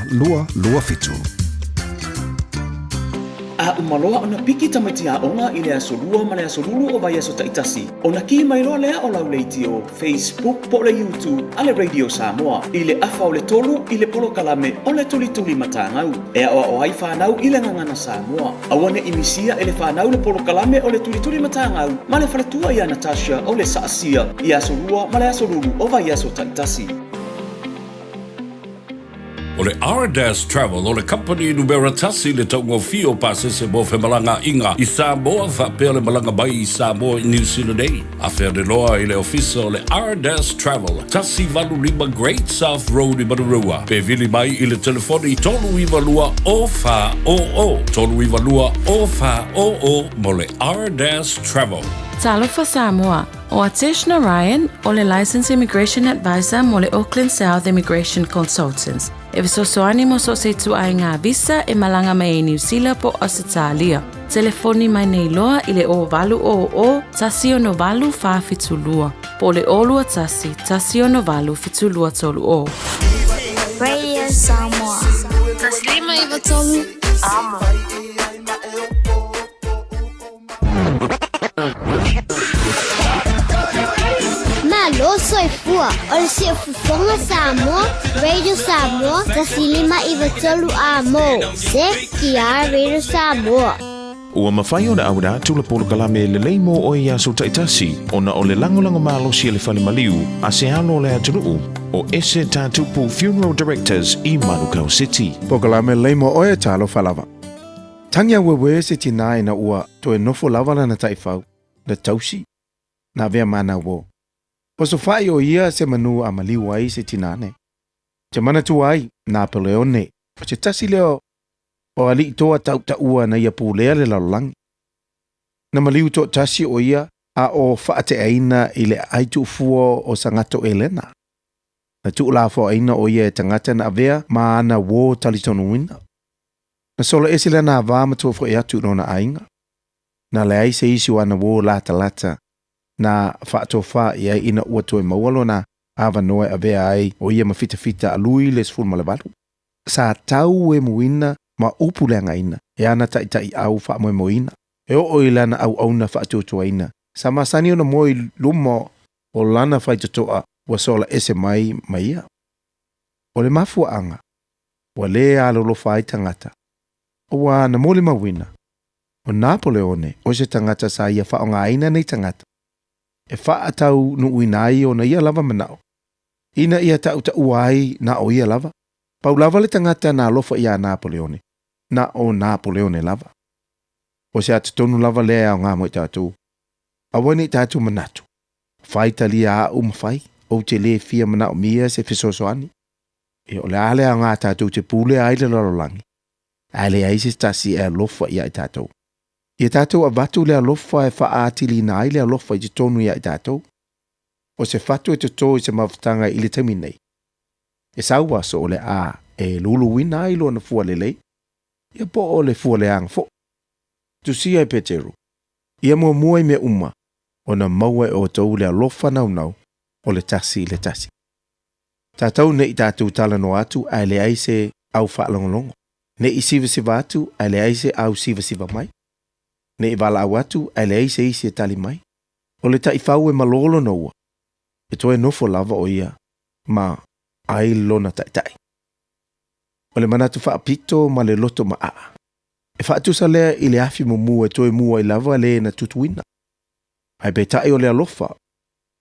227. A uma loa ona piki tamaiti aoga i le aso Lua ma le aso Lulu o vaiaso taitasi, ona kī mai loa lea o lau leitio, Facebook po o le YouTube a le Radio Samoa i le afa o le tolu i le polokalame o le Tulituli Matagau e aoao ai fanau i le gagana Samoa. Aua ne i misia e le fanau le polokalame o le Tulituli Matagau ma le faletua ia Natasha o le Saasia i aso Lua ma le aso Lulu o vaiaso taitasi. O le Ardas Travel o le kamupani numera tasi i le taugofie o pasese mo femalagaaiga i Samoa faapea le malaga mai i Samoa i Niu Sila nei. Afe ane loa i le ofisa o le Ardas Travel, 185 Great South Road i Manurewa, pe vili mai i le telefoni 392 0400, 392 0400 mo le Ardas Travel. Talofa Samoa, ʻO Atesh Narayan, ʻo le Licensed Immigration Advisor mo le Auckland South Immigration Consultants, e fesoasoani mo so o se ituaiga visa e malaga mai ai Niu Sila po o Ausetalia. Telefoni mai nei loa i le 0800 168 472 po o le 021 168 7230. Radio Samoa. 153 Amo. Malo soifua o le siufofoga Samoa, Radio Samoa, 153 Amo, CTR Radio Samoa. Ua mafai ona auina atu le polokalame lelei mo oe i aso taitasi ona o le lagolago malosi a le fale maliu a se alo o le atunuu o Ese Tatupu Funeral Directors i Manukau City. Polokalame lelei mo oe, talofa lava. Tagi aueuē se tinā ina ua toe nofo lava lana taifau, na tausi, na avea ma ana uō. Osofaʻi o ia se manu a maliu ai se tinā nei. Te manatua ai, Napoleone, o se tasi lea o aliʻi toa taʻutaʻua na ia pulea le lalolagi. Na maliu toʻatasi o ia a o faateʻaina i le ʻai tuufua o Sagato Elena. Na tuulafoaina o ia e tagata na avea ma ana uō talitonuina. Na sola ese lana avā ma foi atu i lona aiga. Na leai se isi o ana uō latalata na faatofā i ai ina ua toe maua lona avanoa e avea ai o ia ma fitafita a lui le 18. Sa tau emuina ma upu leagaina e ana taʻitaʻiʻau faamoemoeina e oo i lana auauna faatuatuaina. Sa masani ona moe i luma o lana faitotoa ua sola ese mai ma ia. O le mafuaaga, ua lē alolofa ai tagata. Ua na molimauina, o Napoleone o se tagata sa ia faaaogaina nei tagata e faataunuuina ai ona ia lava manao, ina ia tautaua ai na o ia lava. Pau lava le tagata na alofa iā Napoleone, na o Napoleone lava. O se ata tonu lava lea e aoga mo i tatou. Aua ne i tatou manatu, Fai talia aʻu ma fai, ou te lē fia manaomia se fesoasoani. Ia, o le a le aoga tatou te pule ai le lalolagi, ae leai se tasi e alofa iā i tatou. Ia tatou avatu le alofa e faaatiliina ai le alofa i totonu iā i tatou. O se fatu e totō i se mafutaga i le taimi nei, e sau aso o le a e luluina ai lona fua lelei, ia po o le fua leaga foʻi. Tusia e Peteru, Ia muamua i mea uma, ona maua e outou le alofa naunau o le tasi i le tasi. Tatou ne i tatou talanoa atu ae leai se au faalogologo, ne i sivasiva atu ae leai se au sivasiva mai, ne i valaau atu ae leai se isi e tali mai. O le taifau e malō lona ua, e toe nofo lava o ia ma ai lona taitai. O le manatu faapito ma le loto maaa, e faatusa lea i le afi mumu e toe mu ai lava le na tutuina. Ae peitai o le alofa,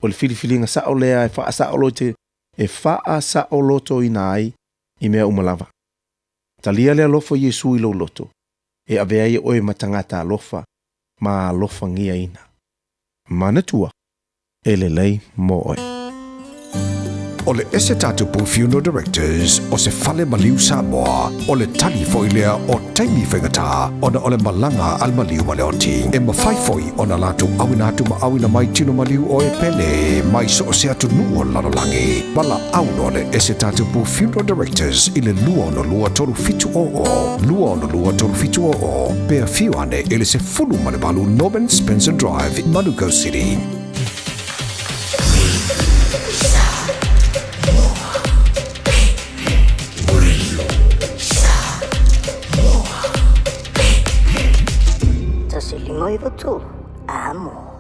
o le filifiliga sao lea e faasaolote e faasaolotoina ai i mea uma lava. Talia le alofa o Iesu i lou loto, e avea ai oe ma tagata alofa ma alofagiaina. Manatua, E lelei mo oe. O le ese tatupu Funeral Directors o se fale maliu Samoa, o le tali foi lea o taimi faigata ona o le malaga a le maliu ma le oti. E mafai foi ona latou auina atu ma auina mai tino maliu o e pele mai so o se atunuu o le lalolagi. Valaau loa le ese tatupu Funeral Directors i le 262 3700, 262 3700, pe afio ane i le 18 Norman Spencer Drive, Manukau City. 1 5 9 3, amo.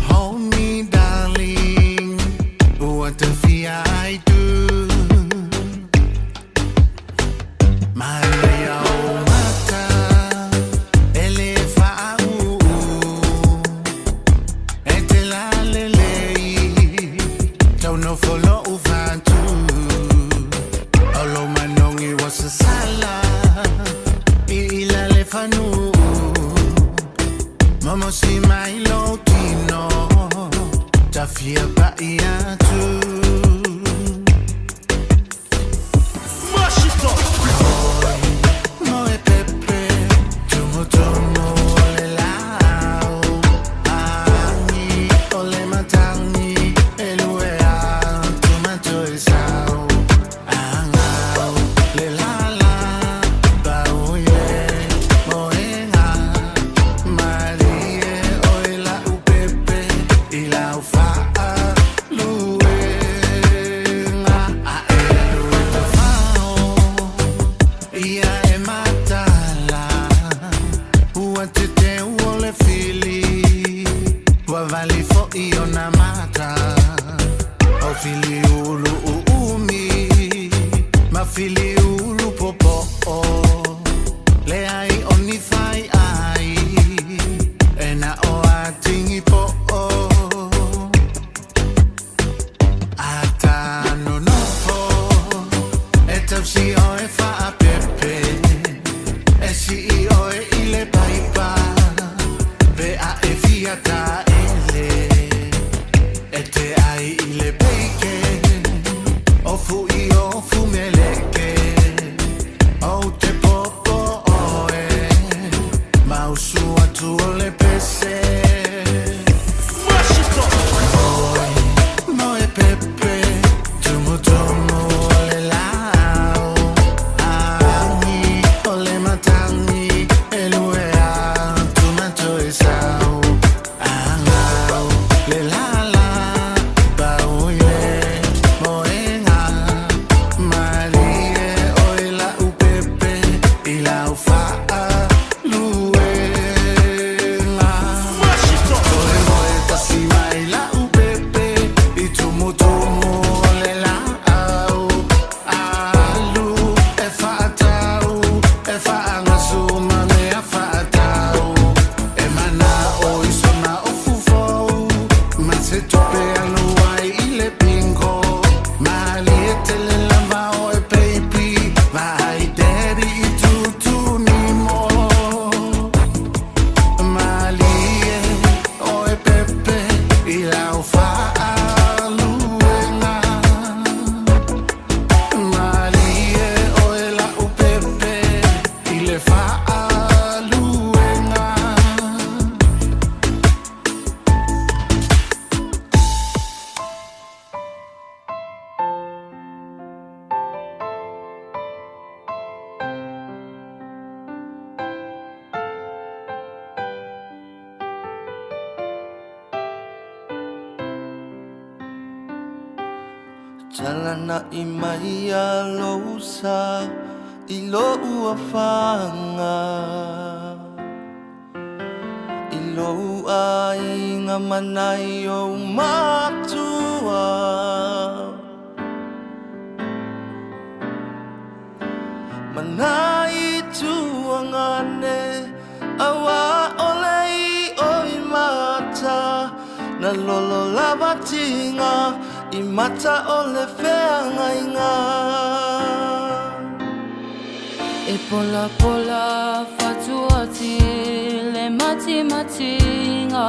Hold me, darling. What the fear I do. Savali foʻi ona mata O filiulu uumi Ma filiulu popoʻo Leai o ni fai ai E na o a tingi poʻo A nonofo E tausi oe faapepe E sii oe i le paipa Pe a e fia taele E te ai i le peike O fui o fumeleke O te popo oe Mausu atu o le pese Oe, moe pepe Tumutumu o le laau Agi o le matagi E lue atu ma toe sau Agau le lala Pau i le moega Malie oe lau pepe I lau faaluega Toe moe tasi mai lau pepe I tumutumu o le laau Alu e faatau E faagasu ma mea faatau E manao i sona ofu fou Ma se tupe alu ai i le bingo Malie tele lava oe baby Vaai daddy i tutunimo Malie oe pepe I lau faaluega Malie oe lau pepe I le faaluega. Talanaʻi mai a lou sa i lou afaga I lou aiga ma nai ou matua Ma nai tuagane auā o le i'o i mata Na lolo lava tiga i mata o le feagaiga. E polapola fatuati le matimatinga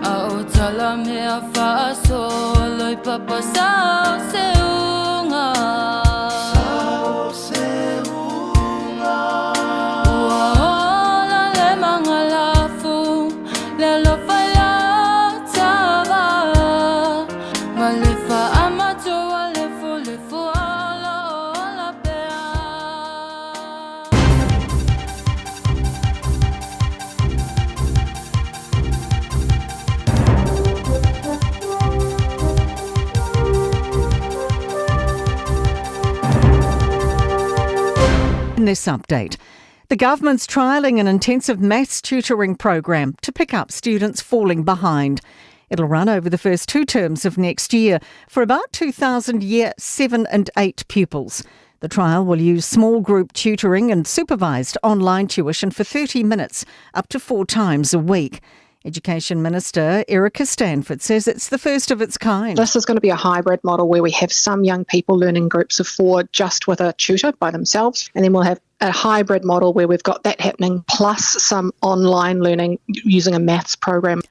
A o tala mea faasolo i papa sao seuga. Sao seuga. Ua ola le magalafu le alofa i la tava Ma le faamatua lefulefu o lo o ola pea. In this update, the government's trialling an intensive maths tutoring program to pick up students falling behind. It'll run over the first 2 terms of next year for about 2,000 year 7 and 8 pupils. The trial will use small group tutoring and supervised online tuition for 30 minutes, up to 4 times a week. Education Minister Erica Stanford says it's the first of its kind. This is going to be a hybrid model where we have some young people learning groups of 4 just with a tutor by themselves, and then we'll have a hybrid model where we've got that happening plus some online learning using a maths program.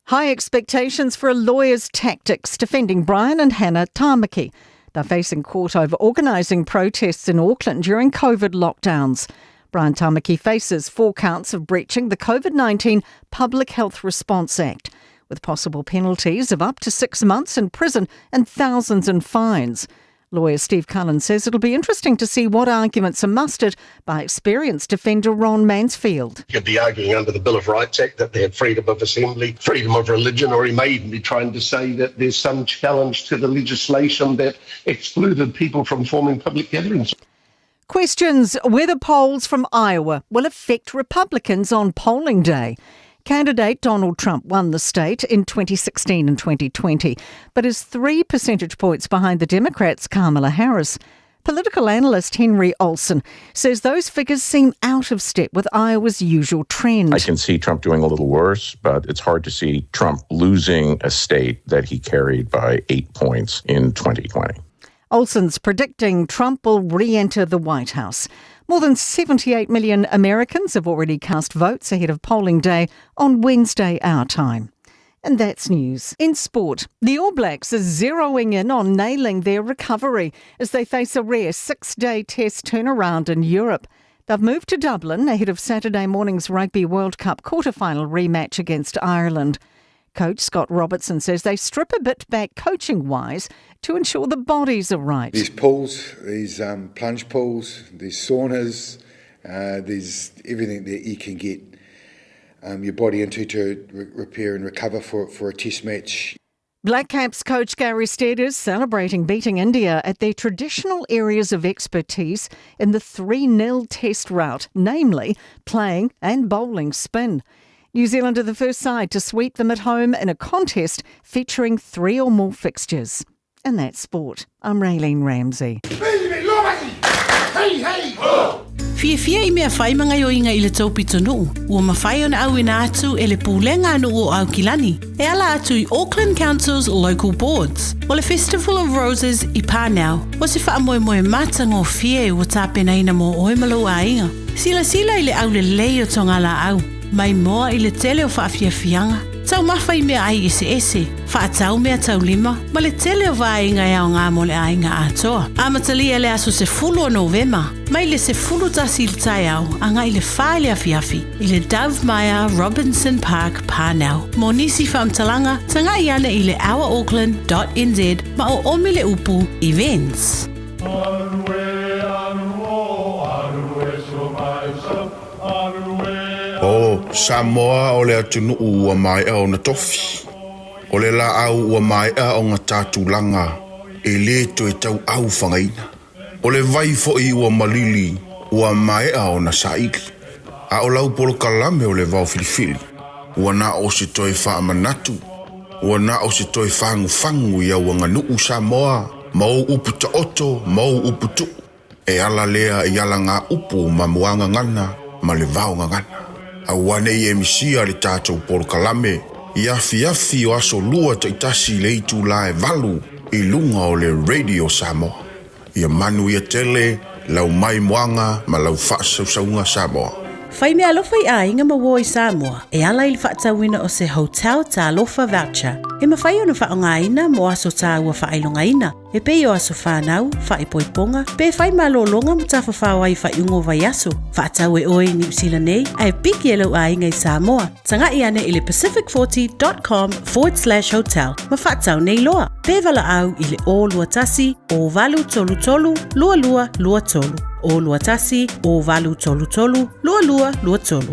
High expectations for a lawyer's tactics defending Brian and Hannah Tamaki. They're facing court over organising protests in Auckland during COVID lockdowns. Brian Tamaki faces 4 counts of breaching the COVID-19 Public Health Response Act, with possible penalties of up to 6 months in prison and thousands in fines. Lawyer Steve Cullen says it'll be interesting to see what arguments are mustered by experienced defender Ron Mansfield. He could be arguing under the Bill of Rights Act that they have freedom of assembly, freedom of religion, or he may even be trying to say that there's some challenge to the legislation that excluded people from forming public gatherings. Questions whether polls from Iowa will affect Republicans on polling day. Candidate Donald Trump won the state in 2016 and 2020, but is three percentage points behind the Democrats' Kamala Harris. Political analyst Henry Olsen says those figures seem out of step with Iowa's usual trend. I can see Trump doing a little worse, but it's hard to see Trump losing a state that he carried by eight points in 2020. Olsen's predicting Trump will re enter the White House. More than 78 million Americans have already cast votes ahead of polling day on Wednesday, our time. And that's news. In sport, the All Blacks are zeroing in on nailing their recovery as they face a rare six day test turnaround in Europe. They've moved to Dublin ahead of Saturday morning's Rugby World Cup quarter-final rematch against Ireland. Coach Scott Robertson says they strip a bit back coaching wise to ensure the bodies are right. There's pools, there's plunge pools, there's saunas, there's everything that you can get um, your body into to re- repair and recover for, for a test match. Black Caps coach Gary Stead is celebrating beating India at their traditional areas of expertise in the 3 0 test route, namely playing and bowling spin. New Zealand are the first side to sweep them at home in a contest featuring three or more fixtures. And that's sport. I'm Raylene Ramsey. Hey, hey, oh! Fiafia i mea fai ma gaioiga i le tou pitonuu, ua mafai ona auina atu e le Pulega a Nuu o Aukilani e ala atu i Auckland Council's Local Boards. O le Festival of Roses i Parnell, o se faamoemoe matagofie ua tapenaina mo oe ma lou aiga. Silasila i le aulelei o togalaau, maimoa i le tele o faafiafiaga, taumafa i meaai eseese, faatau meataulima, ma le tele o vaega e aoga mo le aiga atoa. Amatalia le aso 10 o Novema, mai le 11 i le taeao agai i le 4 i le afiafi i le Dove Meyer Robinson Park, Parnell. Mo nisi faamatalaga, tagai ane i le ourauckland.nz ma oomi le upu Events. O Samoa o le atunuu ua maea ona tofi. O le laau ua maea ona ta tulaga e lē toe tauau fagaina. O le vai foi ua malili ua maea ona saili. A o lau polokalame o le vao filifili, ua na o se toe faamanatu, ua na o se toe fagufagu i au aganuu Samoa ma ou upu taoto ma ou upu tuu. E ala lea i alagaupu ma muagagana ma le vaogagana. Aua ne i e misia le tatou polokalame i afiafi o aso Lua taitasi i le itulā e valu i luga o le Radio Samoa. Ia manuia tele lau maimoaga ma lau faasausauga Samoa. Fai meaalofa i aiga ma uo i Samoa e ala i le faatauina o se Hotel Talofa Voucher e mafai ona faaaogaina mo aso taua faailogaina e pei o aso whānau, whaipoiponga, pe whai malōlōga ma tafafao ai faaiuga o vaiaso. Faatau e oe i Niu Sila nei, ae piki e lou aiga i Samoa. Taga'i ane i le pacific40.com forward slash hotel ma faatau nei loa. Pe valaau i le 021 0833 2223. 021 0833 2223.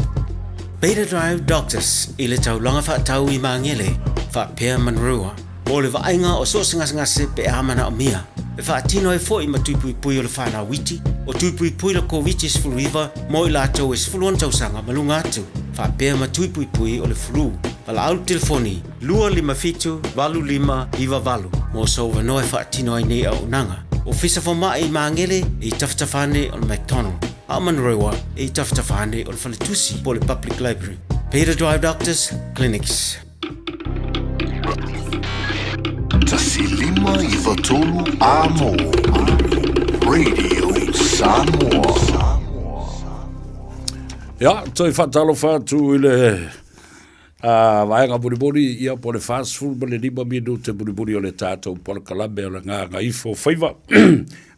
Beta Drive Doctors i le taulaga faatau i Magele, faapea Manurewa. Mo le vaaiga o so o se gasegase pe a manaomia, e faatino ai foi ma tui puipui o le fanau iti, o tui puipui le Koviti-19 mo i latou e 16 tausaga ma luga atu, faapea ma tui puipui o le flu. Valaau le telefoni 257 8598 mo sou avanoa e faatino ai nei auaunaga. Ofisa Fomai i Magele e i tafatafa ane o le McDonald, a o Manurewa e i tafatafa ane o le Faletusi po o le Public Library. Peter Drive Doctors Clinics. 1593 Amo Radio Samoa. Ia, toe faatalofa atu i le a vaega mulimuli ia po le 45 minute mulimuli o le tatou polokalame o le Gagaifo Faiva.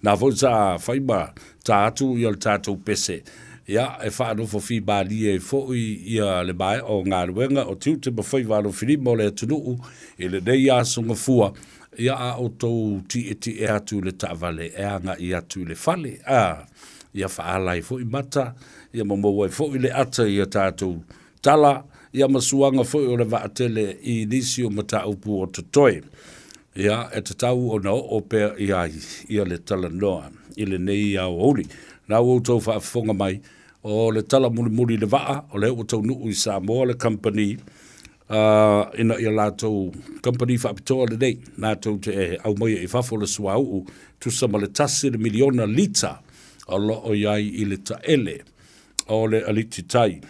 Na foi sa fai ma ta atu ia le tatou pese. Ia, e faanofo fimalie ai foi ia le maea o galuega o tiute ma faiva alofilima o le atunuu i lenei aso gafua, ia a outou tietie atu i le taavale e agai atu i le fale, a, ia faaala ai foi mata, ia ma maua ai foi le ata i a tatou tala, ia ma suaga foi o le vaatele i nisi o mataupu o totoe. Ia, e tatau ona oo pea i ai ia le talanoa i lenei aoauli. Na ua outou faafofoga mai, O le tala mulimuli i le vaa, o lea ua taunuu i Samoa le kamupani ina ia latou kamupani faapitoa lenei latou te aumaia i fafo le suauu tusa ma le 1 le miliona lita o lo o i ai i le taele o le aliti tai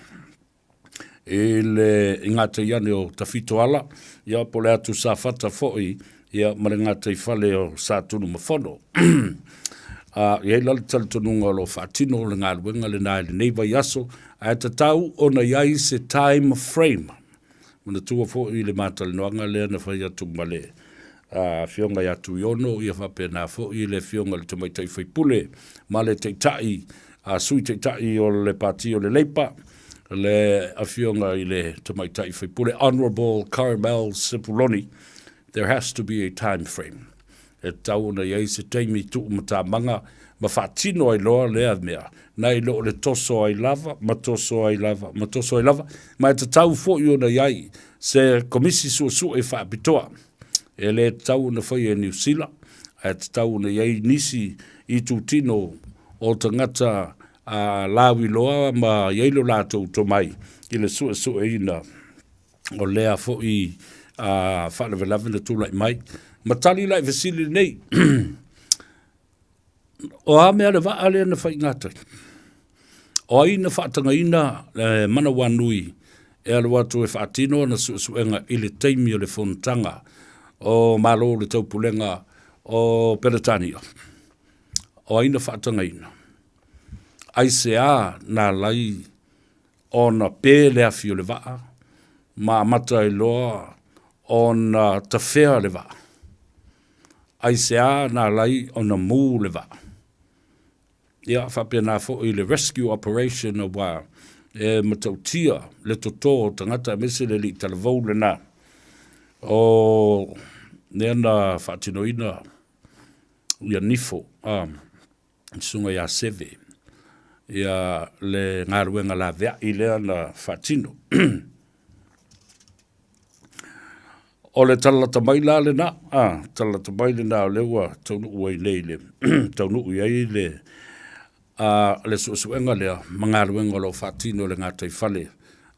i le i gatai ane o Tafitoala, ia po o le atu Safata foi, ia ma le gataifale o Satunumafono. I ai la le talitonuga o lo o faatino le galuega lena i lenei vaiaso, ae tatau ona i ai se time frame. Manatua foi i le matalanoaga lea na fai atu ma le Afioga ia Tuiono, ia faapena foi le Afioga i le Tamaitai Faipule ma le Taitai, Sui Taitai o le Pati o le Leipa, le Afioga i le Tamaitai Faipule, Honourable Carmel Sepuloni, there has to be a time frame. E tatau ona i ai se taimi tuumatamaga ma faatino ai loa lea mea, nai lo le toso ai lava, ma toso ai lava, ma toso ai lava, ma e tatau foi ona i ai se komisi suesue faapitoa. E le tatau ona faia e Niu Sila, ae tatau ona i ai nisi itutino o tagata a lauiloa ma i ai lo latou tomai i le suesueina o lea foi faalavelave na tulai mai. Ma tali la i fesili lenei, o a mea le vaa lea na fai i gatai? O ai na faatagaina le manawanui e alu atu e faatino ana suesuega i le taimi o le fonotaga o Malo o le Taupulega o Peretania? O ai na faatagaina? Aisea na alai ona pē le afi o le vaa ma amata ai loa ona tafea le vaa? Aisea na alai ona mū le vaa? Ia, faapena foi le rescue operation aua e matautia le toto o tagata aemaise le alii talavou lena o lea na faatinoina ia nifo a susuga ia Seve ia le galuega laveai lea na faatino. O le talalata mai la lena, a, talalata mai lena o lea ua taunuu ai nei le taunuu i ai le a, le suesuega lea ma galuega o lo o faatino i le gataifale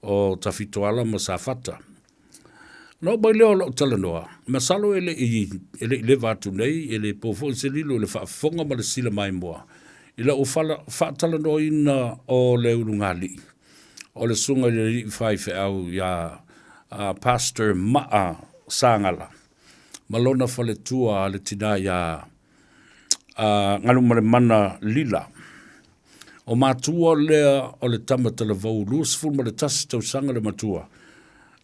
o Tafitoala ma Safata. Ona oo mai lea o lou talanoa, masalo e le i e le i leva atu nei, e le po foi se lilo i le faafofoga ma le silamaimoa i lau faatalanoaina o le ulugalii o le susuga i le alii faifeau ia Pastor Maa Sagala ma lona faletua le tina ia Galumalemana Lila. O matua lea o le tama talavou 21 tausaga le matua,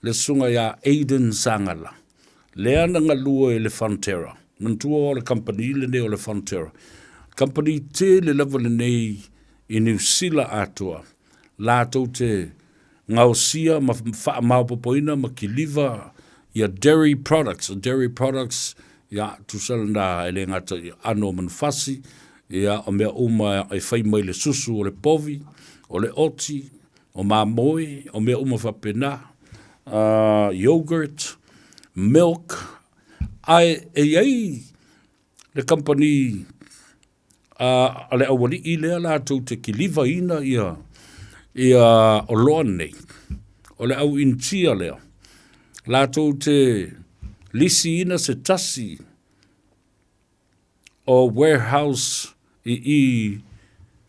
le susuga ia Aiden Sagala, lea na galue i le Fonterra. Manatua o le kamupani lenei o le Fonterra, kamupani tele lava lenei i Niu Sila atoa, latou te gaosia ma faamaopoopoina ma kiliva ia dairy products. O dairy products, ia, tusa lena e le gata i aano o manufasi, ia, o mea uma e fai mai le susu o le povi, o le oti, o mamoe, o mea uma faapena, yogurt, milk, ae e i ai le kamupani a le aualii lea latou te kilivaina ia ia oloa nei, o le au Initia lea, latou te lisiina se tasi o warehouse i i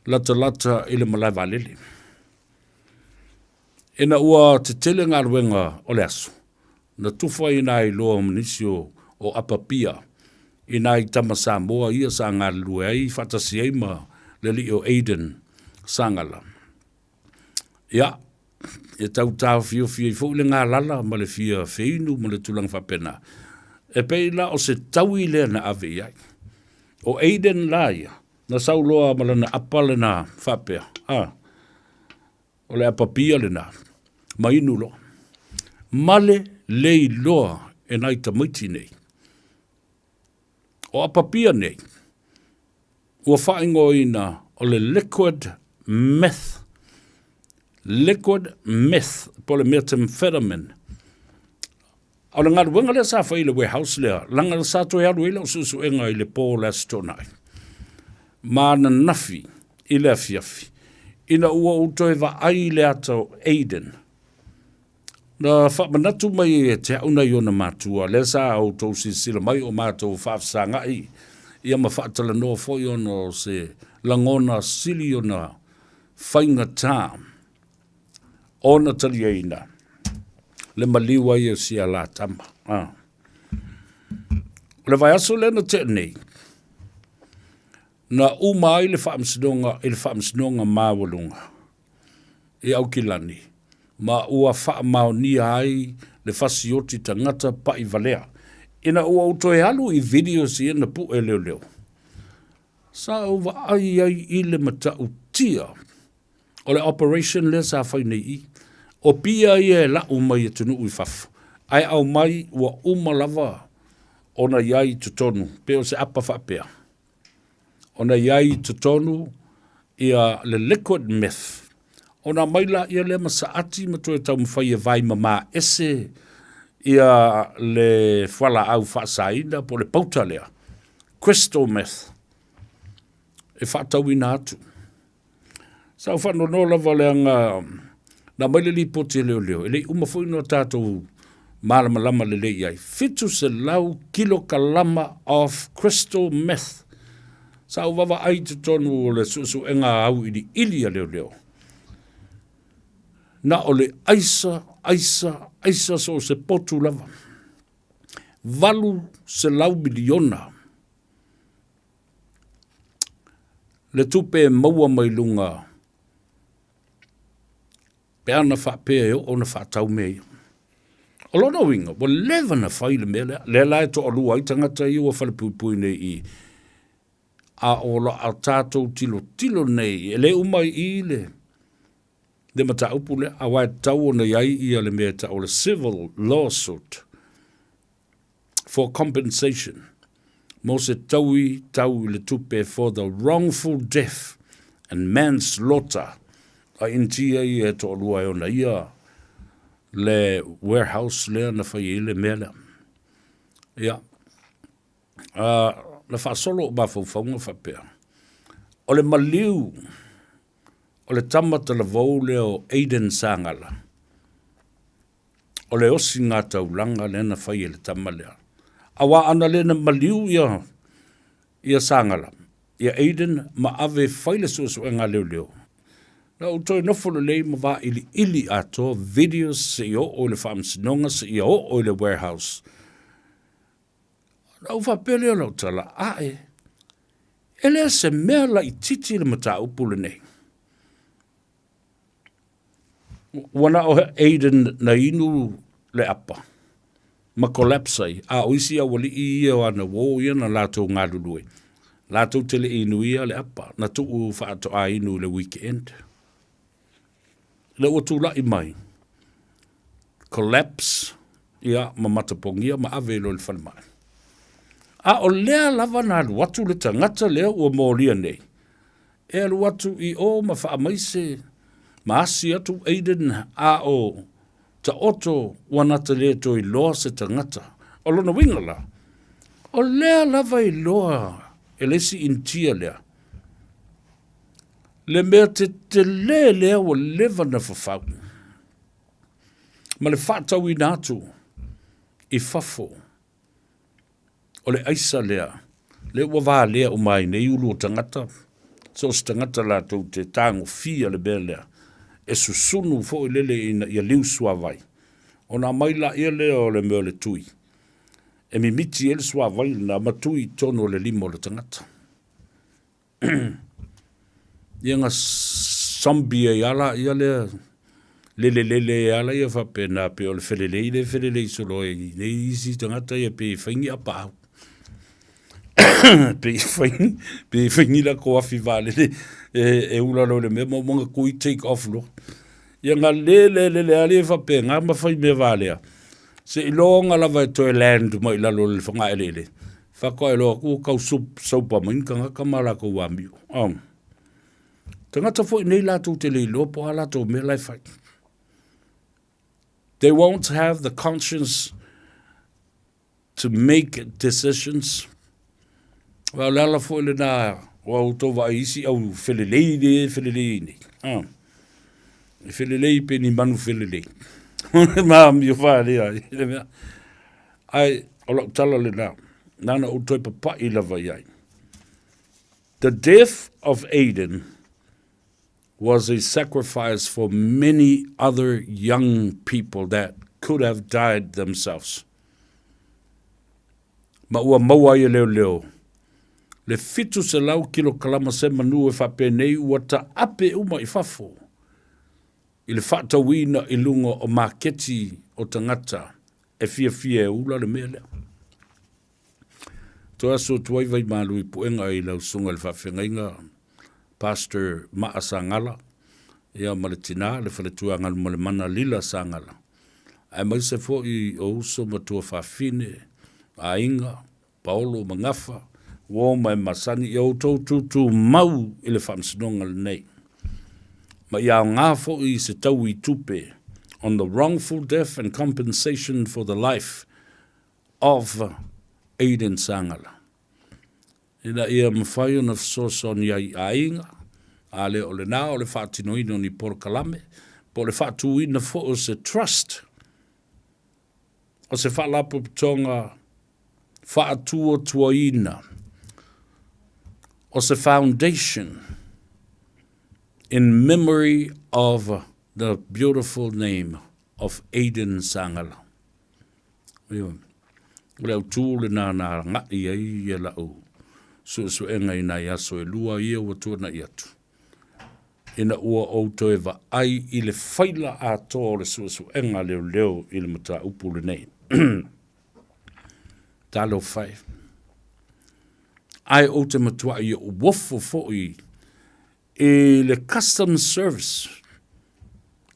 latalata i le malae vaalele. Ina ua tetele galuega o le aso, na tufa ai nai loa ma nisi o, o Apapia i nai tama Samoa ia sa galulue ai faatasi ai ma le alii o Aiden Sagala. Ia, e tau taofiofi ai foi le galala ma le fia feinu ma le tulaga faapena. E pei la o se taui lea na ave i ai. O Aiden la ia, na sau loa ma lana apa lena faapea, a, O le apapia lena, ma inu loa. Male le iloa e nai tamaiti nei. O apapia nei, ua faaigoaina o le liquid meth, liquid meth, po o le methamphetamine. O le galuega lea sa fai i le warehouse lea, leaga sa toe alu ai lau suesuega i le po o le Aso Toonai ma ananafi i le afiafi. Ina ua ou toe vaai i le ata o Aiden, na faamanatu mai ia te au nai ona matua, lea sa outou silasila mai o matou faafesagai ia ma faatalanoa foi ona o se lagona sili ona faigata ona taliaina le maliu ai o si a la tama. Ah. O le vaiaso lea na tea nei, na uma ai le faamasinoga i le faamasinoga maualuga i Aukilani ma ua faamaonia ai le fasioti tagata paʻi valea. Ina ua ou toe alu i videos ia na puʻe leoleo, sa ou vaai ai i le matautia o le operation lea sa fai nei i. O pia ia e lau mai atunuu i fafo, ae aumai ua uma lava ona i ai i totonu, pei o se apa faapea. Ona i ai i totonu ia le liquid meth. Ona aumai laia lea ma saati ma toe taumafai e vaimama ese ia le fualaau faasaina po o le pauta lea, crystal meth, e faatauina atu. Sa ou faanoanoa lava leaga na aumai le lipoti a leoleo, e le i uma foi ona tatou malamalama lelei i ai. 700 kilokalama of crystal meth. Sa ou vaavaai i totonu o le suesuega auiliili a leoleo. Na o le aisa, aisa, aisa so o se potu lava. 800 miliona le tupe e maua mai luga pe ana faapea e oo ona faatau mea ia. O lona uiga, ua leva na fai le mea lea, lea la e toalua ai tagata ia ua falepuipui nei i, a o lo o tatou tilotilo nei, e le uma i i le, le mataupu lea, aua e tatau ona i ai ia le mea e tau o le civil lawsuit for compensation mo se taui tau i le tupe for the wrongful death and manslaughter a Initia ia e toalua e ona ia le warehouse lea na fai ai le mea lea. Ia, na faasolo o mafaufauga faapea, o le maliu o le tama talavou lea o Aiden Sagala, o le osiga taulaga lea na fai e le tama lea. Aua ana le na maliu ia, ia Sagala, ia Aiden ma ave e fai le suesuega a leoleo, na ou toe nofo lelei ma vailiili atoa videos seia oo i le faamasinoga, seia oo i le warehouse. Ona ou faapea lea o lau tala, ae, e le se mea laitiiti le mataupu lenei. Ua na o Aiden na inu le apa ma collapse ai, a o isi aualii ia o ana uō ia na latou galulue, latou te le i inuia le apa, na tuu faatoa inu i le weekend. Lea ua tulai mai, collapse, ia, ma matapogia ma ave i loa i le falemai. A o lea lava na alu atu le tagata lea ua molia nei, E alu atu i o ma faamaise ma asi atu Aiden a o taoto ua nata le toe iloa se tagata. O lona uiga la, o lea lava e iloa e le isi Initia lea le mea tetele lea ua leva na fafau ma le faatauina atu i fafo. O le aisa lea, lea ua valea uma ai nei ulu o tagata, so o se tagata latou te tagofia le mea lea, e susunu foi lele ina ia liu suavai, ona aumai laia lea o le mea o le tui, e mimiti ai le suavai lena ma tui i totonu o le lima o le tagata. Ia na zombie ai lava laia lea, lelelele ai lava laia faapena pei o le felelei lea e felelei solo ai nei isi tagata ia pei e fai ni apaau. Pei e fai pei e fai ni latou afi vaalele e ula loa i le mea ma uma ona tui take off loa. Ia na lelelele lava laia faapena ma fai mea valea, seiloga lava e toe land mai i lalo o le fogaeleele, Faatoa iloa atu ua tau sopa mai ni tagata ma latou amio. Oh. Tagata foi nei latou te le iloa po o a latou mea la e fai. They won't have the conscience to make decisions. Well, le ala foi lena Ua outou vaai i isi au felelei lea e felelei ai nei. A. E felelei pe ni manu felelei. Ma amio faalea ai le mea. Ae o lau tala lena, na ona ou toe papai lava i ai. The death of Aiden was a sacrifice for many other young people that could have died themselves. Ma ua maua ai e leoleo le 700 kilokalama se manu e faapenei ua taape uma i fafo i le faatauina i luga o maketi o tagata e fiafia e ula le mea lea. Toe aso atu ai Vaimalu i Puega i lau susuga i le faafeagaiga Pastor Maa Sagala ia ma le tina le faletua Galumalemana Lila Sagala aemaise foi o uso ma tuafafine, aiga, Paolo ma Gafa, uo ma e masani ia outou tutumau i le faamasinoga lenei. Ma ia aoga foi se taui tupe on the wrongful death and compensation for the life of Aiden Sagala. Ina ia mafai ona fesoasoani ai i aiga, a le o lena o le faatinoina o ni polokalame, po o le faatūina foi o se trust, o se faalapotopotoga faatuatuaina, o se foundation in memory of the beautiful name of Aiden Sagala. Ioe. O le autū lenā na agaʻi ai ia laʻu suesuega i nai aso e lua ia ua tuanaʻi atu, ina ua ou toe vaai i le faila atoa o le suesuega a leoleo i le mataupu lenei. Talofa e. Ae ou te matuaʻi oʻu ofo foi i le Customs Service,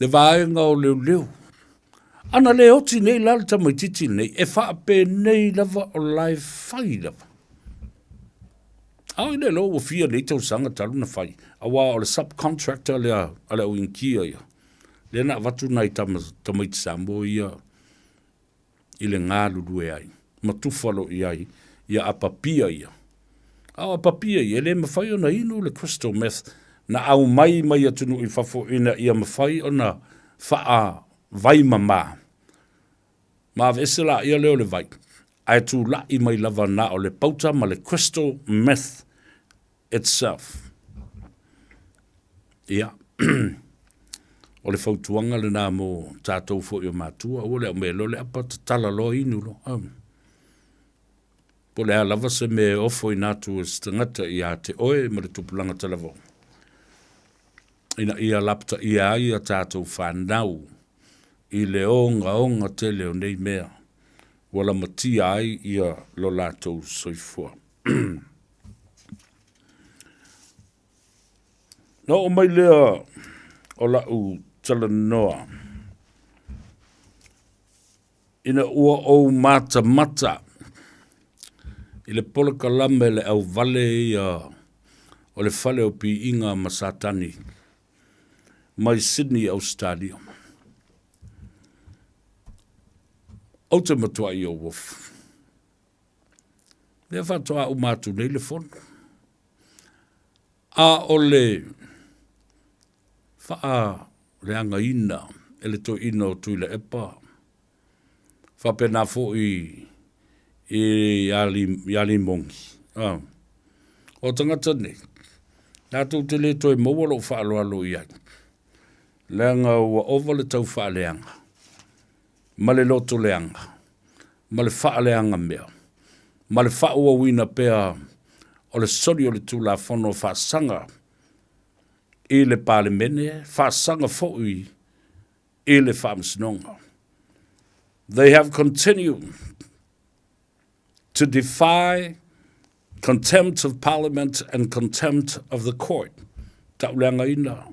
le vaega o leoleo. Ana le oti nei la le tamaitiiti lenei, e faapenei lava o la e fai lava. Ao le loa ua fia nei tausaga talu na fai, auā o le subcontractor lea a le au Initia ia, lea na avatu nai tama, tamaiti Samoa ia i le galulue ai, ma tufa loa i ai ia apapia ia. A o apapia ia, e le mafai ona inu le crystal meth na aumai mai atunuu i fafo ina ia mafai ona faavaimama. Ma aveese laia lea o le vai, ae tulai mai lava na o le pauta ma le crystal meth itself. Ia, o le fautuaga lena mo tatou foi o matua, aua le aumai loa le apa, tatala loa inu loa. Um. Po o le a lava se mea e ofoina atu e se tagata ia te oe ma le tupulaga talavou, ina ia lapataia ai a tatou fanau i le ogaoga tele o nei mea ua lamatia ai ia lo latou soifua. Na oo mai lea o lau talanoa ina ua ou matamata i le polokalame le auvale ia o le fale o piiga ma Satani mai Sydney, Ausetalia. Ou te matuai ou ofu. Lea faatoa uma atu nei le fono. A o le faaleagaina e le toeaina o Tuilaepa, faapena foi ia Limogi, o tagata nei, latou te le toe maua lou faaaloalo i ai, leaga ua ova le tau faaleaga ma le loto leaga, ma le faaleaga mea, ma le faaauauina pea o le soli o le Tulafono faasaga i le Palemene, faasaga foi i le Faamasinoga. They have continued to defy contempt of Parliament and contempt of the court, tauleagaina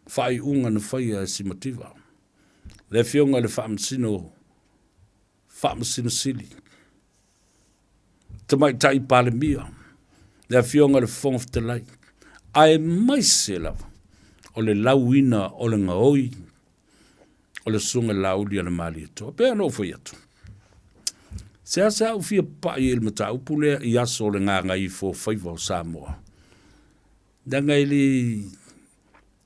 faaiuga na faia e Simativa. Le Afioga i le Faamasino, Faamasino Sili, Tamaitai Palemia, le Afioga i le Fofoga Fetalai, aemaise lava o le lauina o le gaoi o le Susuga i le Laauli a le Malietoa. Pei ona ou fai atu, seasea ou fia papai i le mataupu lea i aso o le gagaifo faiva o Samoa. Leaga e le,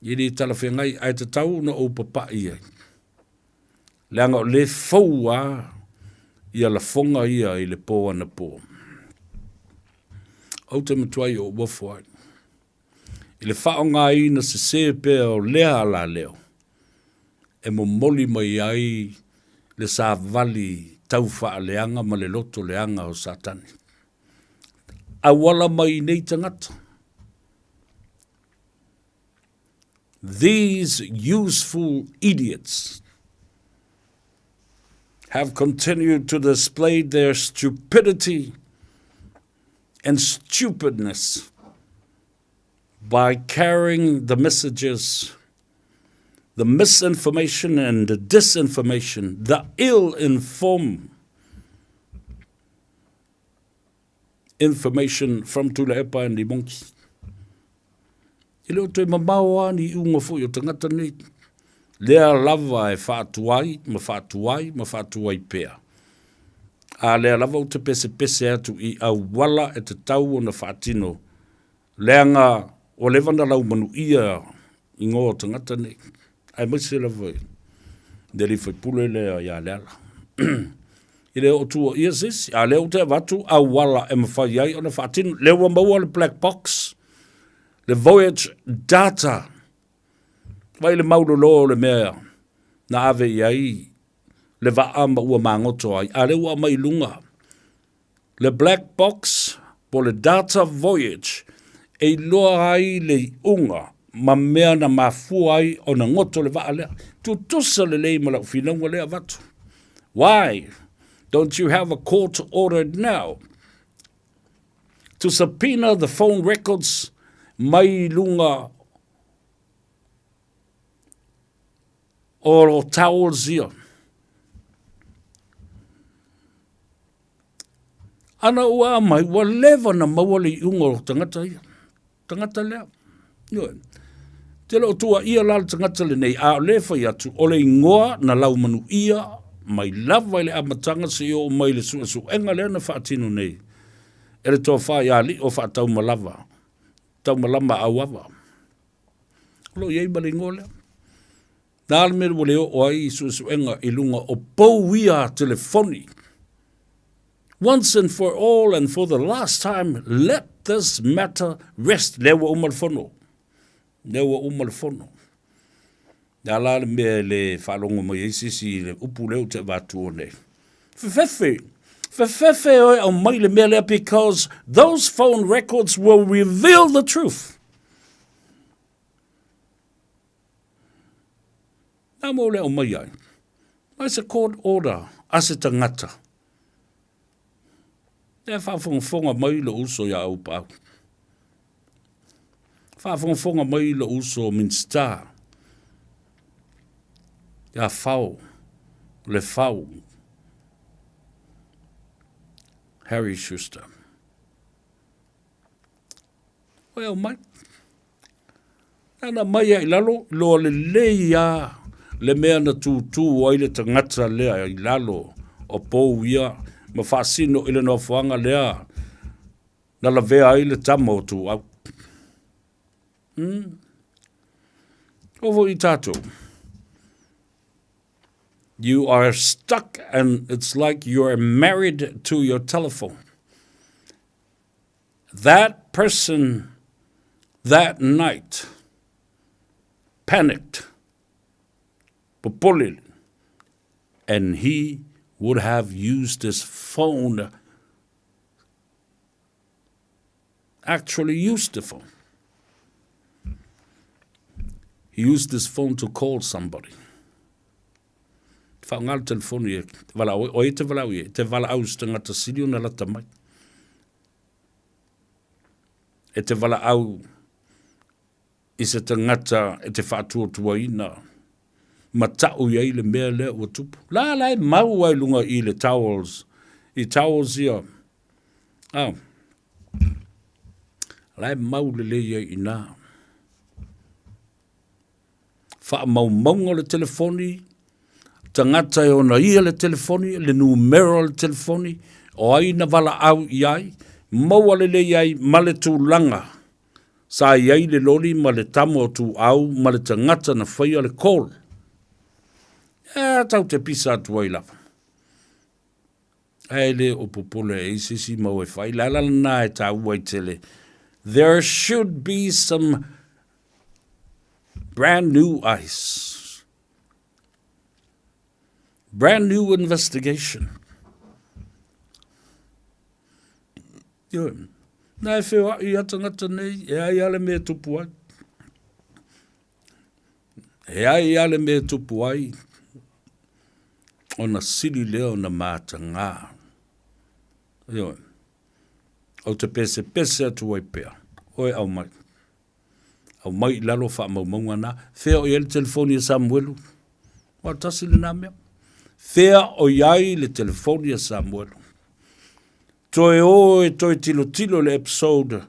e le talafeagai ae tatau ona ou papai ai. Leaga o lea e fou lava ia lafoga ia i le po anapo. Ou te matuai ou ofo ai i le faaaogaina sese pea o lea alaleo e momoli mai ai le savali tau faaleaga ma le loto leaga o Satani. Auala mai nei tagata. These useful idiots have continued to display their stupidity and stupidness by carrying the messages, the misinformation and the disinformation, the ill-informed information from Tuilaepa and Limongi. E le o toe mamao lava ni iuga foi o tagata nei. Lea lava e faatuai ma faatuai ma faatuai pea. A lea lava ou te pesepese atu i auala e tatau ona faatino, leaga ua leva ona laumanuia igoa o tagata nei, aemaise lava i le alii faipule lea ia Leala. E le o tuuaia se isi, a o lea ou te avatu auala e mafai ai ona faatino. Lea ua maua le black box, le voyage data, vaai le maulolo o le mea na ave i ai le vaa ma ua magoto ai, a o lea ua aumai i luga le black box po o le data voyage e iloa ai le iuga ma mea na mafua ai ona goto le vaa lea. Tutusa lelei ma lau finauga lea avatu. Why don't you have a court order now to subpoena the phone records mai luga o towels ia? Ana ua aumai, ua leva ona maua le iuga o tagata ia, tagata lea. Ioe. Te le o tuuaia la le tagata lenei, a o lea e fai atu, o le igoa na laumanuia mai lava i le amataga seia oo mai i le suesuega lea na faatino nei e le tofa ia Alii o Faataumalava, Taumalama Auava. O lo o i ai ma le igoa lea. Na le mea ua le oo ai suesuega i luga o pou ia telefoni. Once and for all and for the last time, let this matter rest. Lea ua uma le fono. Lea ua uma le fono. Le a la le mea e le faalogo mai ai se isi i le upu lea ou te avatua nei. Fefefe. Fefefe oe aumai le mea lea because those phone records will reveal the truth. Nā mea o le aumai ai. Mai se court order a se tagata. E faafogafoga mai lou uso ia Aupaau. Faafogafoga mai lou uso Minisita ia Fao, le Fao, Harry Schuster. Oe aumai. Nana mai ai lalo, loa lelei a le mea na tūtū ai le tagata lea i lalo o pou ia ma faasino i le nofoaga lea na lavea ai le tama o Tuau. Hmm. O foi tātou. You are stuck and it's like you're married to your telephone. That person that night panicked, popole, and he would have used his phone, actually used the phone. He used his phone to call somebody. Whaonga le telefoni e valaau, o e te valaau i e, te valaau se tagata sili ona lata mai. E te valaau i se tagata e te faatuatuaina ma ta'u i ai le mea lea ua tupu. La la e mau ai lunga i le towels, i towels ia. Ah. La e mau lelei ai inā. Faamaumauga o le telefoni, tagata e ona ia le telefoni, le numera o le telefoni, o ai na valaau i ai, maua lelei ai ma le tulaga. Sa i ai le loli ma le tama o Tuau ma le tagata na faia le call. Ea tau te pisa atu ai lava. Ae le o popole e ai se isi mau e fai. Le ala lena e taua ai tele. There should be some brand new ice. Brand new investigation. Ioe. Na e wheoai a tangata nei, e ai ale me tupu ai. E ai ale me tupu ai, ona sili lea ona mātangā. Ioe. Ou te pese pese atu ai pea. Oe au mai. Aumai i lalo faamaumauga na. Fea o i ai le telefoni a Samuelu? Ua tasi lena mea. Fea o i ai le telefoni a Samuelu? Toe o e toe tilotilo le episode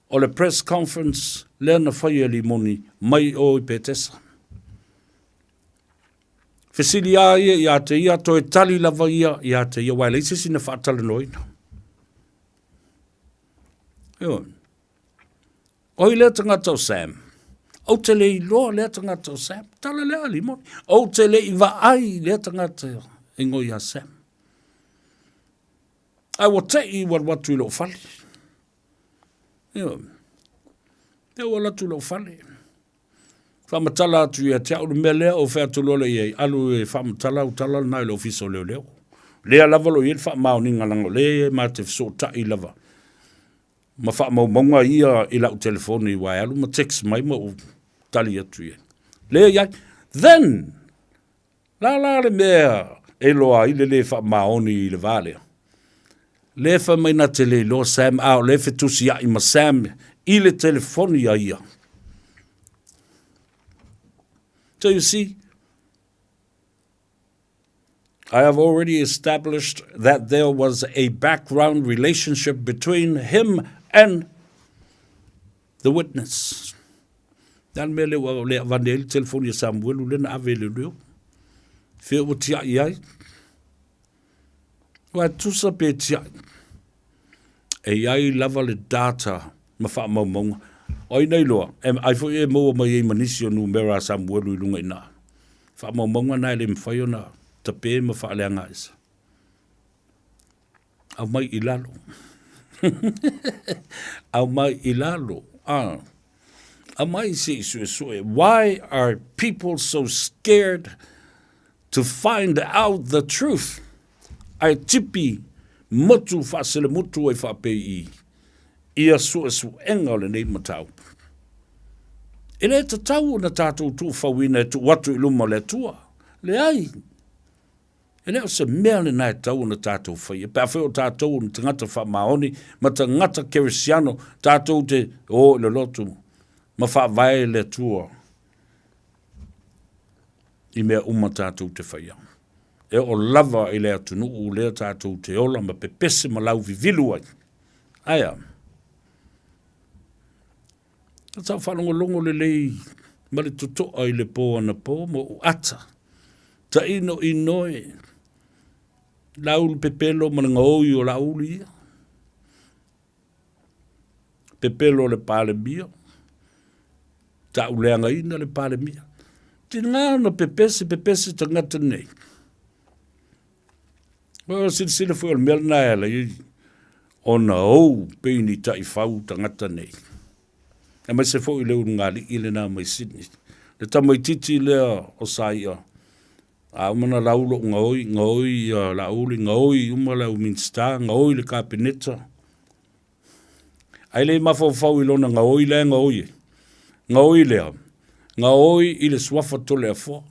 o le press conference lea na fai e Limoni mai o i Petesa. Fesili a ia ia te ia, toe tali lava ia ia te ia, wai leai se isi na faatalanoaina. Ioe. Oi lea tagata o Sam. Ou te le iloa lea tagata o Sam. Tala lea limoni. Ou te le i vaai lea tagata e ngoi ia Sam. Ai ua tei ua alu atu i lou fale. Ioe. Te ua alu atu i lou fale. Faamatala atu ia te au le mea lea ou fai atu loa lea i ai, alu e faamatala au tala lena i le Ofisa o Leoleo. Lea lava o lo o i ai le faamaoniga leaga o lea e ma te fesootai lava ma faamaumauga ia i lau telefoni aua e alu ma text mai ma ou tali atu i ai. Lea i ai. Then, la la le mea e iloa ai le le faamaoni i le va lea. Lea fai mai na te le iloa Sam, a o lea e fetusiai ma Sam i le telefoni a ia. So you see, I have already established that there was a background relationship between him and the witness. Le a le mea lea ua le avane ai le telefoni a Samuelu lea na ave i leoleo? Fea ua tiai ai? Ua tusa pe tiai. E i ai lava le data ma faamaumauga. O ai na iloa, e, ai foi e maua mai ai ma nisi o numera a Samuelu i luga i ina. Faamaumauga na e le mafai ona tape ma faaleaga ese. Aumai i lalo. Aumai i lalo. Ah. Aumai se i suesue. Why are people so scared to find out the truth? Ae tipi motu faaselemutu ai faapei i ia suesuega o lenei mataupu. E le tatau ona tatou tuufauina e tuu atu i luma o le Atua. Leai. E le o se mea lena e tatau ona tatou faia. Pe afai o tatou o ni tagata faamaoni ma tagata kerisiano, tatou te o i le lotu ma faavae le Atua i mea uma tatou te faia. E oo lava i le atunuu lea tatou te ola ma pepese ma lauvivilu ai. Ae a? Sa ou faalogologo lelei ma le totoa i le pō anapo ma ou ata tainoino e Laauli pepelo ma le gaoi o Laauli ia. Pepelo o le Palemia, tauleagaina le Palemia. Tiga ona pepese, pepese tagata nei. Ua silasila foi o le mea lena e ala ai ona ou pei ni taifau tagata nei. Aemaise foi le ulugalii lena mai Sydney. Le tamaitiiti lea o Saia, a uma na lau lou gaoi, gaoi ia Laauli, gaoi uma le au Minisita, gaoi le Kapeneta. Ae le mafaufau i lona gaoi la e gaoi ai. Gaoi lea, gaoi i le suafa Toleafoa.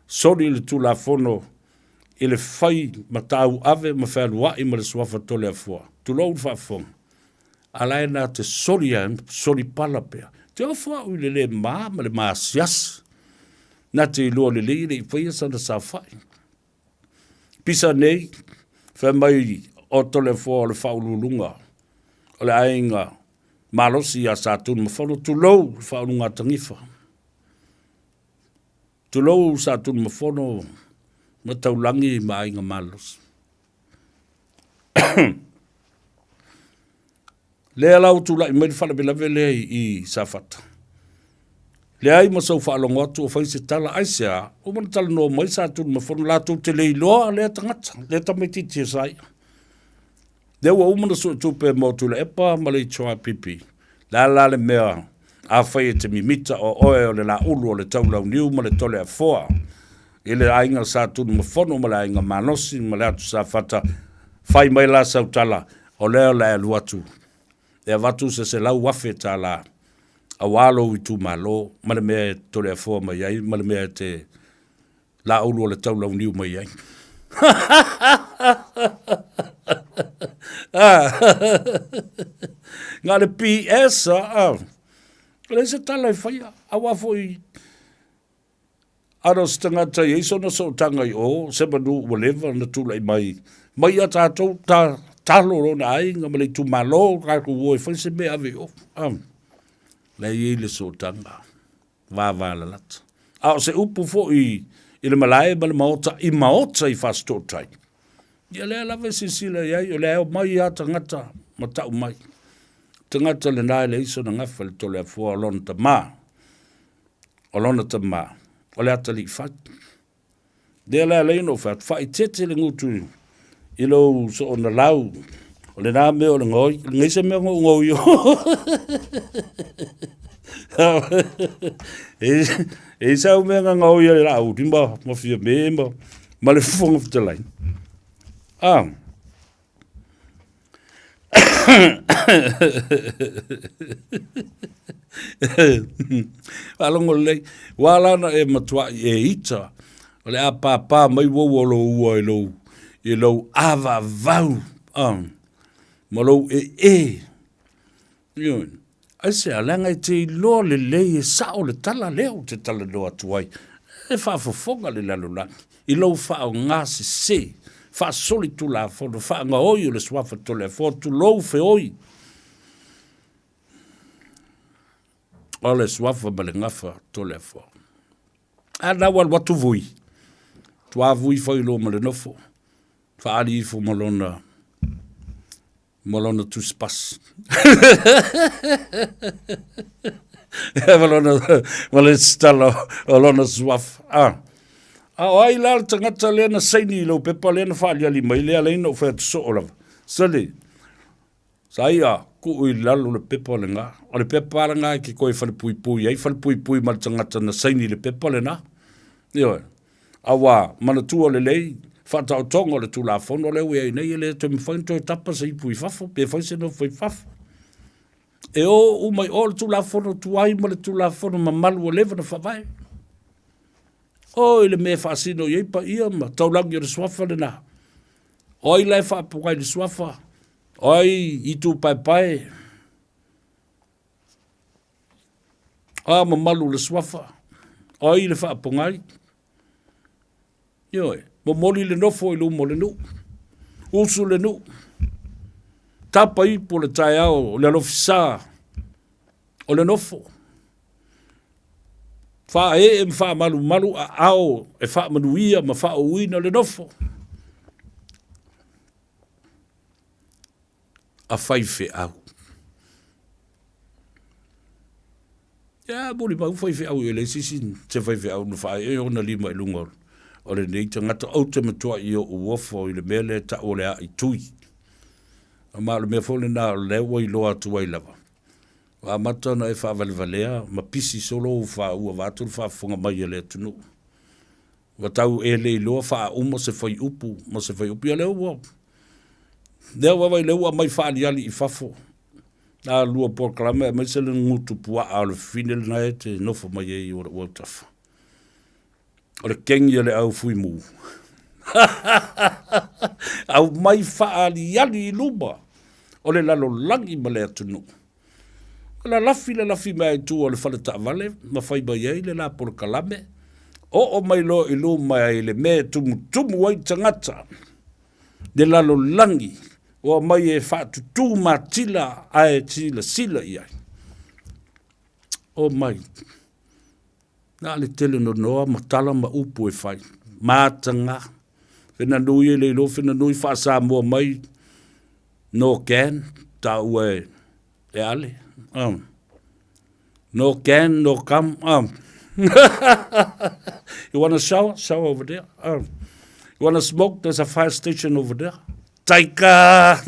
Soli le Tulafono i le fai ma tauave ma fealuai ma le suafa Toleafoa, tulou le faafofoga, a la e na te soli ai, soli pala pea. Te ofo au i le le ma ma le maasiasi. Na te iloa lelei e le i faia sana saofai. Pisa nei, fai mai o Toleafoa o le faauluuluga o le aiga malosi ia Satunumafono, tulou le faauluga Tanifa. Tulou Satunumafono ma Taulagi ma Aiga Malosi. Lea la ua tulai mai le faalavelave lea i Safata. Leai ma sau faalogo atu o fai se tala, aisea? Ua uma ona talanoa mai Satunumafono latou te le iloa lea tagata, lea tamaitiiti e sa ia. Lea ua uma ona suetupe mo Tuilaepa ma le HRPP. Le a la le mea afai e te mimita o oe o le laulu o le Taulauniu ma le Toleafoa i le aiga Satunumafono ma le aiga Malosi ma le atu Safata, fai mai la sau tala, o lea o le a alu atu e avatu se $100,000 aua lou itumalo ma le mea e Toleafoa mai ai ma le mea e te laulu o le taulauniu mai ai. Na o le PS, ah. E leai se tala e faia, aua foi ana o se tagata e i ai sona sootaga i o, se manu ua leva ona tulai mai, mai ia tatou ta, talo lona aiga ma le itumalo, tatou o e fai se mea ave i o. Ah. La e i ai le sootaga. vavalalata. A o se upu foi i le malae ma le maota i maota i Fasitootai, ia lea lava e silasila i ai, o lea e omai lava tagata ma tau mai. Tagata lena e leai sona gafa i le Toleafoa o lona tama, o lona tama, o le atalii fai. Lea la e alai ona ou fai atu, faaeteete le gutu i lou soona lau, o lena mea o le gaoi, lenei se mea na ou gaoio. E i sau mea na gaoi ai Laauli ma Fiame ma le Fofoga Fetalai. Ah. Faalogo lelei, ua ala ona e matuai e ita, o le a pāpā mai uou o lou ua i lou, i lou avaavau, ma lou ee. Ioe. Aisea, leaga e te iloa lelei e sao le tala lea ou te talanoa atu ai. E faafofoga le lalolagi i lou faaaoga sese, faasolitulafono, faagaoi o le Suafa Toleafoa, tulou feoi o le Suafa ma le Gafa Toleafoa. A na ua alu atu vui, tuā vui fai loa ma le nofo, faaali ifo ma lona ma lona tusipasi. Ma lona, ma le tala o lona suafa. Ah. A o ai la le tagata lea na saini i lou pepa lea na faaliali mai lea lea na ou fai atu soo lava. Sali, sa ia kuu i lalo le pepa lena. O le pepa lena e te toe falepuipui ai, falepuipui ma le tagata na saini i le pepa lena. Ioe. Aua, manatua lelei, faataotoga o le Tulafono lea ua i ai nei, e le toe mafai ona toe tapa se ipu i fafo, pe fai se nofo i fafo. E o uma i o le Tulafono tuai ma le Tulafono mamalu ua leva ona faavae. O i le mea e faasino i ai paia ma taulagi o le suafa lena. O ai la e faapuka i le suafa? O ai i tūpaepae? A mamalu le suafa, o ai le faapogai? Ioe, momoli le nofo i luma o le nuu, usu le nuu, tapa ipu o le taeao o le alofisa o le nofo, faaee ma faamalumalu aao e faamanuia ma faauuina le nofo. A faifeau. Ia, molimau faifeau e leai se isi se faifeau na faaee ona lima i luga o lenei tagata. Ou te matuai ou ofo i le mea lea e tau o le aaitui. Ma o le mea foi lena o lea ua iloa atu ai lava. Ua amata ona e faavalevalea ma pisi solo ou faaua vaeatu le faafofoga mai a le atunuu. Ua tau e le iloa faauma se fuaiupu ma se fuaiupu. Ia lea ua, lea ua vaai, lea ua aumai faaliali i fafo. A lua polokalame aemaise le gutu puaa o le fafine lena e te nofo mai ai i lou autafa. O le kegi a le au fuimu. Aumai faaliali i luma o le lalolagi ma le atunuu. Lalafi lalafi mai i tua o le fale taavale ma fai mai ai le la polokalame, oo mai loa i luma i le mea e tumutumu ai tagata, le lalolagi ua aumai e faatutū matila ae silasila i ai. Omai, na o le tele nonoa ma tala ma upu e fai, mataga, fena nui e le iloa fena nui faa-Samoa mai, no can, taua e. e ale. Um. No can, no come. Um. you want to shower? Shower over there. Um. You want to smoke? There's a fire station over there. Taika!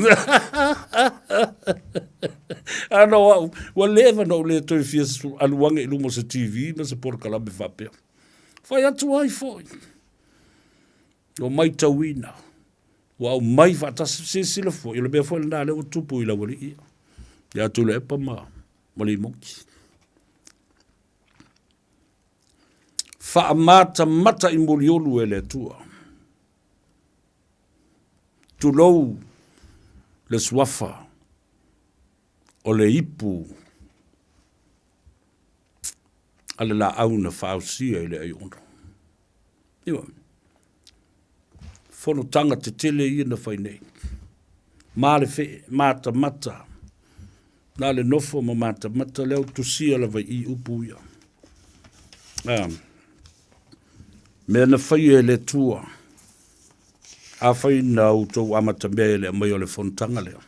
Ano au, ua leva na ou le toe fia aluage i luma o se TV ma se polokalame faapea. Fai atu ai foi. Ua maitauina, ua aumai faatasi, silasila foi, o le mea foi lena lea ua tupu i Laualii ia, ia Tuilaepa ma, ma Limoki. Faamatamata i muliolu e le Atua. Tulou le suafa o le ipu a le laau na faaosia i le aiono. Ioe. Fonotaga tetele ia na fai nei. Ma le fee, matamata. Na le nofo ma matamata lea o tusia lava i upu ia. Ah. Mea na faia e le Atua. Afai na outou amatamea i le aumai o le fonotaga lea.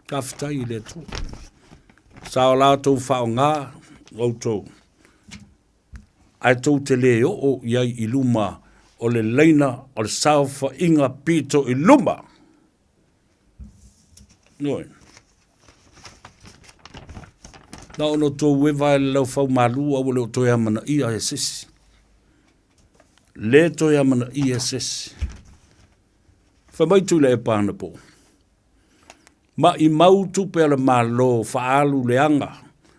Faafetai i le Atua. Sa o latou faaaoga outou ae tou te le oo i ai i luma o le laina o le saofaiga pito i luma. Ioe. Na ona outou eva e le laufau malu a ua le o toe amanaia e se isi. Le toe amanaia e se isi. Fai mai Tuilaepa anapo. Maʻimau tupe a le Malo faaalu leaga,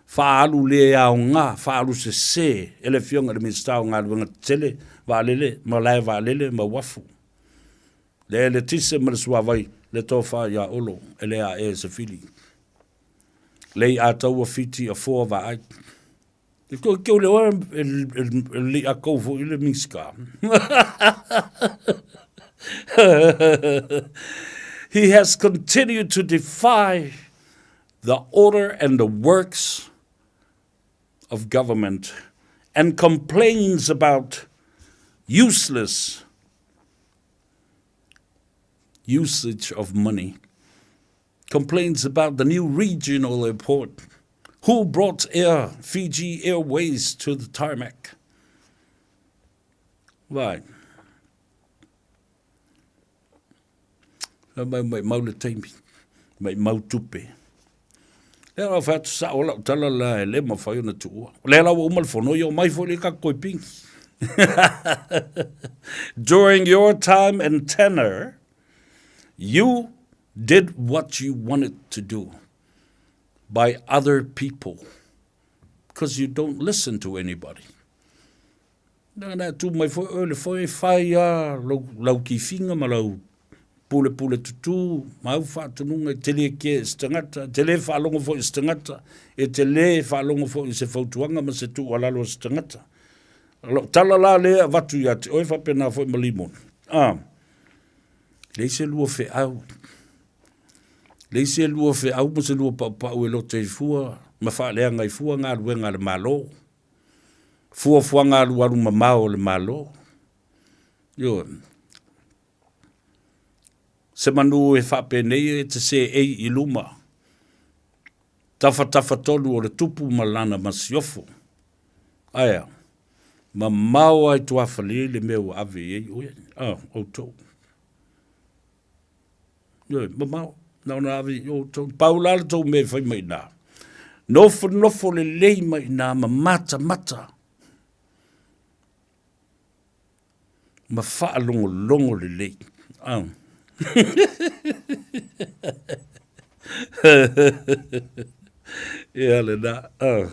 faaalu le aoga, faaalu sese e le Afioga i le Minisita o Galuega Tetele, Vaalele, Malae Vaalele ma Uafu, le Eletise ma le Suavai, le Tofa ia Olo e le ae e se fili. Lei ataua Fiti afoa vaai. Ke ule oe e li a kou foi le Minisita. He has continued to defy the order and the works of government and complains about useless usage of money. Complains about the new regional airport. Who brought Air Fiji Airways to the tarmac? Vai. Mai mai mau le taimi, mai mau tupe. Lea la whai atu sa o lau tala la e le mawhai ona tuua. Lea la ua uma le fono i o mai foi le ka koi pingi. During your time and tenure, you did what you wanted to do by other people because you don't listen to anybody. Na na tu mai foi oe le foi e whai a lau, lau kiwhinga ma lau pule pule tutu, ma au whaatunuga e te le ke se tangata, te le whaalongo foi se tangata, e te le whaalongo foi se fautuanga ma se tuualalo se tangata. Lau tala la le avatu ia te oe whapena foi ma limoni. Ah. Leai se lua feau. Leai se lua feau ma se lua paupau e lote ai fua ma faaleaga ai fua galuega a le Malo. Fuafuaga alualu mamao a le Malo. Ioe. Se manu e faapenei e te seei i luma. Tafatafatolu o le tupu ma lana masiofo. Aea, mamao lava i tuafale le mea ua ave i ai oe, a, outou. Ioe, mamao, na ona ave i outou. Pau la le tou mea e fai mai i ina. Nofonofo lelei mai i ina ma matamata ma faalogologo lelei. Ah. Ia lena. Ah.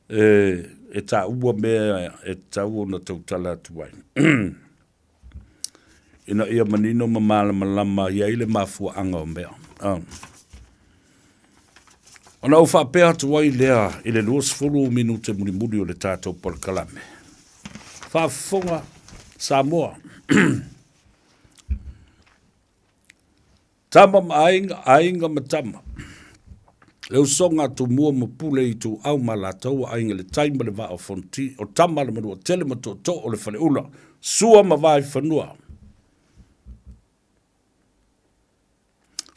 e, e taua mea e tatau ona tautala atu ai. Ina ia manino ma malamalama i ai le mafuaaga o mea. Ah. Ona ou faapea atu ai lea i le 20 minute mulimuli o le tatou polokalame. Faafofoga Samoa. Tama ma aiga, aiga ma tama. Le usoga a Tumua ma Pule Ituau ma Alataua, Aiga i le Tai ma le Vaa o Fonoti, o Tama le Manuatele ma Tootoo o le Faleula, Sua ma Vaaifanua.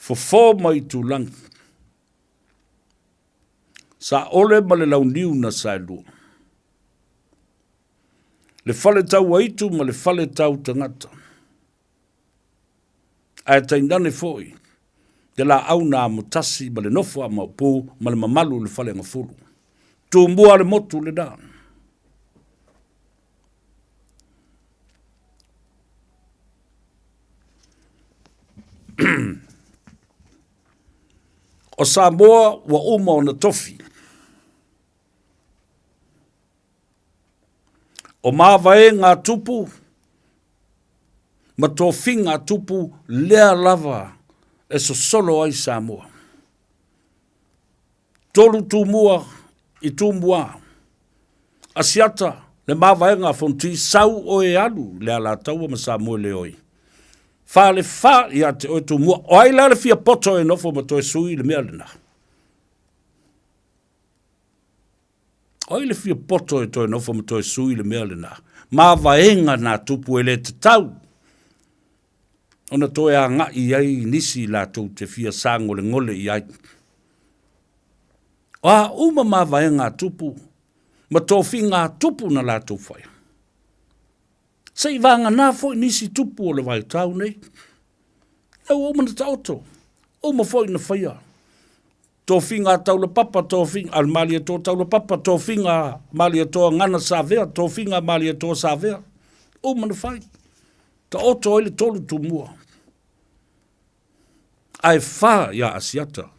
Fofo ma itulagi. Saole ma le launiu na saelua. Le fale tau aitu ma le fale tau tagata. Ae tainane foi te laau na amotasi ma le nofo a Maopu ma le mamalu o le Faleagafulu. Tumua le motu lena. O Samoa ua uma ona tofi. O mavaega a Tupu ma tofiga a Tupu lea lava e sosolo ai Samoa. Tolu Tumua i Tumua. Asiata le mavaega a Fonoti sau oe alu le Alataua ma Samoa le oi. Fa le fa ia te oe Tumua. O ai la le fia poto e nofo ma toe sui le mea lena? O ai le fia poto e toe nofo ma toe sui le mea lena? Mavaega nā tupu e le tatau ona toe agai ai nisi latou te fia sagolegole i ai. O a uma mavaega a tupu ma tofiga a tupu na latou faia. Se i vagana foi nisi tupu o le vaitau nei. Lea ua uma na taoto, uma foi na faia. Tofiga a Taulapapa, tofiga a le Malietoa Taulapapa, tofiga a Malietoa Gana Savea, tofiga a Malietoa Savea. Uma na fai. Taoto ai le tolu tumua. Ae fa ia Asiata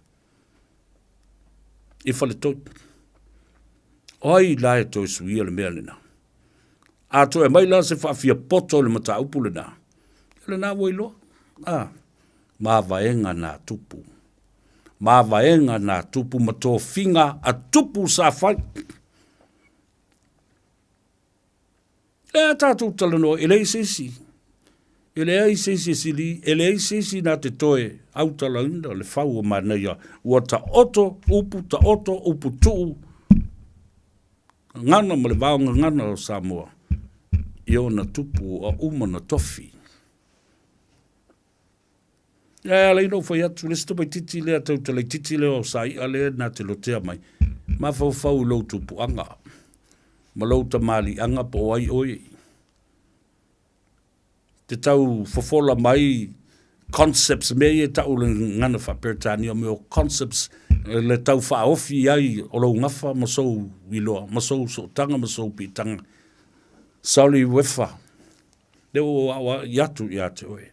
i Faletoi. O ai la e toe suia le mea lena? A toe mai la se faafia poto i le mataupu lena, lena ua iloa. Ah, mavaega na tupu. Mavaega na tupu ma tofiga a tupu sa fai. Lea tatou talanoa, e leai se isi, e leai se isi e sili, e leai se isi na te toe autalaina le fau o manaia. Ua taoto upu, taoto upu tuu, gagana ma le vao gagana o Samoa i ona tupu a uma na tofi. Ae ala ai ona ou fai atu, le isi tamaititi lea tautalaititi lea o Sai'a lea na te lotea mai, mafaufau i lou tupuaga ma lou tamaliiaga po o ai oe. Te tau fofola mai concepts, mea ia e tau le gagana faa-Peretania, mea o concepts le tau faaofi i ai o lou gafa ma sou iloa, ma sou sootaga ma sou piitaga. Sorry Wefa, lea ua ou aoai atu ia te oe.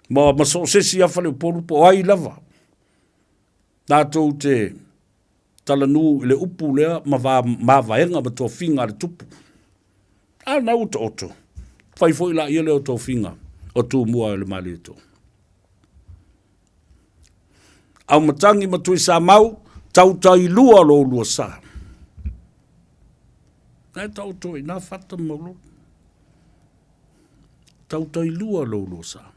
Ma, ma so o se isi lava faleupolu po o ai lava, tatou te talanuu i le upu lea ma va, mavaega ma tofiga a le tupu. A na ua taoto, fai foi laia lea o tofiga o Tumua e le Malietoa. Aumatagi ma Tuisamau, tautailua lo ulua sa. Na e taoto i nā fata maulolo. Tautailua lo ulua sa.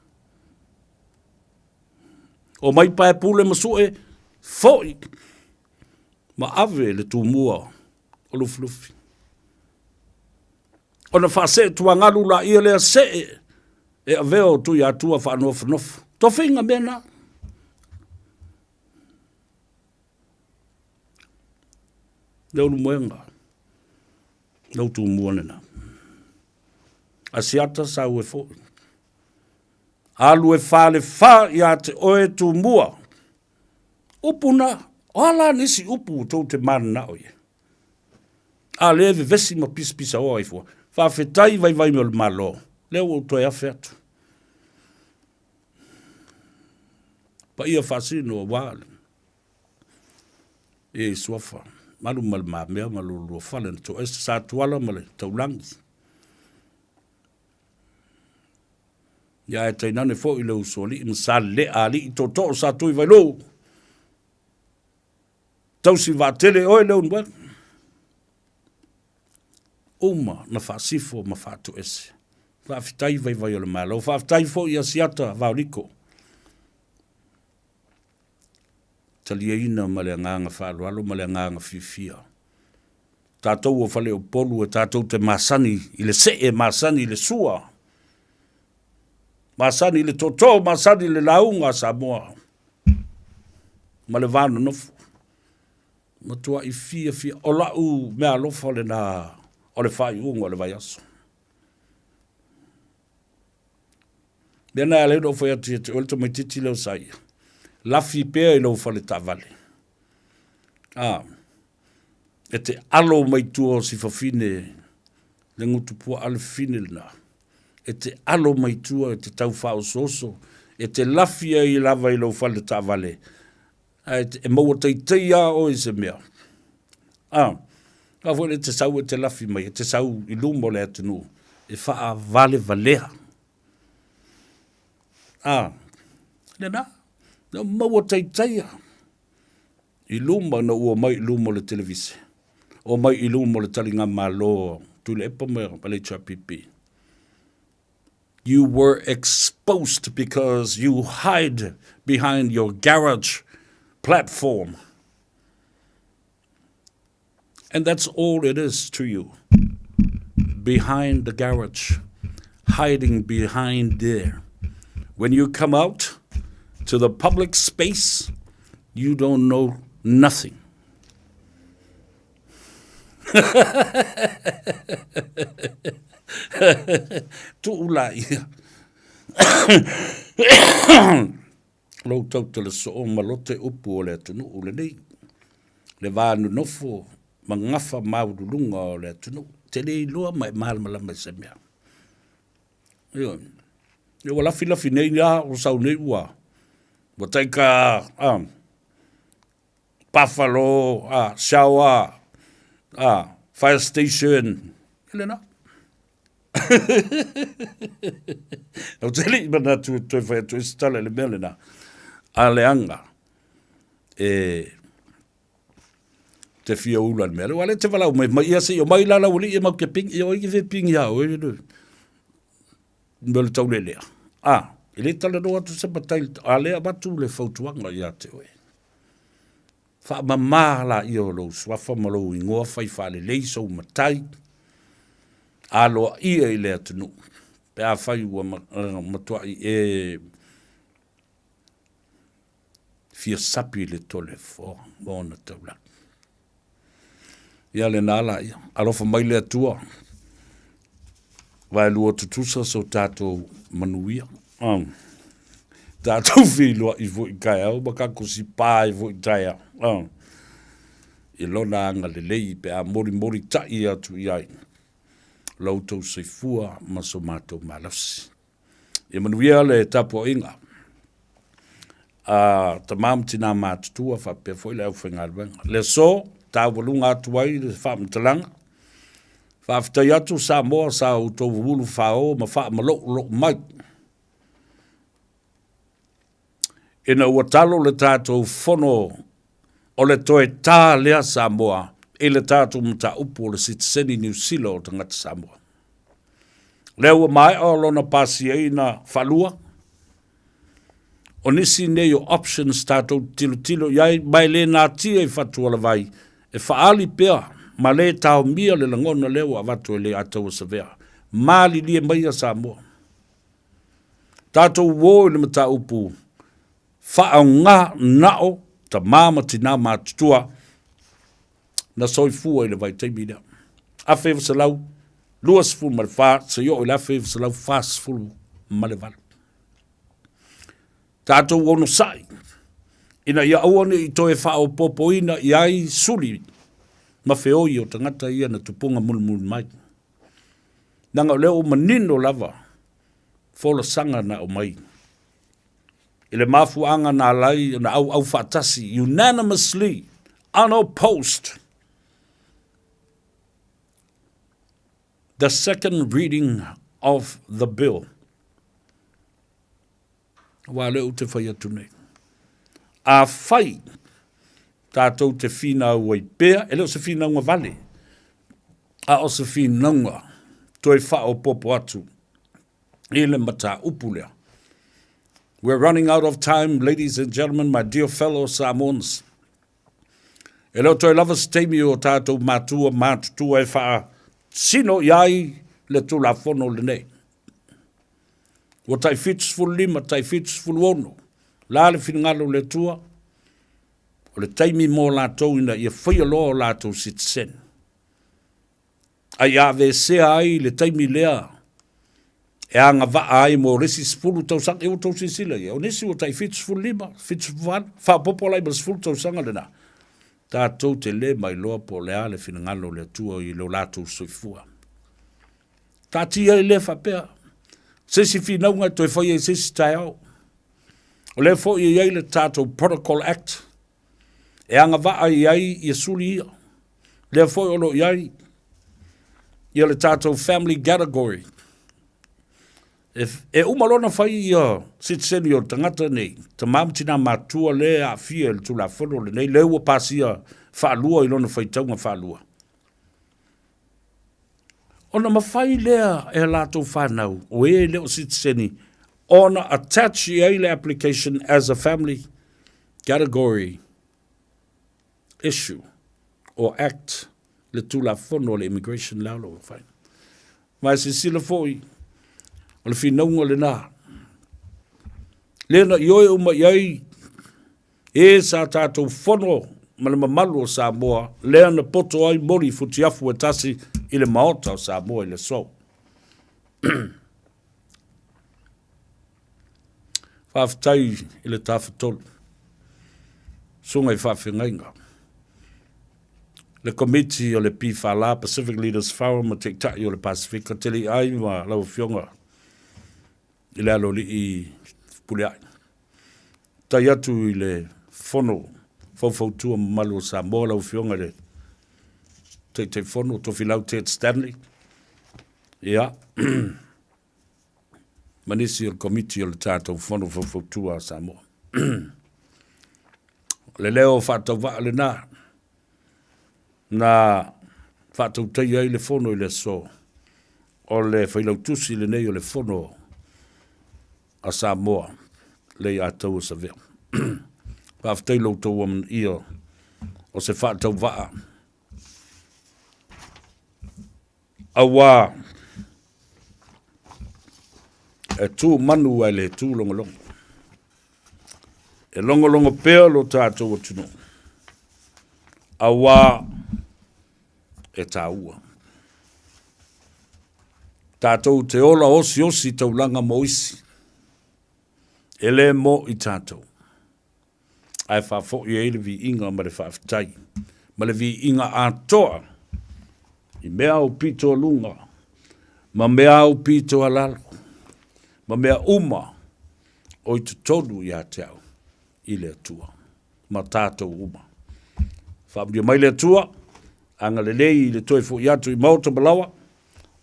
O mai pae pule ma sue, foi ma ave le tumua o Lufilufi. Ona faasee tuagalu laia lea see e avea o Tuiatua faanofonofo. Tofiga mea na. Leulumoega, lau tumua lena. Asiata sau e foi. Alu e fale fa ia te oe tumua. Upu na, o a la nisi upu tou te mananao i ai? A lea e vevesi ma pisapisaoa ai fua. Faafetai vaivai mea o le Malo, lea ua ou toe afe atu. Paia faasino aua le e suafa, malu ma le mamea ma lo lua fale na toese sa tuala ma le taulagi. Ia e tainane foi le usoalii ma sa lea alii tootoo sa tui vailou. Tausi vaatele oe Leulumoega. Uma na faasifo ma faatoese. Faafetai vaivai o le Malo. Faafetai foi ia Siata Vaoliko. Taliaina ma le agaga faaaloalo ma le agaga fiafia. Tatou o Faleupolu e tatou te masani i le see, masani i le sua, masani i le tootoo, masani i le lauga a Samoa. ma le va nonofo. Matuai fiafia. O la'u meaalofa lena o le faaiuga o le vaiaso. Mea na e ala ai ona ou fai atu ia te oe le tamaitiiti lea o Saia, lafi pea i lou fale taavale. A, e te alo mai tua o si fafine, le gutu puaa le fafine lena. E te alo mai tua e te tau faaosooso, e te lafi ai lava i lou fale taavale, ae e maua teitei lava oe i se mea. A, a foi lea e te sau e te lafi mai, e te sau i luma o le atunuu e faavalevalea. A, lena, na maua teiteia i luma na ua omai i luma o le televise, omai i luma o le taligamalo Tuilaepa ma le HRPP. You were exposed because you hide behind your garage platform. And that's all it is to you. Behind the garage, hiding behind there. When you come out to the public space, you don't know nothing. Tuu la ia lou tautala soo ma lote upu o le atunuu lenei, le va nonofo ma gafa maualuluga o le atunuu. Te le iloa ma e malamalama i se mea. Ioe. Ua lafilafi nei la o sau nei ua ua taika a Buffalo, a, shower, a, fire station, e lena. Ou te le i manatu e toe whai atu e se tala i le mea lena. A leaga, e te fia ula le mea. Ua le te walau mai, mai ia se i o mai la lau ali e mau ke ping, i o i ke fe ping ia oe, le mea le taulelea. A, e le talanoa atu se matai, a le avatu le fautuaga ia te oe. Faamama laia o lou suafa ma lou igoa fai faalelei sou matai, aloaia i le atunuu, pe afai ua matuai e fia sapi i le Toleafoa ma ona taulaga. Ia lena laia, alofa mai le Atua, vaelua tutusa so tatou manuia. Um, tatou feiloai foi i taeao ma tatou sipā ai foi i taeao. Um, i lona agalelei pe a molimolita'i atu i ai lo outou soifua ma so matou malosi. Ia manuia le tapuaiga a tamā ma tinā matutua faapea foi le aufaigaluega. Le aso, taualuga atu ai le faamatalaga. Faafetai atu Samoa sa outou ulu fao ma faamaloulou mai. Ina ua talo le tatou fono o le toe tā lea Samoa i le tatou mataupu o le sitiseni Niu Sila o tagata Samoa. Lea ua maea o lona pasiaina faalua, o nisi nei o options tatou tilotilo i ai ma e le natia i fatualavai e faaali pea ma le taomia le lagona lea ua avatu e Leiataua Savea. Malilie maia Samoa. Tatou uo i le mataupu faaaoga nao tamā ma tinā matutua na soifua i le vaitaimi lea. 1924 seia oo i le 1948. Tatou onosai ina ia aua ne i toe faaopoopoina i ai suli ma feoi o tagata ia na tupuga mulimuli mai. Leaga o lea ua manino lava folasaga na aumai i le mafuaaga na ala ai ona auau faatasi unanimously unopposed the second reading of the bill. Aua lea ou te fai atu nei. Afai tatou te finau ai pea, e le o se finauga vale, a o se finauga toe faaopoopo atu i le mataupu lea. We're running out of time, ladies and gentlemen, my dear fellow Samoans. E le o toe lava se taimi o tatou matua matutua e faasino i ai le Tulafono lenei. Ua tai 75, tai 76, la le finagalo o le Atua. O le taimi mo latou ina ia faia loa o latou sitiseni. A ia aveesea ai le taimi lea e agavaa ai mo le isi 10 tausaga. Ia ua outou silasila i ai, o nisi ua tai 75, 78, faaopoopo la i ma le 10 tausaga lena, tatou te le mailoa po o le a le finagalo o le Atua i lo latou soifua. Taatia ai lea faapea, se isi finauga e toe faia i se isi taeao. O lea foi e i ai le tatou Protocol Act e agavaa i ai ia suli ia. Lea foi o lo o i ai ia le tatou family category. E, e uma loa ona fai ia sitiseni o le tagata nei, tama ma tina matua lea e aafia i le Tulafono lenei, lea ua pasia faalua i lona faitauga faalua. Ona mafai lea e a latou fanau, o e e le o sitiseni, ona attach i ai le application as a family category issue or act le Tulafono a le Immigration lea o lo o fai. Ma e silasila foi, o le finauga lena, lea na ioe uma i ai e sa tatou fono ma le mamalu o Samoa, lea na poto ai moli futiafu e tasi i le Maota o Samoa i le aso. Faafetai i le Tafatolu, Susuga i Faafeagaiga, le Komiti o le PFL, Pacific Leaders Forum, ma Taitai o le Pasefika, Teliai ma lau Afioga i le Aloalii Fepuleai. Tai atu i le Fono Faufautua Mamalu o Samoa, lau Afioga i le Taitaifono Tofilau Ted Stanley, ia, ma nisi o le Komiti o le tatou Fono Faufautua a Samoa. O le leo faatauvaa lena na faatautaia ai le Fono i le aso o le Failautusi lenei o le Fono a Samoa le ia taua Savea. Faafetai lo outou amanaia o se faatauvaa auā e tu manu ae le tu logologo. E logologo pea lo tatou atunuu auā e taua. Tatou te ola osiosi taulaga mo isi, e le mo i tatou. Ae faafoi ai le viiga ma le faafetai, ma le viiga atoa i mea aupito a luga, ma mea aupito a lalo, ma mea uma o i totonu ia te au i le Atua ma tatou uma. Faamanuia mai le Atua, agalelei i le toe foi atu i maota ma laoa,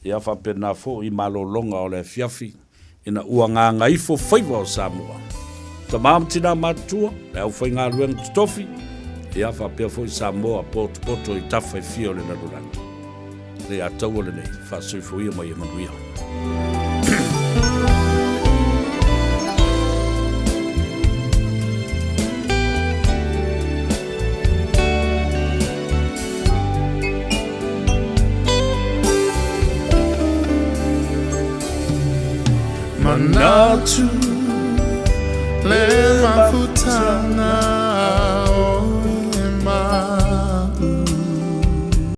ia faapena foi i malologa o le afiafi ina ua gagaifo faiva o Samoa. Tama ma tina matutua, le aufaigaluega totofi, ia faapea foi Samoa potopoto i tafa e fia o le lalolagi. Le ia taua lenei, faasoifuia ma ia manuia. Manatu le mafutanga.